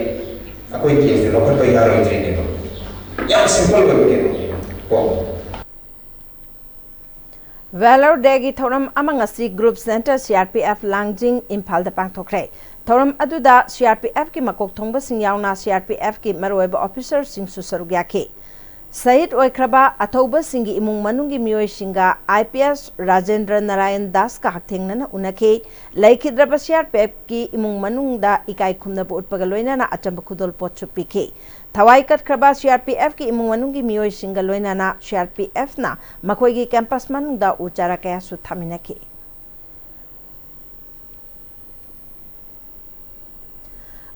ꯑꯩꯈꯣꯏ ꯀꯦꯁꯇꯨ ꯂꯧꯈꯠꯄ ꯌꯥꯔꯣꯏꯗ꯭ꯔꯤꯅꯦꯕ꯫ ꯌꯥꯝ ꯁꯤꯝꯄꯜ ꯑꯣꯏꯕ ꯀꯩꯅꯣꯅꯦꯕ ꯀꯣ꯫ ꯚꯦꯂꯣꯔ ꯗꯦꯒꯤ ꯊꯧꯔꯝ ꯑꯃ ꯉꯁꯤ group centre C R P F Langjing ꯏꯝꯐꯥꯜꯗ ꯄꯥꯡꯊꯣꯛꯈ꯭ꯔꯦ꯫ ꯊꯧꯔꯝ ꯑꯗꯨꯗ ꯁꯤ ꯑꯥꯔ ꯄꯤ ꯑꯦꯐꯀꯤ ꯃꯀꯣꯛ ꯊꯣꯡꯕꯁꯤꯡ ꯌꯥꯎꯅ ꯁꯤ ꯑꯥꯔ ꯄꯤ ꯑꯦꯐꯀꯤ ꯃꯔꯨꯑꯣꯏꯕ ꯑꯣꯐꯤꯁꯔꯁꯤꯡꯁꯨ ꯁꯔꯨꯛ ꯌꯥꯈꯤ꯫ ꯁꯍꯤꯗ ꯑꯣꯏꯈ꯭ꯔꯕ ꯑꯊꯧꯕꯁꯤꯡꯒꯤ ꯏꯃꯨꯡ ꯃꯅꯨꯡꯒꯤ ꯃꯤꯑꯣꯏꯁꯤꯡꯒ I P S Rajendra Narayan ꯗꯥꯁꯀ ꯍꯛꯊꯦꯡꯅꯅ ꯎꯅꯈꯤ꯫ ꯂꯩꯈꯤꯗ꯭ꯔꯕ ꯁꯤ ꯑꯥꯔ ꯄꯤ ꯑꯦꯐꯀꯤ ꯏꯃꯨꯡ ꯃꯅꯨꯡꯗ ꯏꯀꯥꯏ ꯈꯨꯝꯅꯕ ꯎꯠꯄꯒ ꯂꯣꯏꯅꯅ ꯑꯆꯝꯕ ꯈꯨꯗꯣꯜꯄꯣꯠꯁꯨ ꯄꯤꯈꯤ꯫ ꯊꯋꯥꯏ ꯀꯠꯈ꯭ꯔꯕ ꯁꯤ ꯑꯥꯔ ꯄꯤ ꯑꯦꯐꯀꯤ ꯏꯃꯨꯡ ꯃꯅꯨꯡꯒꯤ ꯃꯤꯑꯣꯏꯁꯤꯡꯒ ꯂꯣꯏꯅꯅ ꯁꯤ ꯑꯥꯔ ꯄꯤ ꯑꯦꯐꯅ ꯃꯈꯣꯏꯒꯤ ꯀꯦꯝꯄꯁ ꯃꯅꯨꯡꯗ ꯎ ꯆꯥꯔꯥ ꯀꯌꯥꯁꯨ ꯊꯥꯃꯤꯟꯅꯈꯤ꯫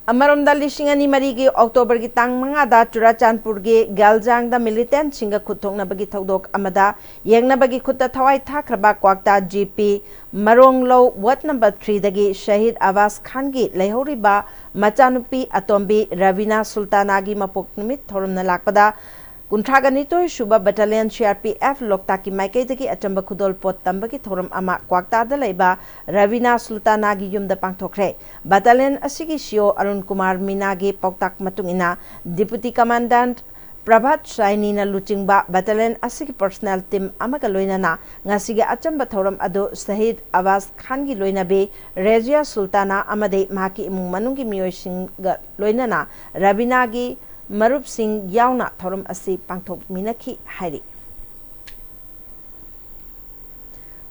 ꯑꯃꯔꯣꯝꯗ, ꯂꯤꯁꯤꯡ ꯑꯅꯤ ꯃꯔꯤꯒꯤ ꯑꯣꯛꯇꯣꯕꯔꯒꯤ ꯇꯥꯡ ꯃꯉꯥꯗ ꯆꯨꯔꯥꯆꯥꯟꯄꯨꯔꯒꯤ ꯒꯦꯜꯖꯥꯡꯗ ꯃꯤꯂꯤꯇꯦꯟꯠꯁꯤꯡꯒ ꯈꯨꯠ ꯊꯣꯛꯅꯕꯒꯤ ꯊꯧꯗꯣꯛ ꯑꯃꯗ ꯌꯦꯡꯅꯕꯒꯤ ꯈꯨꯠꯇ ꯊꯋꯥꯏ ꯊꯥꯈ꯭ꯔꯕ ꯀ꯭ꯋꯥꯛꯇꯥ ꯖꯤ ꯄꯤ ꯃꯔꯣꯡꯂꯧ ꯋꯥꯔꯗ ꯅꯝꯕꯔ ꯊ꯭ꯔꯤꯗꯒꯤ ꯁꯍꯤꯗ ꯑꯕꯥꯁ ꯈꯥꯟꯒꯤ ꯂꯩꯍꯧꯔꯤꯕ ꯃꯆꯥꯅꯨꯄꯤ ꯑꯇꯣꯝꯕꯤ ꯔꯕꯤꯅꯥ ꯁꯨꯜꯇꯥꯅꯥꯒꯤ ꯃꯄꯣꯛ ꯅꯨꯃꯤꯠ ꯊꯧꯔꯝꯅ ꯂꯥꯛꯄꯗ ꯀꯨꯟꯊ꯭ꯔꯥꯒ ꯅꯤꯊꯣꯏ ꯁꯨꯕ ꯕꯠꯇꯥꯂꯤꯌꯟ ꯁꯤ ꯑꯥꯔ ꯄꯤ ꯑꯦꯐ ꯂꯣꯛꯇꯥꯛꯀꯤ ꯃꯥꯏꯀꯩꯗꯒꯤ ꯑꯆꯝꯕ ꯈꯨꯗꯣꯜ ꯄꯣꯠ ꯇꯝꯕꯒꯤ ꯊꯧꯔꯝ ꯑꯃ ꯀ꯭ꯋꯥꯛꯇꯥꯗ ꯂꯩꯕ ꯔꯕꯤꯅꯥ ꯁꯨꯜꯇꯥꯅꯥꯒꯤ ꯌꯨꯝꯗ ꯄꯥꯡꯊꯣꯛꯈ꯭ꯔꯦ꯫ ꯕꯠꯇꯥꯂꯤꯌꯟ ꯑꯁꯤꯒꯤ ꯁꯤ ꯑꯣ ꯑꯔꯨꯟ ꯀꯨꯃꯥꯔ ꯃꯤꯅꯥꯒꯤ ꯄꯥꯎꯇꯥꯛ ꯃꯇꯨꯡ ꯏꯟꯅ, ꯗꯤꯄꯨꯇꯤ ꯀꯃꯥꯟꯗꯦꯟꯠ ꯄ꯭ꯔꯚꯥꯠ ꯁꯥꯏꯅꯤꯅ ꯂꯨꯆꯤꯡꯕ ꯕꯦꯇꯥꯂꯤꯌꯟ ꯑꯁꯤꯒꯤ ꯄꯔꯁꯣꯅꯦꯜ ꯇꯤꯝ ꯑꯃꯒ ꯂꯣꯏꯅꯅ ꯉꯁꯤꯒꯤ ꯑꯆꯝꯕ ꯊꯧꯔꯝ ꯑꯗꯨ ꯁꯍꯤꯗ ꯑꯕꯥꯁ ꯈꯥꯟꯒꯤ ꯂꯣꯏꯅꯕꯤ ꯔꯦꯖꯤꯌꯥ ꯁꯨꯜꯇꯥꯅꯥ ꯑꯃꯗꯤ ꯃꯍꯥꯛꯀꯤ ꯏꯃꯨꯡ ꯃꯅꯨꯡꯒꯤ ꯃꯤꯑꯣꯏꯁꯤꯡꯒ ꯂꯣꯏꯅꯅ ꯔꯕꯤꯅꯥꯒꯤ ꯃꯔꯨꯞꯁꯤꯡ ꯌꯥꯎꯅ ꯊꯧꯔꯝ ꯑꯁꯤ ꯄꯥꯡꯊꯣꯛꯃꯤꯟꯅꯈꯤ ꯍꯥꯏꯔꯤ꯫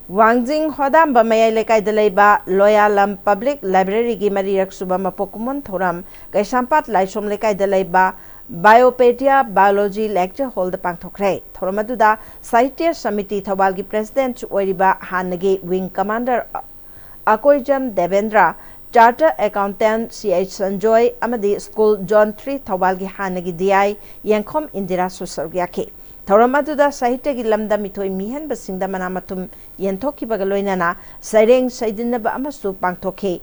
ꯋꯥꯡꯖꯤꯡ ꯍꯣꯗꯥꯝꯕ ꯃꯌꯥꯏ ꯂꯩꯀꯥꯏꯗ ꯂꯩꯕ ꯂꯣꯌꯥꯂꯝ ꯄꯕ꯭ꯂꯤꯛ ꯂꯥꯏꯕ꯭ꯔꯦꯔꯤꯒꯤ ꯃꯔꯤꯔꯛ ꯁꯨꯕ ꯃꯄꯣꯛ ꯀꯨꯝꯑꯣꯟ ꯊꯧꯔꯝ ꯀꯩꯁꯥꯝꯄꯥꯠ ꯂꯥꯏꯁꯣꯝ ꯂꯩꯀꯥꯏꯗ ꯂꯩꯕ ꯕꯥꯏꯑꯣꯄꯦꯗꯤꯌꯥ ꯕꯥꯏꯑꯣꯂꯣꯖꯤ ꯂꯦꯛꯆꯔ ꯍꯣꯜꯗ ꯄꯥꯡꯊꯣꯛꯈ꯭ꯔꯦ꯫ ꯊꯧꯔꯝ ꯑꯗꯨꯗ ꯁꯥꯍꯤꯇ꯭ꯌ ꯁꯃꯤꯇꯤ ꯊꯧꯕꯥꯜꯒꯤ ꯄ꯭ꯔꯦꯁꯤꯗꯦꯟꯠꯁꯨ ꯑꯣꯏꯔꯤꯕ ꯍꯥꯟꯅꯒꯤ wing commander Akoijam Debendra, charter accountant ꯁꯤ ꯑꯩꯆ ꯁꯟꯖꯣꯏ ꯑꯃꯗꯤ ꯁ꯭ꯀꯨꯜ ꯖꯣꯟ ꯊ꯭ꯔꯤ ꯊꯧꯕꯥꯜꯒꯤ ꯍꯥꯟꯅꯒꯤ ꯗꯤ ꯑꯥꯏ ꯌꯦꯡꯈꯣꯝ ꯏꯟꯗꯤꯔꯥꯁꯨ ꯁꯔꯨꯛ ꯌꯥꯈꯤ꯫ ꯊꯧꯔꯝ ꯑꯗꯨꯗ ꯁꯥꯍꯤꯇ꯭ꯌꯒꯤ ꯂꯝꯗ ꯃꯤꯊꯣꯏ ꯃꯤꯍꯦꯟꯕꯁꯤꯡꯗ ꯃꯅꯥ ꯃꯊꯨꯝ ꯌꯦꯟꯊꯣꯛꯈꯤꯕꯒ ꯂꯣꯏꯅꯅ ꯁꯩꯔꯦꯡ ꯁꯩꯗꯤꯟꯅꯕ ꯑꯃꯁꯨ ꯄꯥꯡꯊꯣꯛꯈꯤ꯫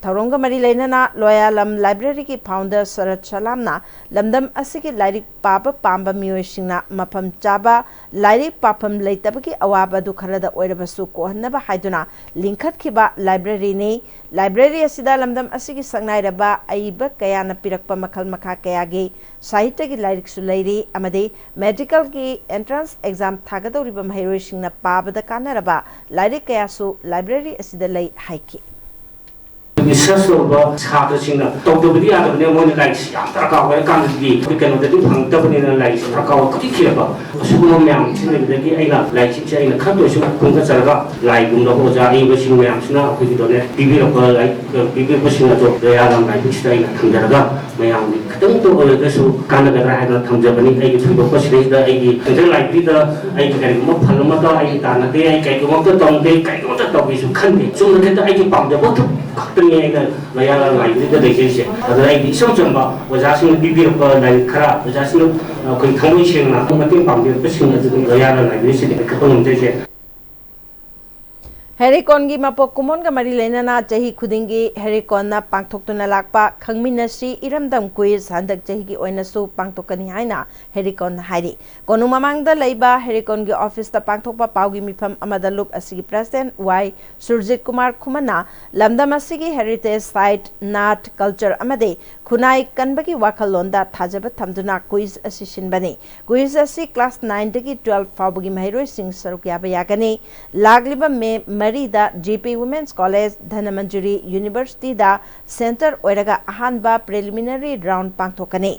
ꯊꯧꯔꯝꯒ ꯃꯔꯤ ꯂꯩꯅꯅ ꯂꯣꯌꯥꯂꯝ ꯂꯥꯏꯕ꯭ꯔꯦꯔꯤꯒꯤ ꯐꯥꯎꯟꯗꯔ ꯁꯔꯠ ꯁꯂꯥꯝꯅ ꯂꯝꯗꯝ ꯑꯁꯤꯒꯤ ꯂꯥꯏꯔꯤꯛ ꯄꯥꯕ ꯄꯥꯝꯕ ꯃꯤꯑꯣꯏꯁꯤꯡꯅ ꯃꯐꯝ ꯆꯥꯕ ꯂꯥꯏꯔꯤꯛ ꯄꯥꯐꯝ ꯂꯩꯇꯕꯒꯤ ꯑꯋꯥꯕ ꯑꯗꯨ ꯈꯔꯗ ꯑꯣꯏꯔꯕꯁꯨ ꯀꯣꯛꯍꯟꯅꯕ ꯍꯥꯏꯗꯨꯅ ꯂꯤꯡꯈꯠꯈꯤꯕ ꯂꯥꯏꯕ꯭ꯔꯦꯔꯤꯅꯤ꯫ ꯂꯥꯏꯕ꯭ꯔꯦꯔꯤ ꯑꯁꯤꯗ ꯂꯝꯗꯝ ꯑꯁꯤꯒꯤ ꯁꯛꯅꯥꯏꯔꯕ ꯑꯏꯕ ꯀꯌꯥꯅ ꯄꯤꯔꯛꯄ ꯃꯈꯜ ꯃꯈꯥ ꯀꯌꯥꯒꯤ ꯁꯥꯍꯤꯇ꯭ꯌꯒꯤ ꯂꯥꯏꯔꯤꯛꯁꯨ ꯂꯩꯔꯤ ꯑꯃꯗꯤ ꯃꯦꯗꯤꯀꯦꯜꯒꯤ ꯑꯦꯟꯇ꯭ꯔꯥꯟꯁ ꯑꯦꯛꯖꯥꯝ ꯊꯥꯒꯗꯧꯔꯤꯕ ꯃꯍꯩꯔꯣꯏꯁꯤꯡꯅ ꯄꯥꯕꯗ ꯀꯥꯟꯅꯔꯕ ꯂꯥꯏꯔꯤꯛ ꯀꯌꯥꯁꯨ ꯂꯥꯏꯕ꯭ꯔꯦꯔꯤ ꯑꯁꯤꯗ ꯂꯩ ꯍꯥꯏꯈꯤ꯫ ꯔꯤꯁꯔꯁ ꯇꯧꯕ ꯁꯥꯇ꯭ꯔꯁꯤꯡꯅ ꯇꯧꯗꯕꯗꯤ ꯌꯥꯗꯕꯅꯦ꯫ ꯃꯣꯏꯅ ꯂꯥꯏꯔꯤꯛꯁꯤ ꯌꯥꯝ ꯗꯔꯀꯥꯔ ꯑꯣꯏꯔꯀꯥꯟꯗꯗꯤ ꯑꯩꯈꯣꯏ ꯀꯩꯅꯣꯗꯗꯤ ꯐꯪꯉꯛꯇꯕꯅꯤꯅ ꯂꯥꯏꯔꯤꯛꯁꯤ ꯗꯔꯀꯥꯔ ꯑꯣꯏ ꯈꯨꯗꯤꯡ ꯊꯤꯔꯛꯄ꯫ ꯑꯁꯤꯒꯨꯝꯕ ꯃꯌꯥꯝ ꯁꯤ ꯂꯩꯕꯗꯒꯤ ꯑꯩꯅ ꯂꯥꯏꯔꯤꯛꯁꯤꯡꯁꯦ ꯑꯩꯅ ꯈꯟꯗꯣꯏꯁꯨ ꯈꯣꯝꯒꯠꯆꯔꯒ ꯂꯥꯏꯒꯨꯝꯂꯕ ꯑꯣꯖꯥ ꯑꯏꯕꯁꯤꯡ ꯃꯌꯥꯝꯁꯤꯅ ꯑꯩꯈꯣꯏꯒꯤ ꯗꯣꯅꯦꯠ ꯄꯤꯕꯤꯔꯛꯄ ꯂꯥꯏꯔꯤꯛ ꯄꯤꯕꯤꯔꯛꯄꯁꯤꯡ ꯑꯗꯣ ꯂꯣꯌꯥꯂꯝ ꯂꯥꯏꯕ꯭ꯔꯦꯔꯤꯁꯤꯗ ꯑꯩꯅ ꯊꯝꯖꯔꯒ ꯃꯌꯥꯝꯒꯤ ꯈꯤꯇꯪꯇ ꯑꯣꯏꯔꯒꯁꯨ ꯀꯥꯟꯅꯒꯗ꯭ꯔꯥ ꯍꯥꯏꯗꯅ ꯊꯝꯖꯕꯅꯤ꯫ ꯑꯩꯒꯤ ꯊꯣꯏꯗꯣꯛꯄ ꯁꯤꯗꯩꯁꯤꯗ ꯑꯩꯒꯤ ꯁꯦꯟꯇ꯭ꯔꯦꯜ ꯂꯥꯏꯕ꯭ꯔꯦꯔꯤꯗ ꯑꯩꯒꯤ ꯀꯔꯤꯒꯨꯝꯕ ꯐꯜ ꯑꯃꯠꯇ ꯑꯩꯒꯤ ꯇꯥꯟꯅꯗꯦ, ꯑꯩ ꯀꯩꯒꯨꯝꯕ ꯑꯝꯇ ꯇꯧꯗꯦ, ꯀꯩꯒꯨꯝꯕ ꯑꯝꯇ ꯇꯧꯒꯦꯁꯨ ꯈꯟꯗꯦ꯫ ꯆꯨꯝꯅ ꯈꯤꯇ ꯑꯩꯒꯤ ꯄꯥꯝꯖꯕ ꯈꯛꯇꯅꯤ ꯑꯩꯅ ꯂꯣꯌꯥꯂꯝ ꯂꯥꯏꯕ꯭ꯔꯦꯔꯤꯗ ꯂꯩꯖꯔꯤꯁꯦ꯫ ꯑꯗꯨꯅ ꯑꯩꯗꯤ ꯏꯆꯝ ꯆꯝꯕ ꯑꯣꯖꯥꯁꯤꯡꯅ ꯄꯤꯕꯤꯔꯛꯄ ꯂꯥꯏꯔꯤꯛ ꯈꯔ, ꯑꯣꯖꯥꯁꯤꯡꯅ ꯑꯩꯈꯣꯏ ꯊꯃꯣꯏ ꯁꯦꯡꯅ ꯃꯇꯦꯡ ꯄꯥꯡꯕꯤꯔꯛꯄꯁꯤꯡ ꯑꯗꯨꯗꯤ ꯂꯣꯌꯥꯂꯝ ꯂꯥꯏꯕ꯭ꯔꯦꯔꯤꯁꯤꯗ ꯂꯤꯡꯈꯠꯄ ꯉꯝꯖꯔꯤꯁꯦ꯫ ꯍꯦꯔꯤꯀꯣꯟꯒꯤ ꯃꯄꯣꯛ ꯀꯨꯝꯑꯣꯟꯒ ꯃꯔꯤ ꯂꯩꯅꯅ ꯆꯍꯤ ꯈꯨꯗꯤꯡꯒꯤ ꯍꯦꯔꯤꯀꯣꯟꯅ ꯄꯥꯡꯊꯣꯛꯇꯨꯅ ꯂꯥꯛꯄ ꯈꯪꯃꯤꯟꯅꯁꯤ ꯏꯔꯝꯗꯝ ꯀ꯭ꯋꯤꯖ ꯍꯟꯗꯛ ꯆꯍꯤꯒꯤ ꯑꯣꯏꯅꯁꯨ ꯄꯥꯡꯊꯣꯛꯀꯅꯤ ꯍꯥꯏꯅ ꯍꯦꯔꯤꯀꯣꯟꯅ ꯍꯥꯏꯔꯤ꯫ ꯀꯣꯅꯨꯡ ꯃꯃꯥꯡꯗ ꯂꯩꯕ ꯍꯦꯔꯤꯀꯣꯟꯒꯤ ꯑꯣꯐꯤꯁꯇ ꯄꯥꯡꯊꯣꯛꯄ ꯄꯥꯎꯒꯤ ꯃꯤꯐꯝ ꯑꯃꯗ ꯂꯨꯞ ꯑꯁꯤꯒꯤ ꯄ꯭ꯔꯦꯁꯤꯗꯦꯟꯠ ꯋꯥꯏ ꯁꯨꯔꯖꯤꯠ ꯀꯨꯃꯥꯔ ꯈꯨꯃꯟꯅ ꯂꯝꯗꯝ ꯑꯁꯤꯒꯤ ꯍꯦꯔꯤꯇꯦꯖ ꯁꯥꯏꯠ, ꯅꯥꯠ, ꯀꯜꯆꯔ ꯑꯃꯗꯤ ꯈꯨꯟꯅꯥꯏ ꯀꯟꯕꯒꯤ ꯋꯥꯈꯜꯂꯣꯟꯗ ꯊꯥꯖꯕ ꯊꯝꯗꯨꯅ quiz ꯑꯁꯤ ꯁꯤꯟꯕꯅꯤ꯫ Quiz ꯑꯁꯤ class nine ꯗꯒꯤ twelve ꯐꯥꯎꯕꯒꯤ ꯃꯍꯩꯔꯣꯏꯁꯤꯡ ꯁꯔꯨꯛ ꯌꯥꯕ ꯌꯥꯒꯅꯤ꯫ ꯂꯥꯛꯂꯤꯕ May ꯃꯔꯤꯗ J P Women's College, Dhanamanjuri University ꯗ centre ꯑꯣꯏꯔꯒ ꯑꯍꯥꯟꯕ preliminary round ꯄꯥꯡꯊꯣꯛꯀꯅꯤ꯫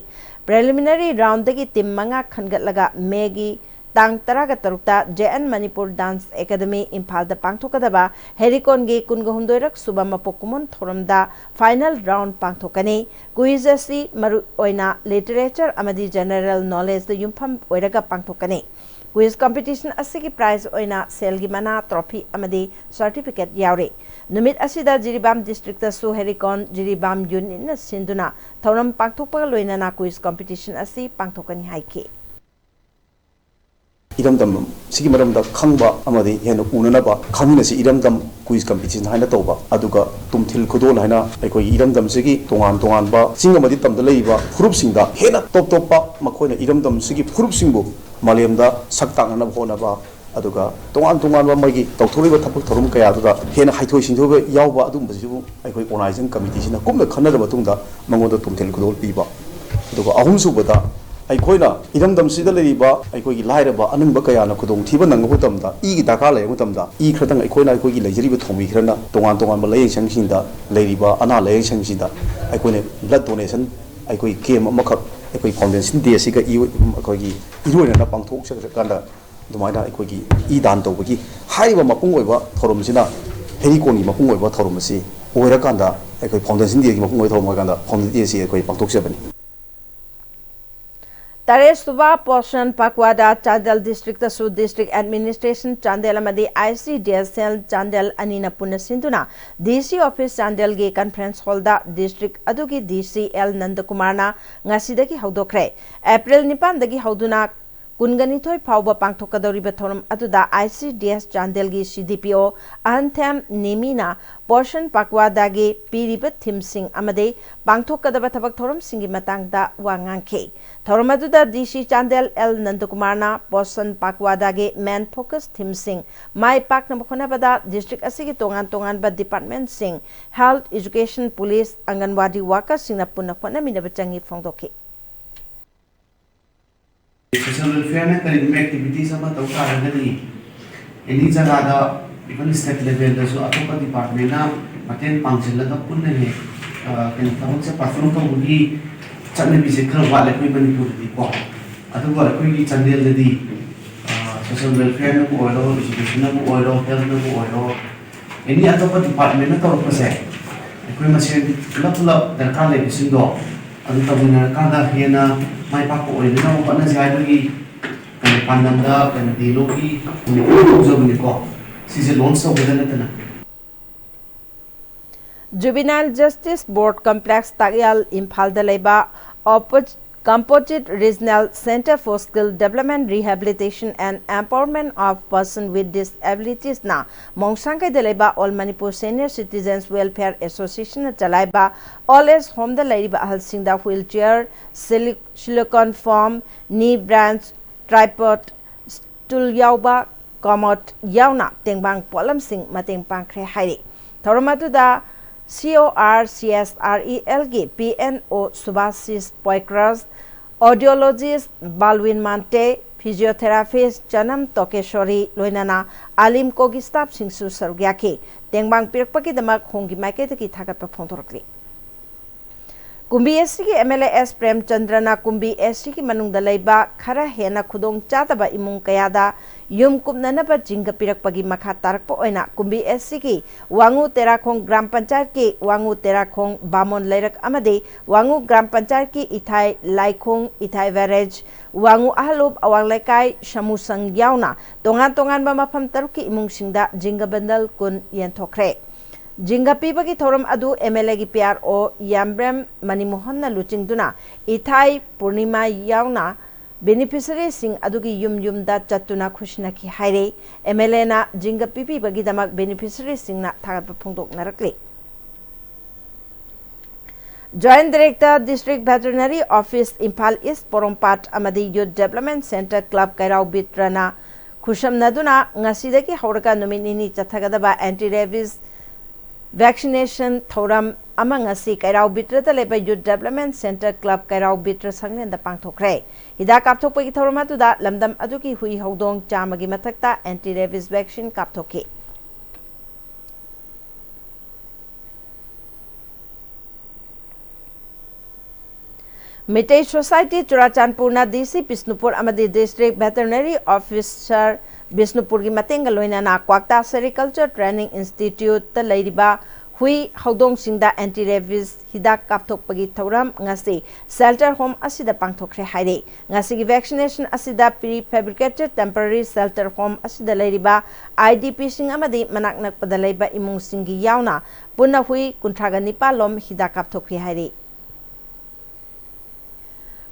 Preliminary round ꯗꯒꯤ team ꯃꯉꯥ ꯈꯟꯒꯠꯂꯒ May ꯒꯤ ꯇꯥꯡ ꯇꯔꯥꯒ ꯇꯔꯨꯛꯇ J N Manipur Dance Academy, ꯏꯝꯐꯥꯜꯗ ꯄꯥꯡꯊꯣꯛꯀꯗꯕ ꯍꯦꯔꯤꯀꯣꯟꯒꯤ ꯀꯨꯟꯒ ꯍꯨꯝꯗꯣꯏꯔꯛ ꯁꯨꯕ ꯃꯄꯣꯛ ꯀꯨꯝꯑꯣꯟ ꯊꯧꯔꯝꯗ final round ꯄꯥꯡꯊꯣꯛꯀꯅꯤ꯫ Quiz ꯑꯁꯤ ꯃꯔꯨꯑꯣꯏꯅ literature ꯑꯃꯗꯤ general knowledge ꯗ ꯌꯨꯝꯐꯝ ꯑꯣꯏꯔꯒ ꯄꯥꯡꯊꯣꯛꯀꯅꯤ꯫ Quiz competition ꯑꯁꯤꯒꯤ prize ꯑꯣꯏꯅ ꯁꯦꯜꯒꯤ ꯃꯅꯥ, trophy ꯑꯃꯗꯤ certificate ꯌꯥꯎꯔꯤ꯫ ꯅꯨꯃꯤꯠ ꯑꯁꯤꯗ ꯖꯤꯔꯤꯕꯥꯝ district ꯇꯁꯨ ꯍꯦꯔꯤꯀꯣꯟ ꯖꯤꯔꯤꯕꯥꯝ unit ꯅ ꯁꯤꯟꯗꯨꯅ ꯊꯧꯔꯝ ꯄꯥꯡꯊꯣꯛꯄꯒ ꯂꯣꯏꯅꯅ quiz competition ꯑꯁꯤ ꯄꯥꯡꯊꯣꯛꯀꯅꯤ ꯍꯥꯏꯈꯤ꯫ ꯏꯔꯝꯗꯝ ꯁꯤꯒꯤ ꯃꯔꯝꯗ ꯈꯪꯕ ꯑꯃꯗꯤ ꯍꯦꯟꯅ ꯎꯅꯅꯕ ꯈꯪꯃꯤꯟꯅꯁꯤ ꯏꯔꯝꯗꯝ quiz competition ꯍꯥꯏꯅ ꯇꯧꯕ, ꯑꯗꯨꯒ ꯇꯨꯝꯊꯤꯜ ꯈꯨꯗꯣꯜ ꯍꯥꯏꯅ ꯑꯩꯈꯣꯏꯒꯤ ꯏꯔꯝꯗꯝꯁꯤꯒꯤ ꯇꯣꯉꯥꯟ ꯇꯣꯉꯥꯟꯕ ꯆꯤꯡ ꯑꯃꯗꯤ ꯇꯝꯗ ꯂꯩꯔꯤꯕ ꯐꯨꯔꯨꯞꯁꯤꯡꯗ ꯍꯦꯟꯅ ꯇꯣꯞ ꯇꯣꯞꯄ ꯃꯈꯣꯏꯅ ꯏꯔꯝꯗꯝꯁꯤꯒꯤ ꯐꯨꯔꯨꯞꯁꯤꯡꯕꯨ ꯃꯥꯂꯦꯝꯗ ꯁꯛ ꯇꯥꯛꯅꯅꯕ ꯍꯣꯠꯅꯕ, ꯑꯗꯨꯒ ꯇꯣꯉꯥꯟ ꯇꯣꯉꯥꯟꯕ ꯃꯣꯏꯒꯤ ꯇꯧꯊꯣꯔꯛꯏꯕ ꯊꯕꯛ ꯊꯧꯔꯝ ꯀꯌꯥꯗꯨꯗ ꯍꯦꯟꯅ ꯍꯩꯊꯣꯏ ꯁꯤꯡꯊꯣꯏꯕ ꯌꯥꯎꯕ ꯑꯗꯨꯒꯨꯝꯕꯁꯤꯕꯨ ꯑꯩꯈꯣꯏ organizing committee ꯁꯤꯅ ꯀꯨꯞꯅ ꯈꯟꯅꯔꯕ ꯃꯇꯨꯡꯗ ꯃꯉꯣꯟꯗ ꯇꯨꯝꯊꯤꯜ ꯈꯨꯗꯣꯜ ꯄꯤꯕ꯫ ꯑꯗꯨꯒ ꯑꯍꯨꯝꯁꯨꯕꯗ, ꯑꯩꯈꯣꯏꯅ ꯏꯔꯝꯗꯝꯁꯤꯗ ꯂꯩꯔꯤꯕ ꯑꯩꯈꯣꯏꯒꯤ ꯂꯥꯏꯔꯕ ꯑꯅꯪꯕ ꯀꯌꯥꯅ ꯈꯨꯗꯣꯡꯊꯤꯕ ꯅꯪꯕ ꯃꯇꯝꯗ, ꯏꯒꯤ ꯗꯔꯀꯥꯔ ꯂꯩꯔꯕ ꯃꯇꯝꯗ, ꯏ ꯈꯔꯇꯪ ꯑꯩꯈꯣꯏꯅ ꯑꯩꯈꯣꯏꯒꯤ ꯂꯩꯖꯔꯤꯕ ꯊꯣꯡꯃꯤ ꯈꯔꯅ ꯇꯣꯉꯥꯟ ꯇꯣꯉꯥꯟꯕ ꯂꯥꯌꯦꯡꯁꯪꯁꯤꯡꯗ ꯂꯩꯔꯤꯕ ꯑꯅꯥ ꯂꯥꯌꯦꯡꯁꯪꯁꯤꯗ ꯑꯩꯈꯣꯏꯅ blood donation ꯑꯩꯈꯣꯏ camp ꯑꯃꯈꯛ ꯑꯩꯈꯣꯏ Foundation Day ꯑꯁꯤꯒ ꯏ-, ꯑꯩꯈꯣꯏꯒꯤ ꯏꯔꯣꯏꯅꯅ ꯄꯥꯡꯊꯣꯛꯆꯔꯀꯥꯟꯗ, ꯑꯗꯨꯃꯥꯏꯅ ꯑꯩꯈꯣꯏꯒꯤ ꯏ ꯗꯥꯟ ꯇꯧꯕꯒꯤ ꯍꯥꯏꯔꯤꯕ ꯃꯄꯨꯡ ꯑꯣꯏꯕ ꯊꯧꯔꯝꯁꯤꯅ ꯍꯦꯔꯤꯀꯣꯟꯒꯤ ꯃꯄꯨꯡ ꯑꯣꯏꯕ ꯊꯧꯔꯝ ꯑꯁꯤ ꯑꯣꯏꯔꯀꯥꯟꯗ, ꯑꯩꯈꯣꯏ Foundation Day ꯒꯤ ꯃꯄꯨꯡ ꯑꯣꯏꯕ ꯊꯧꯔꯝ ꯑꯣꯏꯔꯀꯥꯟꯗ Foundation Day ꯑꯁꯤ ꯑꯩꯈꯣꯏ ꯄꯥꯡꯊꯣꯛꯆꯕꯅꯤ꯫ ꯇꯔꯦꯠꯁꯨꯕ ꯄꯣꯁꯟ ꯄꯥꯛꯋꯥꯗ ꯆꯥꯟꯗꯦꯜ district ꯇꯁꯨ District Administration ꯆꯥꯟꯗꯦꯜ ꯑꯃꯗꯤ I C D S L Chandel ꯑꯅꯤꯅ ꯄꯨꯟꯅ ꯁꯤꯟꯗꯨꯅ D C office ꯆꯥꯟꯗꯦꯜꯒꯤ conference hall ꯗ district ꯑꯗꯨꯒꯤ D C L ꯅꯟꯗꯀꯨꯃꯥꯔꯅ ꯉꯁꯤꯗꯒꯤ ꯍꯧꯗꯣꯛꯈ꯭ꯔꯦ꯫ April ꯅꯤꯄꯥꯟꯗꯒꯤ ꯍꯧꯗꯨꯅ ꯀꯨꯟꯒꯅꯤꯊꯣꯏ ꯐꯥꯎꯕ ꯄꯥꯡꯊꯣꯛꯀꯗꯧꯔꯤꯕ ꯊꯧꯔꯝ ꯑꯗꯨꯗ ICDS ꯆꯥꯟꯗꯦꯜꯒꯤ CDPO ꯑꯍꯟꯊꯦꯝ ꯅꯦꯃꯤꯅ ꯄꯣꯁꯟ ꯄꯥꯛꯋꯥꯗꯥꯒꯤ ꯄꯤꯔꯤꯕ ꯊꯤꯝꯁꯤꯡ ꯑꯃꯗꯤ ꯄꯥꯡꯊꯣꯛꯀꯗꯕ ꯊꯕꯛ ꯊꯧꯔꯝꯁꯤꯡꯒꯤ ꯃꯇꯥꯡꯗ ꯋꯥ ꯉꯥꯡꯈꯤ꯫ ꯊꯧꯔꯝ ꯑꯗꯨꯗ DC ꯆꯥꯟꯗꯦꯜ ꯑꯦꯜ ꯅꯟꯗꯀꯨꯃꯥꯔꯅ ꯄꯣꯁꯟ ꯄꯥꯛꯋꯥꯗꯥꯒꯤ main focus ꯊꯤꯝꯁꯤꯡ ꯃꯥꯏ ꯄꯥꯛꯅꯕ ꯍꯣꯠꯅꯕꯗ district ꯑꯁꯤꯒꯤ ꯇꯣꯉꯥꯟ ꯇꯣꯉꯥꯟꯕ departmentꯁꯤꯡ, health, education, police, ꯑꯪꯒꯟꯋꯥꯗꯤ workerꯁꯤꯡꯅ ꯄꯨꯟꯅ ꯍꯣꯠꯅꯃꯤꯟꯅꯕ ꯆꯪꯏ ꯐꯣꯡꯗꯣꯛꯈꯤ꯫ Social welfareꯅ ꯀꯔꯤꯒꯨꯝꯕ activities ꯑꯃ ꯇꯧ ꯇꯥꯔꯒꯗꯤ, any ꯖꯒꯥꯗ, even state levelꯗꯁꯨ ꯑꯇꯣꯞꯄ departmentꯅ ꯃꯇꯦꯡ ꯄꯥꯡꯁꯤꯜꯂꯒ ꯄꯨꯟꯅ ꯍꯦꯛ, ꯑ, ꯀꯩꯅꯣ, ꯊꯕꯛꯁꯦ perform ꯇꯧꯕꯒꯤ ꯆꯠꯅꯕꯤꯁꯦ ꯈꯔ ꯋꯥꯠꯂꯦ ꯑꯩꯈꯣꯏ ꯃꯅꯤꯄꯨꯔꯗꯗꯤꯀꯣ꯫ ꯑꯗꯨꯕꯨ ꯑꯩꯈꯣꯏꯒꯤ ꯆꯥꯟꯗꯦꯜꯗꯗꯤ, ꯑ, social welfareꯅꯕꯨ ꯑꯣꯏꯔꯣ, educationꯅꯕꯨ ꯑꯣꯏꯔꯣ, healthꯅꯕꯨ ꯑꯣꯏꯔꯣ, any ꯑꯇꯣꯞꯄ departmentꯅ ꯇꯧꯔꯛꯄꯁꯦ, ꯑꯩꯈꯣꯏ ꯃꯁꯦꯟ ꯄꯨꯂꯞ ꯄꯨꯂꯞ ꯗꯔꯀꯥꯔ ꯂꯩꯕꯁꯤꯡꯗꯣ ꯑꯗꯨ ꯇꯧꯃꯤꯟꯅꯔꯀꯥꯟꯗ ꯍꯦꯟꯅ ꯃꯥꯏ ꯄꯥꯛꯄ ꯑꯣꯏꯅꯅꯕ ꯍꯣꯠꯅꯁꯤ ꯍꯥꯏꯕꯒꯤ ꯀꯩꯅꯣ ꯄꯥꯟꯗꯝꯗ ꯀꯩꯅꯣ ꯗꯦꯂꯣꯒꯤ ꯀꯃꯤꯇꯤ ꯇꯧꯖꯕꯅꯤꯀꯣ꯫ ꯁꯤꯁꯦ launch ꯇꯧꯕꯗ ꯅꯠꯇꯅ꯫ Juvenile Justice Board Complex ꯇꯥꯛꯌꯦꯜ ꯏꯝꯐꯥꯜꯗ ꯂꯩꯕ Oppo-, Composite Regional Center for Skill Development, Rehabilitation and Empowerment of Person with Disabilitiesꯅ ꯃꯣꯡꯁꯥꯡꯈꯩꯗ ꯂꯩꯕ All Manipur Senior Citizens Welfare Associationꯅ ꯆꯂꯥꯏꯕ Old Age Homeꯗ ꯂꯩꯔꯤꯕ ꯑꯍꯜꯁꯤꯡꯗ wheelchair, sili-, silicone foam, knee brace, tripod, stool ꯌꯥꯎꯕ commode ꯌꯥꯎꯅ ꯇꯦꯡꯕꯥꯡ ꯄꯣꯠꯂꯝꯁꯤꯡ ꯃꯇꯦꯡ ꯄꯥꯡꯈ꯭ꯔꯦ ꯍꯥꯏꯔꯤ꯫ ꯊꯧꯔꯝ ꯑꯗꯨꯗ CORCSRELꯒꯤ PNO ꯁꯨꯚꯥꯁꯤꯁ ꯄꯣꯏꯀ꯭ꯔꯁ, audiologist ꯕꯥꯜꯋꯤꯟ ꯃꯥꯟꯇꯦ, physiotherapist ꯆꯅꯝ ꯇꯣꯀꯦꯁꯣꯔꯤ ꯂꯣꯏꯅꯅ ꯑꯥꯂꯤꯝꯀꯣꯒꯤ staffꯁꯤꯡꯁꯨ ꯁꯔꯨꯛ ꯌꯥꯈꯤ꯫ ꯇꯦꯡꯕꯥꯡ ꯄꯤꯔꯛꯄꯒꯤꯗꯃꯛ ꯍꯣꯝꯒꯤ ꯃꯥꯏꯀꯩꯗꯒꯤ ꯊꯥꯒꯠꯄ ꯐꯣꯡꯗꯣꯔꯛꯂꯤ꯫ ꯀꯨꯝꯕꯤ SCꯒꯤ MLA S ꯄ꯭ꯔꯦꯝꯆꯟꯗ꯭ꯔꯅ ꯀꯨꯝꯕꯤ SCꯒꯤ ꯃꯅꯨꯡꯗ ꯂꯩꯕ ꯈꯔ ꯍꯦꯟꯅ ꯈꯨꯗꯣꯡ ꯆꯥꯗꯕ ꯏꯃꯨꯡ ꯀꯌꯥꯗ ꯌꯨꯝ ꯀꯨꯞꯅꯅꯕ ꯖꯤꯡꯒ ꯄꯤꯔꯛꯄꯒꯤ ꯃꯈꯥ ꯇꯥꯔꯛꯄ ꯑꯣꯏꯅ ꯀꯨꯝꯕꯤ SCꯒꯤ ꯋꯥꯉꯨ ꯇꯦꯔꯥꯈꯣꯡ ꯒ꯭ꯔꯥꯝ ꯄꯟꯆꯥꯌꯠꯀꯤ ꯋꯥꯉꯨ ꯇꯦꯔꯥꯈꯣꯡ ꯕꯥꯃꯣꯟ ꯂꯩꯔꯛ ꯑꯃꯗꯤ ꯋꯥꯉꯨ ꯒ꯭ꯔꯥꯝ ꯄꯟꯆꯥꯌꯠꯀꯤ ꯏꯊꯥꯏ ꯂꯥꯏꯈꯣꯡ, ꯏꯊꯥꯏ ꯕꯦꯔꯦꯖ, ꯋꯥꯉꯨ ꯑꯍꯜꯂꯨꯞ ꯑꯋꯥꯡ ꯂꯩꯀꯥꯏ, ꯁꯃꯨꯁꯪ ꯌꯥꯎꯅ ꯇꯣꯉꯥꯟ ꯇꯣꯉꯥꯟꯕ ꯃꯐꯝ ꯇꯔꯨꯛꯀꯤ ꯏꯃꯨꯡꯁꯤꯡꯗ ꯖꯤꯡꯒ ꯕꯟꯗꯜ ꯀꯨꯟ ꯌꯦꯟꯊꯣꯛꯈ꯭ꯔꯦ꯫ ꯖꯤꯡꯒ ꯄꯤꯕꯒꯤ ꯊꯧꯔꯝ ꯑꯗꯨ MLAꯒꯤ PRO ꯌꯥꯝꯕ꯭ꯔꯦꯝ ꯃꯅꯤꯃꯣꯍꯟꯅ ꯂꯨꯆꯤꯡꯗꯨꯅ ꯏꯊꯥꯏ ꯄꯨꯔꯅꯤꯃꯥ ꯌꯥꯎꯅ ꯕꯦꯅꯤꯐꯤꯁꯔꯤꯁꯤꯡ ꯑꯗꯨꯒꯤ ꯌꯨꯝ ꯌꯨꯝꯗ ꯆꯠꯇꯨꯅ ꯈꯨꯠꯁꯤꯟꯅꯈꯤ ꯍꯥꯏꯔꯦ꯫ ꯑꯦꯝ ꯑꯦꯜ ꯑꯦꯅ ꯖꯤꯡꯒ ꯄꯤꯕꯤꯕꯒꯤꯗꯃꯛ ꯕꯦꯅꯤꯐꯤꯁꯔꯤꯁꯤꯡꯅ ꯊꯥꯒꯠꯄ ꯐꯣꯡꯗꯣꯛꯅꯔꯛꯂꯤ꯫ Joint director, district veterinary office, Imphal east Porompat ꯑꯃꯗꯤ youth development centre club Keirao ꯕꯤꯇ꯭ꯔꯅ ꯈꯨꯠꯁꯝꯅꯗꯨꯅ ꯉꯁꯤꯗꯒꯤ ꯍꯧꯔꯒ ꯅꯨꯃꯤꯠ ꯅꯤꯅꯤ ꯆꯠꯊꯒꯗꯕ ꯑꯦꯟꯇꯤ ꯔꯦꯕꯤꯁ ꯚꯦꯛꯁꯤꯅꯦꯁꯟ ꯊꯧꯔꯝ ꯑꯃ ꯉꯁꯤ ꯀꯩꯔꯥꯎ ꯕꯤꯇ꯭ꯔꯗ ꯂꯩꯕ ꯌꯨꯠ ꯗꯦꯕꯂꯞꯃꯦꯟ ꯁꯦꯟꯇꯔ ꯀ꯭ꯂꯕ ꯀꯩꯔꯥꯎ ꯕꯤꯇ꯭ꯔ ꯁꯪꯂꯦꯟꯗ ꯄꯥꯡꯊꯣꯛꯈ꯭ꯔꯦ꯫ ꯍꯤꯗꯥꯛ ꯀꯥꯞꯊꯣꯛꯄꯒꯤ ꯊꯧꯔꯝ ꯑꯗꯨꯗ ꯂꯝꯗꯝ ꯑꯗꯨꯒꯤ ꯍꯨꯏ ꯍꯧꯗꯣꯡ ꯆꯥꯝꯃꯒꯤ ꯃꯊꯛꯇ ꯑꯦꯟꯇꯤ ꯔꯦꯕꯤꯁ ꯚꯦꯛꯁꯤꯟ ꯀꯥꯞꯊꯣꯛꯈꯤ꯫ ꯃꯤꯇꯩ ꯁꯣꯁꯥꯏꯇꯤ ꯆꯨꯔꯥꯆꯥꯟꯄꯨꯔꯅ ꯗꯤ ꯁꯤ ꯕꯤꯁꯅꯨꯄꯨꯔ ꯑꯃꯗꯤ ꯗꯤꯁꯇ꯭ꯔꯤꯛ ꯚꯦꯇꯔꯤꯅꯔꯤ ꯑꯣꯐꯤꯁꯔ ꯕꯤꯁꯅꯨꯄꯨꯔꯒꯤ ꯃꯇꯦꯡꯒ ꯂꯣꯏꯅꯅ ꯀ꯭ꯋꯥꯛꯇꯥ ꯁꯦꯔꯤꯀꯜꯆꯔ ꯇ꯭ꯔꯦꯅꯤꯡ ꯏꯟꯁꯇꯤꯇ꯭ꯌꯨꯠꯇ ꯂꯩꯔꯤꯕ ꯍꯨꯏ ꯍꯧꯗꯣꯡꯁꯤꯡꯗ ꯑꯦꯟꯇꯤ ꯔꯦꯕꯤꯁ ꯍꯤꯗꯥꯛ ꯀꯥꯞꯊꯣꯛꯄꯒꯤ ꯊꯧꯔꯝ ꯉꯁꯤ ꯁꯦꯜꯇꯔ ꯍꯣꯝ ꯑꯁꯤꯗ ꯄꯥꯡꯊꯣꯛꯈ꯭ꯔꯦ ꯍꯥꯏꯔꯤ꯫ ꯉꯁꯤꯒꯤ ꯚꯦꯛꯁꯤꯅꯦꯁꯟ ꯑꯁꯤꯗ ꯄ꯭ꯔꯤ ꯐꯦꯕ꯭ꯔꯤꯀꯦꯇꯦꯗ ꯇꯦꯝꯄꯔꯔꯤ ꯁꯦꯜꯇꯔ ꯍꯣꯝ ꯑꯁꯤꯗ ꯂꯩꯔꯤꯕ ꯑꯥꯏ ꯗꯤ ꯄꯤꯁꯤꯡ ꯑꯃꯗꯤ ꯃꯅꯥꯛ ꯅꯛꯄꯗ ꯂꯩꯕ ꯏꯃꯨꯡꯁꯤꯡꯒꯤ ꯌꯥꯎꯅ ꯄꯨꯟꯅ ꯍꯨꯏ ꯀꯨꯟꯊ꯭ꯔꯥꯒ ꯅꯤꯄꯥꯜ ꯂꯣꯝ ꯍꯤꯗꯥꯛ ꯀꯥꯞꯊꯣꯛꯈꯤ ꯍꯥꯏꯔꯤ꯫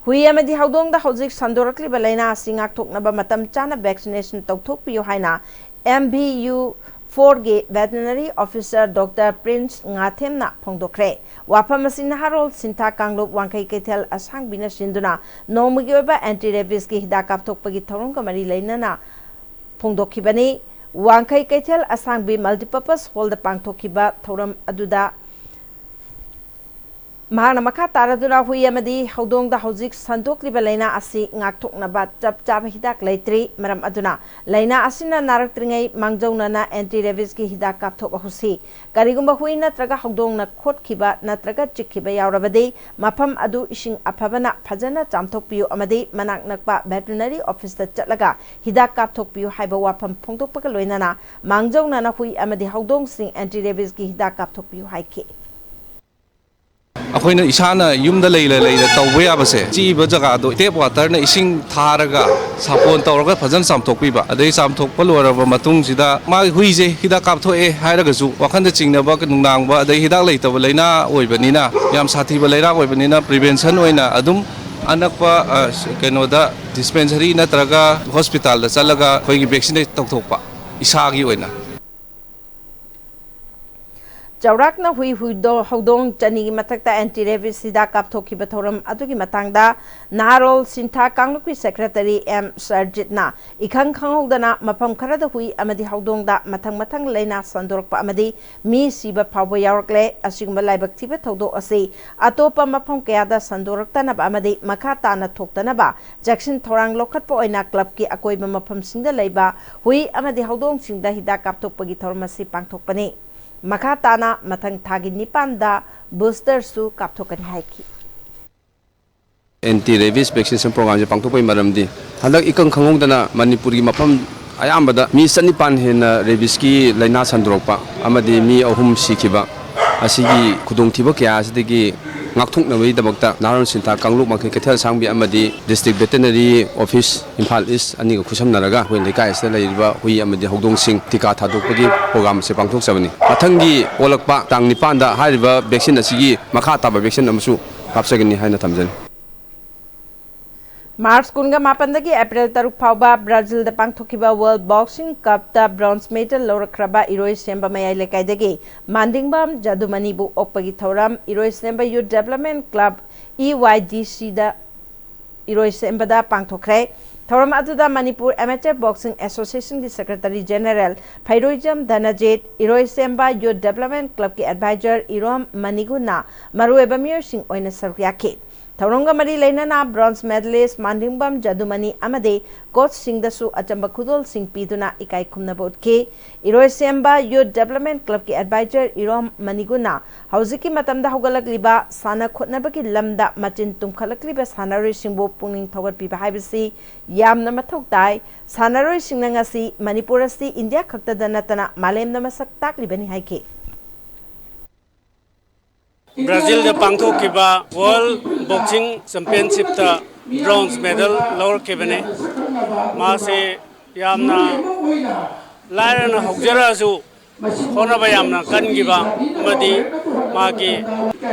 ꯍꯨꯏ ꯑꯃꯗꯤ ꯍꯧꯗꯣꯡꯗ ꯍꯧꯖꯤꯛ ꯁꯟꯗꯣꯔꯛꯂꯤꯕ ꯂꯥꯏꯅꯥ ꯑꯁꯤ ꯉꯥꯛꯊꯣꯛꯅꯕ ꯃꯇꯝ ꯆꯥꯅ ꯚꯦꯛꯁꯤꯅꯦꯁꯟ ꯇꯧꯊꯣꯛꯄꯤꯌꯨ ꯍꯥꯏꯅ ꯑꯦꯝ ꯚꯤ ꯌꯨ ꯐꯣꯔꯒꯤ ꯚꯦꯇꯔꯤꯅꯔꯤ ꯑꯣꯐꯤꯁꯔ ꯗꯣꯛꯇꯔ ꯄ꯭ꯔꯤꯟꯁ ꯉꯥꯊꯦꯝꯅ ꯐꯣꯡꯗꯣꯛꯈ꯭ꯔꯦ꯫ ꯋꯥꯐꯝ ꯑꯁꯤ ꯅꯍꯥꯔꯣꯜ ꯁꯤꯟꯊꯥ ꯀꯥꯡꯂꯨꯞ ꯋꯥꯡꯈꯩ ꯀꯩꯊꯦꯜ ꯑꯁꯥꯡꯕꯤꯅ ꯁꯤꯟꯗꯨꯅ ꯅꯣꯡꯃꯒꯤ ꯑꯣꯏꯕ ꯑꯦꯟꯇꯤ ꯔꯦꯕꯤꯁꯀꯤ ꯍꯤꯗꯥꯛ ꯀꯥꯞꯊꯣꯛꯄꯒꯤ ꯊꯧꯔꯝꯒ ꯃꯔꯤ ꯂꯩꯅꯅ ꯐꯣꯡꯗꯣꯛꯈꯤꯕꯅꯤ꯫ ꯋꯥꯡꯈꯩ ꯀꯩꯊꯦꯜ ꯑꯁꯥꯡꯕꯤ ꯃꯜꯇꯤꯄꯔꯄꯁ ꯍꯣꯜꯗ ꯄꯥꯡꯊꯣꯛꯈꯤꯕ ꯊꯧꯔꯝ ꯑꯗꯨꯗ ꯃꯍꯥꯛꯅ ꯃꯈꯥ ꯇꯥꯔꯗꯨꯅ ꯍꯨꯏ ꯑꯃꯗꯤ ꯍꯧꯗꯣꯡꯗ ꯍꯧꯖꯤꯛ ꯁꯟꯗꯣꯛꯂꯤꯕ ꯂꯥꯏꯅꯥ ꯑꯁꯤ ꯉꯥꯛꯊꯣꯛꯅꯕ ꯆꯞ ꯆꯥꯕ ꯍꯤꯗꯥꯛ ꯂꯩꯇ꯭ꯔꯤ꯫ ꯃꯔꯝ ꯑꯗꯨꯅ ꯂꯥꯏꯅꯥ ꯑꯁꯤꯅ ꯅꯥꯔꯛꯇ꯭ꯔꯤꯉꯩ ꯃꯥꯡꯖꯧꯅꯅ ꯑꯦꯟꯇꯤ ꯔꯦꯕꯤꯁꯀꯤ ꯍꯤꯗꯥꯛ ꯀꯥꯞꯊꯣꯛꯍꯧꯁꯤ꯫ ꯀꯔꯤꯒꯨꯝꯕ ꯍꯨꯏ ꯅꯠꯇ꯭ꯔꯒ ꯍꯧꯗꯣꯡꯅ ꯈꯣꯠꯈꯤꯕ ꯅꯠꯇ꯭ꯔꯒ ꯆꯤꯛꯈꯤꯕ ꯌꯥꯎꯔꯕꯗꯤ ꯃꯐꯝ ꯑꯗꯨ ꯏꯁꯤꯡ ꯑꯐꯕꯅ ꯐꯖꯅ ꯆꯥꯝꯊꯣꯛꯄꯤꯌꯨ ꯑꯃꯗꯤ ꯃꯅꯥꯛ ꯅꯛꯄ ꯚꯦꯇꯔꯤꯅꯔꯤ ꯑꯣꯐꯤꯁꯇ ꯆꯠꯂꯒ ꯍꯤꯗꯥꯛ ꯀꯥꯞꯊꯣꯛꯄꯤꯌꯨ ꯍꯥꯏꯕ ꯋꯥꯐꯝ ꯐꯣꯡꯗꯣꯛꯄꯒ ꯂꯣꯏꯅꯅ ꯃꯥꯡꯖꯧꯅꯅ ꯍꯨꯏ ꯑꯃꯗꯤ ꯍꯧꯗꯣꯡꯁꯤꯡ ꯑꯦꯟꯇꯤ ꯔꯦꯕꯤꯁꯀꯤ ꯍꯤꯗꯥꯛ ꯀꯥꯞꯊꯣꯛꯄꯤꯌꯨ ꯍꯥꯏꯈꯤ꯫ ꯑꯩꯈꯣꯏꯅ ꯏꯁꯥꯅ ꯌꯨꯝꯗ ꯂꯩꯔ ꯂꯩꯔ ꯇꯧꯕ ꯌꯥꯕꯁꯦ, ꯆꯤꯛꯏꯕ ꯖꯒꯥꯗꯣ ꯇꯦꯞ ꯋꯥꯇꯔꯅ ꯏꯁꯤꯡ ꯊꯥꯔꯒ ꯁꯥꯄꯣꯟ ꯇꯧꯔꯒ ꯐꯖꯅ ꯆꯥꯝꯊꯣꯛꯄꯤꯕ, ꯑꯗꯩ ꯆꯥꯝꯊꯣꯛꯄ ꯂꯣꯏꯔꯕ ꯃꯇꯨꯡꯁꯤꯗ ꯃꯥꯒꯤ ꯍꯨꯏꯁꯦ ꯍꯤꯗꯥꯛ ꯀꯥꯞꯊꯣꯛꯑꯦ ꯍꯥꯏꯔꯒꯁꯨ ꯋꯥꯈꯟꯗ ꯆꯤꯡꯅꯕ, ꯅꯨꯡꯅꯥꯡꯕ, ꯑꯗꯩ ꯍꯤꯗꯥꯛ ꯂꯩꯇꯕ ꯂꯥꯏꯅꯥ ꯑꯣꯏꯕꯅꯤꯅ, ꯌꯥꯝ ꯁꯥꯊꯤꯕ ꯂꯩꯅꯥ ꯑꯣꯏꯕꯅꯤꯅ, ꯄ꯭ꯔꯤꯚꯦꯟꯁꯟ ꯑꯣꯏꯅ ꯑꯗꯨꯝ ꯑꯅꯛꯄ, ꯑ, ꯀꯩꯅꯣꯗ, ꯗꯤꯁꯄꯦꯟꯁꯔꯤ ꯅꯠꯇ꯭ꯔꯒ ꯍꯣꯁꯄꯤꯇꯥꯜꯗ ꯆꯠꯂꯒ ꯑꯩꯈꯣꯏꯒꯤ ꯚꯦꯛꯁꯤꯅꯦꯠ ꯇꯧꯊꯣꯛꯄ, ꯏꯁꯥꯒꯤ ꯑꯣꯏꯅ꯫ ꯆꯥꯎꯔꯥꯛꯅ ꯍꯨꯏ ꯍꯨꯏꯗꯣ-, ꯍꯧꯗꯣꯡ ꯆꯅꯤꯒꯤ ꯃꯊꯛꯇ ꯑꯦꯟꯇꯤ ꯔꯦꯕꯤꯁ ꯍꯤꯗꯥꯛ ꯀꯥꯞꯊꯣꯛꯈꯤꯕ ꯊꯧꯔꯝ ꯑꯗꯨꯒꯤ ꯃꯇꯥꯡꯗ ꯅꯍꯥꯔꯣꯜ ꯁꯤꯟꯊꯥ ꯀꯥꯡꯂꯨꯞꯀꯤ ꯁꯦꯀ꯭ꯔꯦꯇꯔꯤ ꯑꯦꯝ ꯁꯔꯖꯤꯠꯅ ꯏꯈꯪ ꯈꯪꯍꯧꯗꯅ ꯃꯐꯝ ꯈꯔꯗ ꯍꯨꯏ ꯑꯃꯗꯤ ꯍꯧꯗꯣꯡꯗ ꯃꯊꯪ ꯃꯊꯪ ꯂꯥꯏꯅꯥ ꯁꯟꯗꯣꯔꯛꯄ ꯑꯃꯗꯤ ꯃꯤ ꯁꯤꯕ ꯐꯥꯎꯕ ꯌꯥꯎꯔꯛꯂꯦ꯫ ꯑꯁꯤꯒꯨꯝꯕ ꯂꯥꯏꯕꯛ ꯊꯤꯕ ꯊꯧꯗꯣꯛ ꯑꯁꯤ ꯑꯇꯣꯞꯄ ꯃꯐꯝ ꯀꯌꯥꯗ ꯁꯟꯗꯣꯔꯛꯇꯅꯕ ꯑꯃꯗꯤ ꯃꯈꯥ ꯇꯥꯅ ꯊꯣꯛꯇꯅꯕ ꯆꯦꯛꯁꯤꯟ ꯊꯧꯔꯥꯡ ꯂꯧꯈꯠꯄ ꯑꯣꯏꯅ ꯀ꯭ꯂꯕꯀꯤ ꯑꯀꯣꯏꯕ ꯃꯐꯝꯁꯤꯡꯗ ꯂꯩꯕ ꯍꯨꯏ ꯑꯃꯗꯤ ꯍꯧꯗꯣꯡꯁꯤꯡꯗ ꯍꯤꯗꯥꯛ ꯀꯥꯞꯊꯣꯛꯄꯒꯤ ꯊꯧꯔꯝ ꯑꯁꯤ ꯄꯥꯡꯊꯣꯛꯄꯅꯤ꯫ ꯃꯈꯥ ꯇꯥꯅ ꯃꯊꯪ ꯊꯥꯒꯤ ꯅꯤꯄꯥꯟꯗ ꯕꯨꯁꯇꯔꯁꯨ ꯀꯥꯞꯊꯣꯛꯀꯅꯤ ꯍꯥꯏꯈꯤ꯫ ꯑꯦꯟꯇꯤ ꯔꯦꯕꯤꯁ ꯚꯦꯛꯁꯤꯅꯦꯁꯟ ꯄ꯭ꯔꯣꯒ꯭ꯔꯥꯝꯁꯦ ꯄꯥꯡꯊꯣꯛꯄꯒꯤ ꯃꯔꯝꯗꯤ, ꯍꯟꯗꯛ ꯏꯀꯪ ꯈꯪꯍꯧꯗꯅ ꯃꯅꯤꯄꯨꯔꯒꯤ ꯃꯐꯝ ꯑꯌꯥꯝꯕꯗ ꯃꯤ ꯆꯅꯤꯄꯥꯟ ꯍꯦꯟꯅ ꯔꯦꯕꯤꯁꯀꯤ ꯂꯥꯏꯅꯥ ꯁꯟꯗꯣꯔꯛꯄ ꯑꯃꯗꯤ ꯃꯤ ꯑꯍꯨꯝ ꯁꯤꯈꯤꯕ ꯑꯁꯤꯒꯤ ꯈꯨꯗꯣꯡꯊꯤꯕ ꯀꯌꯥ ꯑꯁꯤꯗꯒꯤ ꯉꯥꯛꯊꯣꯛꯅꯕꯒꯤꯗꯃꯛꯇ ꯅꯍꯥꯔꯣꯜ ꯁꯤꯟꯊꯥ ꯀꯥꯡꯂꯨꯞ ꯃꯥꯏꯀꯩ ꯀꯩꯊꯦꯜ ꯑꯁꯥꯡꯕꯤ ꯑꯃꯗꯤ ꯗꯤꯁꯇ꯭ꯔꯤꯛ ꯚꯦꯇꯦꯅꯔꯤ ꯑꯣꯐꯤꯁ ꯏꯝꯐꯥꯜ ꯏꯁ ꯑꯅꯤꯒ ꯈꯨꯠꯁꯝꯅꯔꯒ ꯑꯩꯈꯣꯏ ꯂꯩꯀꯥꯏ ꯑꯁꯤꯗ ꯂꯩꯔꯤꯕ ꯍꯨꯏ ꯑꯃꯗꯤ ꯍꯧꯗꯣꯡꯁꯤꯡ ꯇꯤꯀꯥ ꯊꯥꯗꯣꯛꯄꯒꯤ ꯄ꯭ꯔꯣꯒ꯭ꯔꯥꯝ ꯑꯁꯤ ꯄꯥꯡꯊꯣꯛꯆꯕꯅꯤ꯫ ꯃꯊꯪꯒꯤ ꯑꯣꯜꯂꯛꯄ ꯇꯥꯡ ꯅꯤꯄꯥꯟꯗ ꯍꯥꯏꯔꯤꯕ ꯚꯦꯛꯁꯤꯟ ꯑꯁꯤꯒꯤ ꯃꯈꯥ ꯇꯥꯕ ꯚꯦꯛꯁꯤꯟ ꯑꯃꯁꯨ ꯀꯥꯞꯆꯒꯅꯤ ꯍꯥꯏꯅ ꯊꯝꯖꯔꯤ꯫ ꯃꯥꯔꯆ ꯀꯨꯟꯒ ꯃꯥꯄꯟꯗꯒꯤ ꯑꯦꯄ꯭ꯔꯤꯜ ꯇꯔꯨꯛ ꯐꯥꯎꯕ ꯕ꯭ꯔꯥꯖꯤꯜꯗ ꯄꯥꯡꯊꯣꯛꯈꯤꯕ ꯋꯥꯔꯜ ꯕꯣꯛꯁꯤꯡ ꯀꯞꯇ ꯕ꯭ꯔꯣꯟꯖ ꯃꯦꯗꯜ ꯂꯧꯔꯛꯈ꯭ꯔꯕ ꯏꯔꯣꯏꯁꯦꯝꯕ ꯃꯌꯥꯏ ꯂꯩꯀꯥꯏꯗꯒꯤ ꯃꯥꯟꯗꯤꯡꯕꯝ ꯖꯗꯨꯃꯅꯤꯕꯨ ꯑꯣꯛꯄꯒꯤ ꯊꯧꯔꯝ Iroisemba youth development club, I Y D ꯁꯤꯗ ꯏꯔꯣꯏꯁꯦꯝꯕꯗ ꯄꯥꯡꯊꯣꯛꯈ꯭ꯔꯦ꯫ ꯊꯧꯔꯝ ꯑꯗꯨꯗ ꯃꯅꯤꯄꯨꯔ ꯑꯦꯃꯦꯆꯔ ꯕꯣꯛꯁꯤꯡ ꯑꯦꯁꯣꯁꯤꯌꯦꯁꯟꯒꯤ secretary general Pheiroijam Dhanajit, Iroisemba youth development ꯀ꯭ꯂꯕꯀꯤ ꯑꯦꯗꯚꯥꯏꯖꯔ ꯏꯔꯣꯝ ꯃꯅꯤꯒꯨꯅ ꯃꯔꯨꯑꯣꯏꯕ ꯃꯤꯑꯣꯏꯁꯤꯡ ꯑꯣꯏꯅ ꯁꯔꯨꯛ ꯌꯥꯈꯤ꯫ ꯊꯧꯔꯝꯒ ꯃꯔꯤ ꯂꯩꯅꯅ ꯕ꯭ꯔꯣꯟꯖ ꯃꯦꯗꯂꯤꯁ ꯃꯥꯟꯗꯤꯡꯕꯝ ꯖꯗꯨꯃꯅꯤ ꯑꯃꯗꯤ ꯀꯣꯆꯁꯤꯡꯗꯁꯨ ꯑꯆꯝꯕ ꯈꯨꯗꯣꯜꯁꯤꯡ ꯄꯤꯗꯨꯅ ꯏꯀꯥꯏ ꯈꯨꯝꯅꯕ ꯎꯠꯈꯤ꯫ ꯏꯔꯣꯏꯁꯦꯝꯕ ꯌꯨꯠ ꯗꯦꯕꯂꯞꯃꯦꯟ ꯀ꯭ꯂꯕꯀꯤ ꯑꯦꯗꯚꯥꯏꯖꯔ ꯏꯔꯣꯝ ꯃꯅꯤꯒꯨꯅ ꯍꯧꯖꯤꯛꯀꯤ ꯃꯇꯝꯗ ꯍꯧꯒꯠꯂꯛꯂꯤꯕ ꯁꯥꯟꯅ ꯈꯣꯠꯅꯕꯒꯤ ꯂꯝꯗ ꯃꯆꯤꯟ ꯇꯨꯝꯈꯠꯂꯛꯂꯤꯕ ꯁꯥꯟꯅꯔꯣꯏꯁꯤꯡꯕꯨ ꯄꯨꯛꯅꯤꯡ ꯊꯧꯒꯠꯄꯤꯕ ꯍꯥꯏꯕꯁꯤ ꯌꯥꯝꯅ ꯃꯊꯧ ꯇꯥꯏ꯫ ꯁꯥꯟꯅꯔꯣꯏꯁꯤꯡꯅ ꯉꯁꯤ ꯃꯅꯤꯄꯨꯔ ꯑꯁꯤ ꯏꯟꯗꯤꯌꯥ ꯈꯛꯇꯗ ꯅꯠꯇꯅ ꯃꯥꯂꯦꯝꯗ ꯃꯁꯛ ꯇꯥꯛꯂꯤꯕꯅꯤ ꯍꯥꯏꯈꯤ꯫ ꯕ꯭ꯔꯥꯖꯤꯜꯗ ꯄꯥꯡꯊꯣꯛꯈꯤꯕ ꯋꯥꯔꯜ ꯕꯣꯛꯁꯤꯡ ꯆꯦꯝꯄꯤꯌꯟꯁꯤꯞꯇ ꯕ꯭ꯔꯣꯟꯖ ꯃꯦꯗꯜ ꯂꯧꯔꯛꯈꯤꯕꯅꯤ꯫ ꯃꯥꯁꯤ ꯌꯥꯝꯅ ꯂꯥꯏꯔꯅ ꯍꯧꯖꯔꯛꯑꯁꯨ ꯍꯣꯠꯅꯕ ꯌꯥꯝꯅ ꯀꯟꯈꯤꯕ ꯑꯃꯗꯤ ꯃꯍꯥꯛꯀꯤ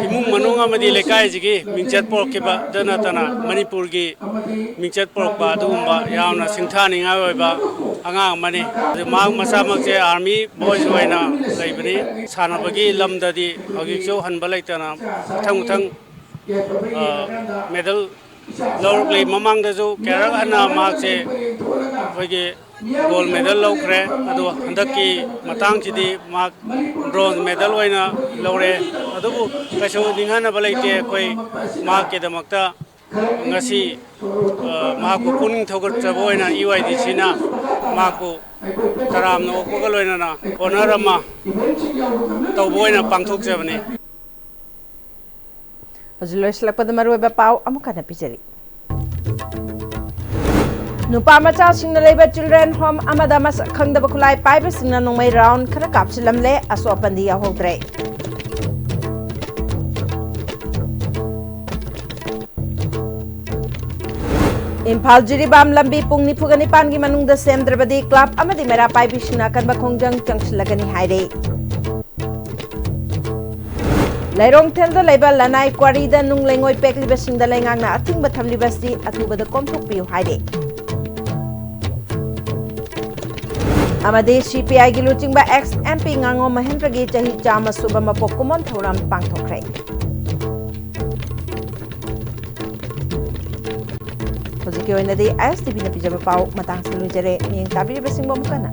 ꯏꯃꯨꯡ ꯃꯅꯨꯡ ꯑꯃꯗꯤ ꯂꯩꯀꯥꯏꯁꯤꯒꯤ ꯃꯤꯡꯆꯠ ꯄꯨꯔꯛꯈꯤꯕꯗ ꯅꯠꯇꯅ ꯃꯅꯤꯄꯨꯔꯒꯤ ꯃꯤꯡꯆꯠ ꯄꯨꯔꯛꯄ ꯑꯗꯨꯒꯨꯝꯕ ꯌꯥꯝꯅ ꯁꯤꯡꯊꯥꯅꯤꯡꯉꯥꯏ ꯑꯣꯏꯕ ꯑꯉꯥꯡ ꯑꯃꯅꯤ꯫ ꯑꯗꯨ ꯃꯍꯥꯛ ꯃꯁꯥꯃꯛꯁꯦ army boy ꯑꯣꯏꯅ ꯂꯩꯕꯅꯤ꯫ ꯁꯥꯟꯅꯕꯒꯤ ꯂꯝꯗꯗꯤ ꯍꯧꯖꯤꯛꯁꯨ ꯍꯟꯕ ꯂꯩꯇꯅ ꯃꯊꯪ ꯃꯊꯪ, ꯑ, medal ꯂꯧꯔꯛꯂꯤ꯫ ꯃꯃꯥꯡꯗꯁꯨ ꯀꯌꯥꯔꯛ ꯍꯟꯅ ꯃꯍꯥꯛꯁꯦ ꯑꯩꯈꯣꯏꯒꯤ gold medal ꯂꯧꯈ꯭ꯔꯦ꯫ ꯑꯗꯣ ꯍꯟꯗꯛꯀꯤ ꯃꯇꯥꯡꯁꯤꯗꯤ ꯃꯍꯥꯛ bronze medal ꯑꯣꯏꯅ ꯂꯧꯔꯦ꯫ ꯑꯗꯨꯕꯨ ꯀꯩꯁꯨ ꯅꯤꯡꯍꯟꯅꯕ ꯂꯩꯇꯦ꯫ ꯑꯩꯈꯣꯏ ꯃꯍꯥꯛꯀꯤꯗꯃꯛꯇ ꯉꯁꯤ, ꯑ, ꯃꯍꯥꯛꯄꯨ ꯄꯨꯛꯅꯤꯡ ꯊꯧꯒꯠꯆꯕ ꯑꯣꯏꯅ E Y D Cꯅ ꯃꯍꯥꯛꯄꯨ ꯇꯔꯥꯝꯅ ꯑꯣꯛꯄꯒ ꯂꯣꯏꯅꯅ honor ꯑꯃ ꯇꯧꯕ ꯑꯣꯏꯅ ꯄꯥꯡꯊꯣꯛꯆꯕꯅꯤ꯫ ꯍꯧꯖꯤꯛ ꯂꯣꯏꯁꯤꯜꯂꯛꯄꯗ ꯃꯔꯨꯑꯣꯏꯕ ꯄꯥꯎ ꯑꯃꯨꯛ ꯍꯟꯅ ꯄꯤꯖꯔꯤ꯫ ꯅꯨꯄꯥ ꯃꯆꯥꯁꯤꯡꯅ ꯂꯩꯕ children home ꯑꯃꯗ ꯃꯁꯛ ꯈꯪꯗꯕ ꯈꯨꯠꯂꯥꯏ ꯄꯥꯏꯕꯁꯤꯡꯅ ꯅꯣꯡꯃꯩ round ꯈꯔ ꯀꯥꯞꯁꯤꯜꯂꯝꯂꯦ꯫ ꯑꯁꯣꯛ ꯑꯄꯟꯗꯤ ꯌꯥꯎꯍꯧꯗ꯭ꯔꯦ꯫ ꯏꯝꯐꯥꯜ ꯖꯤꯔꯤꯕꯥꯝ ꯂꯝꯕꯤ ꯄꯨꯡ ꯅꯤꯐꯨꯒ ꯅꯤꯄꯥꯟꯒꯤ ꯃꯅꯨꯡꯗ ꯁꯦꯝꯗ꯭ꯔꯕꯗꯤ club ꯑꯃꯗꯤ ꯃꯩꯔꯥ ꯄꯥꯏꯕꯤꯁꯤꯡꯅ ꯑꯀꯟꯕ ꯈꯣꯡꯖꯪ ꯆꯪꯁꯤꯜꯂꯒꯅꯤ ꯍꯥꯏꯔꯦ꯫ ꯂꯩꯔꯣꯡꯊꯦꯜꯗ ꯂꯩꯕ ꯂꯅꯥꯏ quarryꯗ ꯅꯨꯡ ꯂꯩꯉꯣꯏ ꯄꯦꯛꯂꯤꯕꯁꯤꯡꯗ ꯂꯩꯉꯥꯛꯅ ꯑꯊꯤꯡꯕ ꯊꯝꯂꯤꯕꯁꯤ ꯑꯊꯨꯕꯗ ꯀꯣꯝꯊꯣꯛꯄꯤꯌꯨ ꯍꯥꯏꯔꯦ꯫ ꯑꯃꯗꯤ C P Iꯒꯤ ꯂꯨꯆꯤꯡꯕ ex M P ꯉꯥꯉꯣꯝ ꯃꯍꯦꯟꯗ꯭ꯔꯒꯤ ꯆꯍꯤ ꯆꯥꯝꯃ ꯁꯨꯕ ꯃꯄꯣꯛ ꯀꯨꯝꯑꯣꯟ ꯊꯧꯔꯝ ꯄꯥꯡꯊꯣꯛꯈ꯭ꯔꯦ꯫ ꯍꯧꯖꯤꯛꯀꯤ ꯑꯣꯏꯅꯗꯤ I S T Vꯅ ꯄꯤꯖꯕ ꯄꯥꯎ ꯃꯇꯥꯡꯁꯤꯗ ꯂꯣꯏꯖꯔꯦ꯫ ꯃꯤꯠꯌꯦꯡ ꯇꯥꯕꯤꯔꯤꯕꯁꯤꯡꯕꯨ ꯑꯃꯨꯛ ꯍꯟꯅ